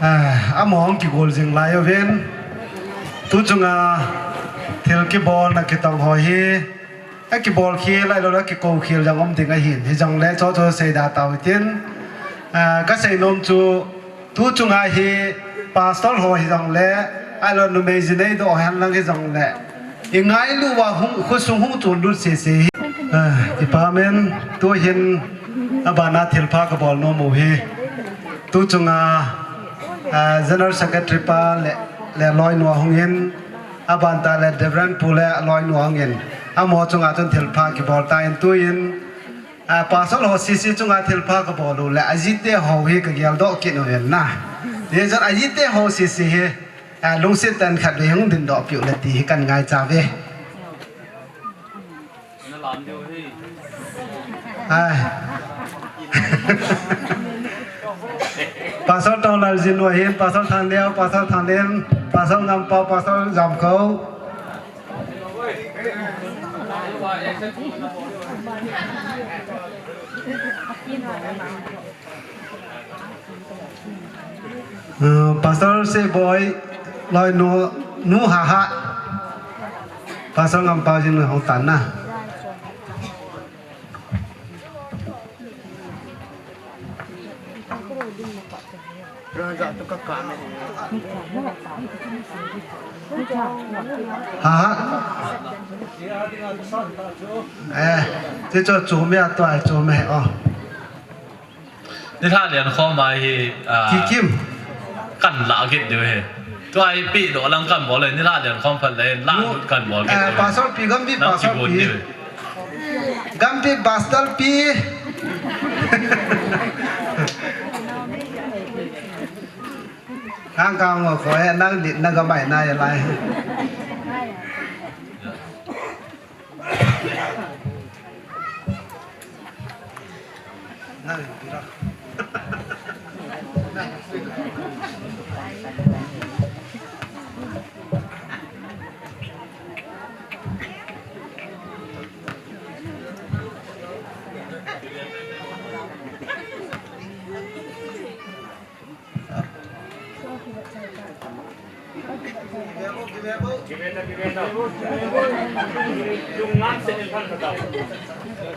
Ah, amaho hung kigol jing lai uvin. Tu chunga thil kibolna kitong ho hi. Akibol khel, ahilouleh akikou khel jong um ding ahin. Hijongle chuchu seida tau hitin. Ah, kasei nom chu, tu chunga hi pastor ho hijongle, ahilou numei jinei doh hen lang hijongle, ingailu uva hung, khosung hung chonlut sese hi. Ah, kipa men, tuhin abana thilpha kabol nom u hi. Tu chunga, ah, General Secretary pa le, le loinu ahung in, Aban tah le Reverend Pu le aloinu ahung in, amaho chunga chun thilpha kibol tan tuin, ah, pastor ho sese chunga thilpha kabol u le, ajite ho hi kageldoh kit u ahin na. Hijeh chun ajite ho sese hi, ah, lungset tah in khatvei hung dindoh peh u le ti hi kahin ngaicha uve. Ai. Pastor Tonglaljin u ahin, Pastor Thangliao, Pastor Thanglin, Pastor Ngampao, Pastor Jamkhou. Uh, Pastor Seboi, loinu, nu Haha. Pastor Ngampao jin hung tan na. Haha. Eh, ti cho chu me a to ai chu me, oh. Nilhah lian khom a hi, ah, Kikim. Kan lah kit diu ahi. Tua hi pehdoh lang kan bol le, nilhah lian khom phat le, lah lut kan bol kit diu ahi. Pastor Pi, Gampi Pastor Pi. Gampi Pastor Pi. Hang kang mo ko eh, nang lit na gamai na ya lai.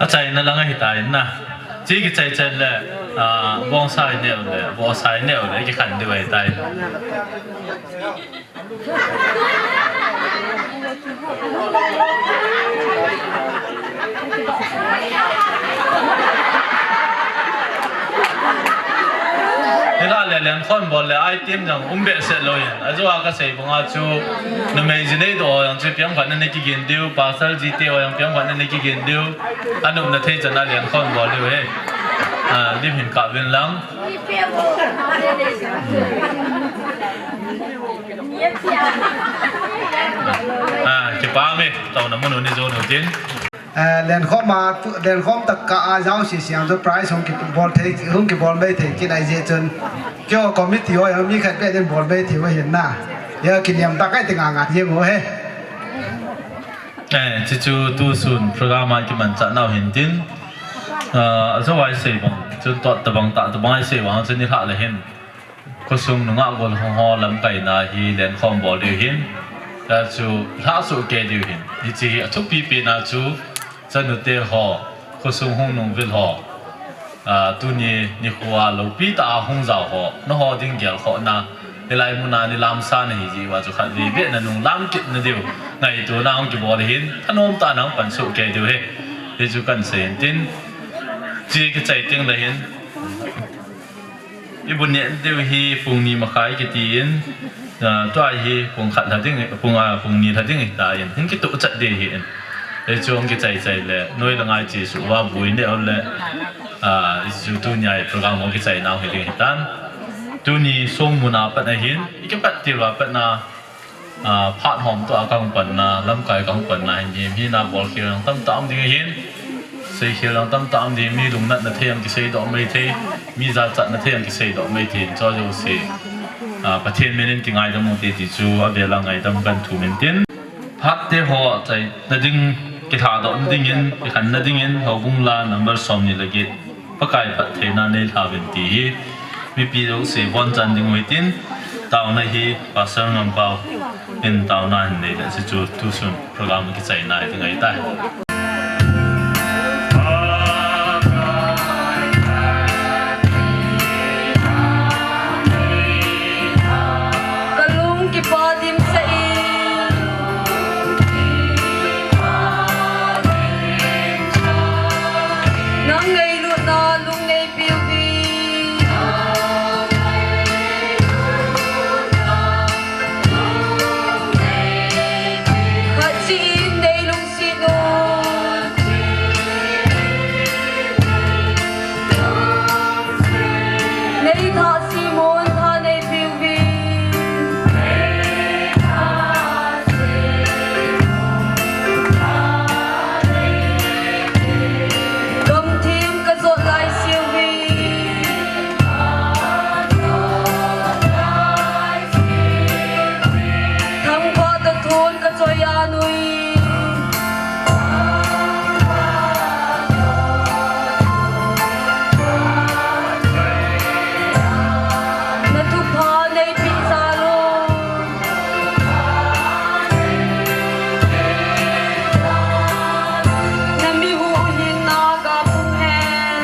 Achaina lang ahitai na. Chi kichai chai le, ah, bongsa inei le, bongsa inei le, kikhen diu ahitai. Khon bol le item jong um behseh lou hin. Ajo a kasei banga chu numei ji neidoh ho jong chu piang khat na nei kigin diu, pastor ji te ho jong piang khat na nei kigin diu. Anopna thei chan a lenkhom bol diu he. Ah, lim hin kap vin lang. Ah, kipah e, taona mun u nei jon u tin. Eh, lenkhom a, tu, lenkhom tah kah a jao sisi ang chu prize hung kibol thei, hung kibol mai thei kit ahi jeh chun. Keiho committee ho, mi khat beh din bol mai thei u ahin na. Hia kiniam tah kai ti nga nga jeng u he. Eh, chuchu tusun program a kimanchah nau hin tin. Ah, ajo a isei bang, chun toh tabang tah tabang a isei bang, chun nilhah le hin. Khosung nungah gollhang ho lamkaina hi lenkhom bol diu hin. Tia chu lhah soh kei diu hin. Hiche hi athupi pen a chu chanu te ho, khosung hung nungvil ho. Ah, tuni nikho a loupi tah a hung jao ho. Nangho ding gelkhohna. Hilai mun a nei lamsa na hi jeh uva chu khatvei beh na nung lam kit na diu. Ngaito na hung kibol hin. Thanom tah a nang pan soh kei diu hi. Hichu kan sei hin tin. Hiche kichai teng le hin. Ibu neh diu hi pung ni makhai kiti in, ah, tua hi pung khat lha ding, pung, ah, pung ni lha ding hita in, hung kituh chat ding hi in. Hichu hung kichai chai le, noi la ngai chi su va bui neh le, ah, hichu tunia hi program hung kichai nau hi ding hitan. Tuni song mun a pat ahin, ikipat til va pat na, Ah, phat hom toh a kahung panna, lamkai kahung panna hin, hi, hina bolkhel jong tamtah um ding ahin, seikhel jong tamtah um ding, mi lungnatna thei jong kiseidoh mai thei, mi jachatna thei jong kiseidoh mai thei, chujouse, ah, Pathen min in kingaidam u hite ti chu avel a ngaidam kan thum in tin. Phat te ho chaina ding, kilhadohna ding in, kikhenna ding in, houbung la number somni le get. Pakai phattheina neilha uvin ti hi mipi jouse bonchan ding u hitin, taona hi Pastor Ngampao in taona hin nei le, hichu tusun program kichaina hi ngai tai. Kalung kipa dimset in, nang ngailutna lung neipiuvin, khat cheh in neilungset un. Neitha simun tha neipiuvin, gamthim kajot laiseuve. Thangvah toh thon kachoi a nui. Na thupha neipeh jal un. Na mi huhhingna gapum hen.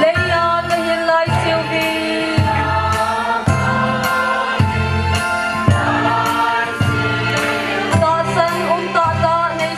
Leiya kahin laiseuve. Tahsan um tahtah nei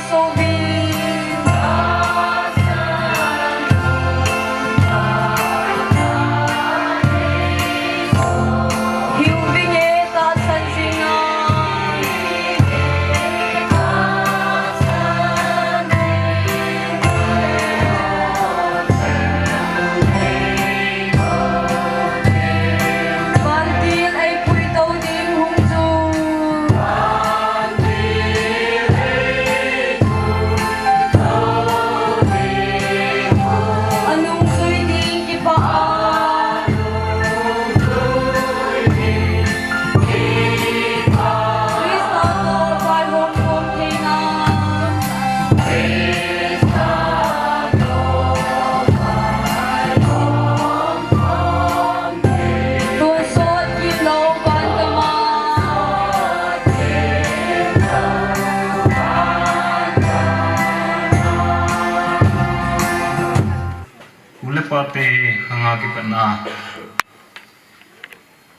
U le pa te khang a kipatna.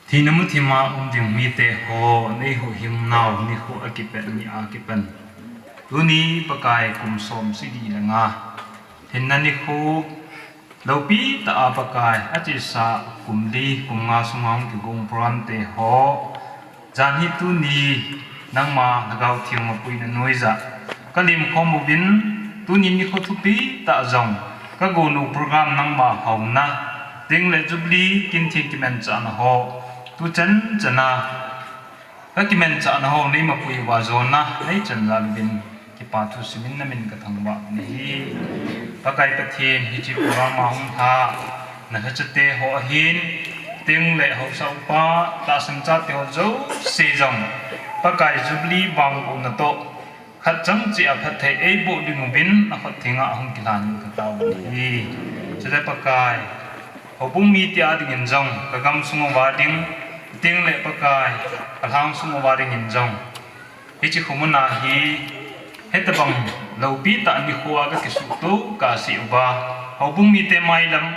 Thina muthim a um ding mite ho, nei huhhing nau nikho a kipat ni a kipan. Tuni Pakai kum som sagi le nga, hinna nikho, loupi tah a Pakai achesa kum li kum nga sunga hung kigong program te ho, jan hi tuni nangma Lhagao Theng mapuina noiya kalim khom uvin, tuni nikho thupi tah jong kagonu program nangma houna, tengle Jubilee kin theng kimanchahna ho, tuchan chana kakimanchahna ho neimapui uva jona neichan jal uvin, kipa thusim in namin kathangvah nahi. Pakai Pathen, hiche program a hung lha nalhachate ho ahin, tengle haosa upa, tahsan chate ho jouse jong, Pakai Jubilee vangbohna toh khat chang cheh a phatthei eiboh ding uvin, nakhut thenga hung kilhan in katao uve. Chule Pakai, houbung mite a dingin jong, kagamsung uva ding, tengle Pakai, kalhangsung uva dingin jong, hiche khomuna hi hitobang loupi tah nikho a kakisuhto kahse uva, houbung mite mailam,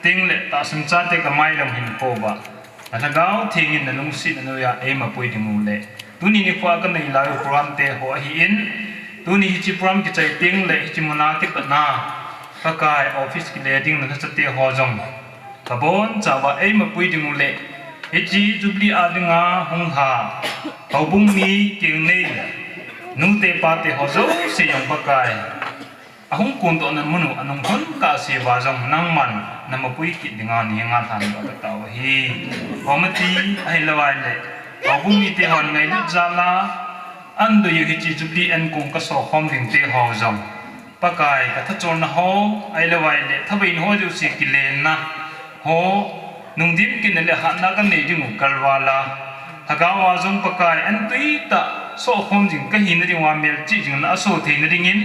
tengle tahsan chate kamailam hinkho uva, naLhagao Theng in nalungsetna noiya eimapui ding u le, tuni nikho a kanei lai u program te ho ahin, tuni hiche program kichai tengle hiche muna kipatna Pakai office kile ding nalhachate ho jong kabonchauva eimapui ding u le, hiche Jubilee a dinga hung lha houbung mi, kengnei, nute pate ho jouse jong Pakai, ahung kondohna mun u anung lhun kahse uva jong nangman namapui kit dinga neihenga lhan uva katao ahi. Committee ahilouleh houbung mite hon ngailut jal a anadei u hiche Jubilee ankong kasokhom dingte ho jong, Pakai, kathacholna ho ahilouleh thabeina ho jouse kilenna ho, nungdim kitna le hatna kanei ding u kalval a, Lhagao a jong Pakai, antui tah sohkhom jing kahina dinguva melchih jing na aso theina dingin,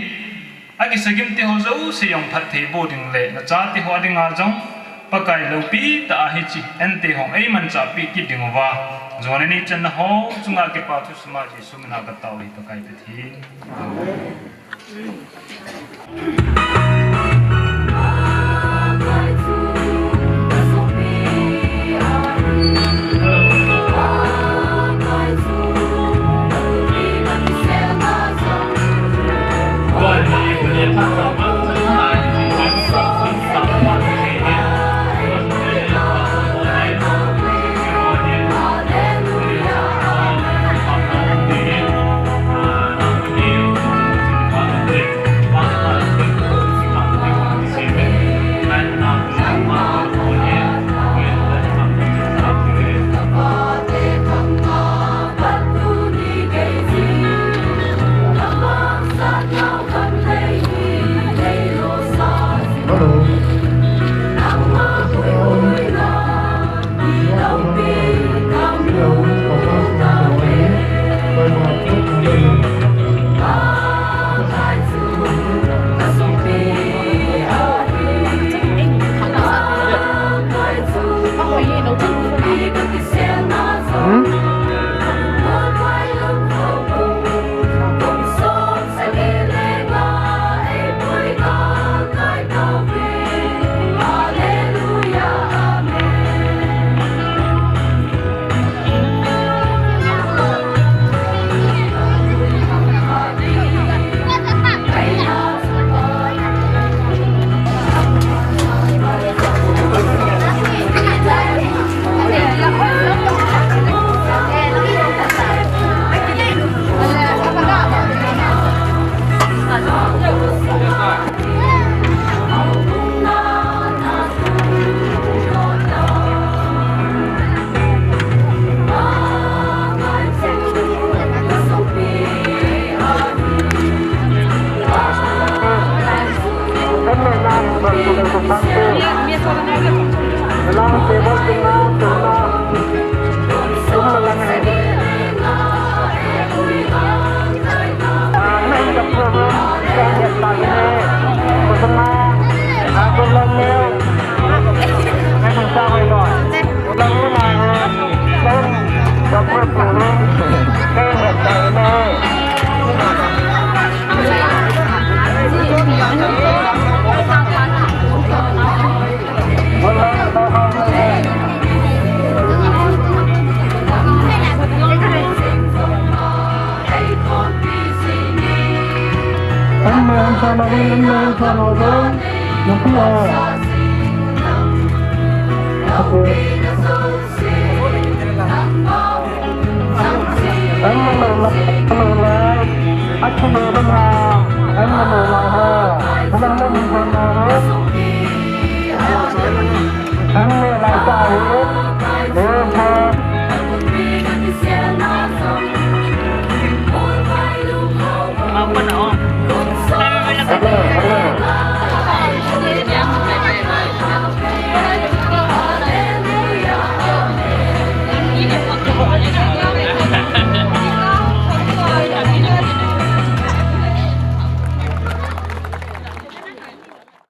akisagimte ho jouse jong phatthei boh ding le nachate ho dinga jong, Pakai, loupi tah a hiche ante ho eimanchahpeh kit ding uva, jona neichanna ho chunga kipa thusim a Jesu mina katao ahi Pakai Pathen. Amen.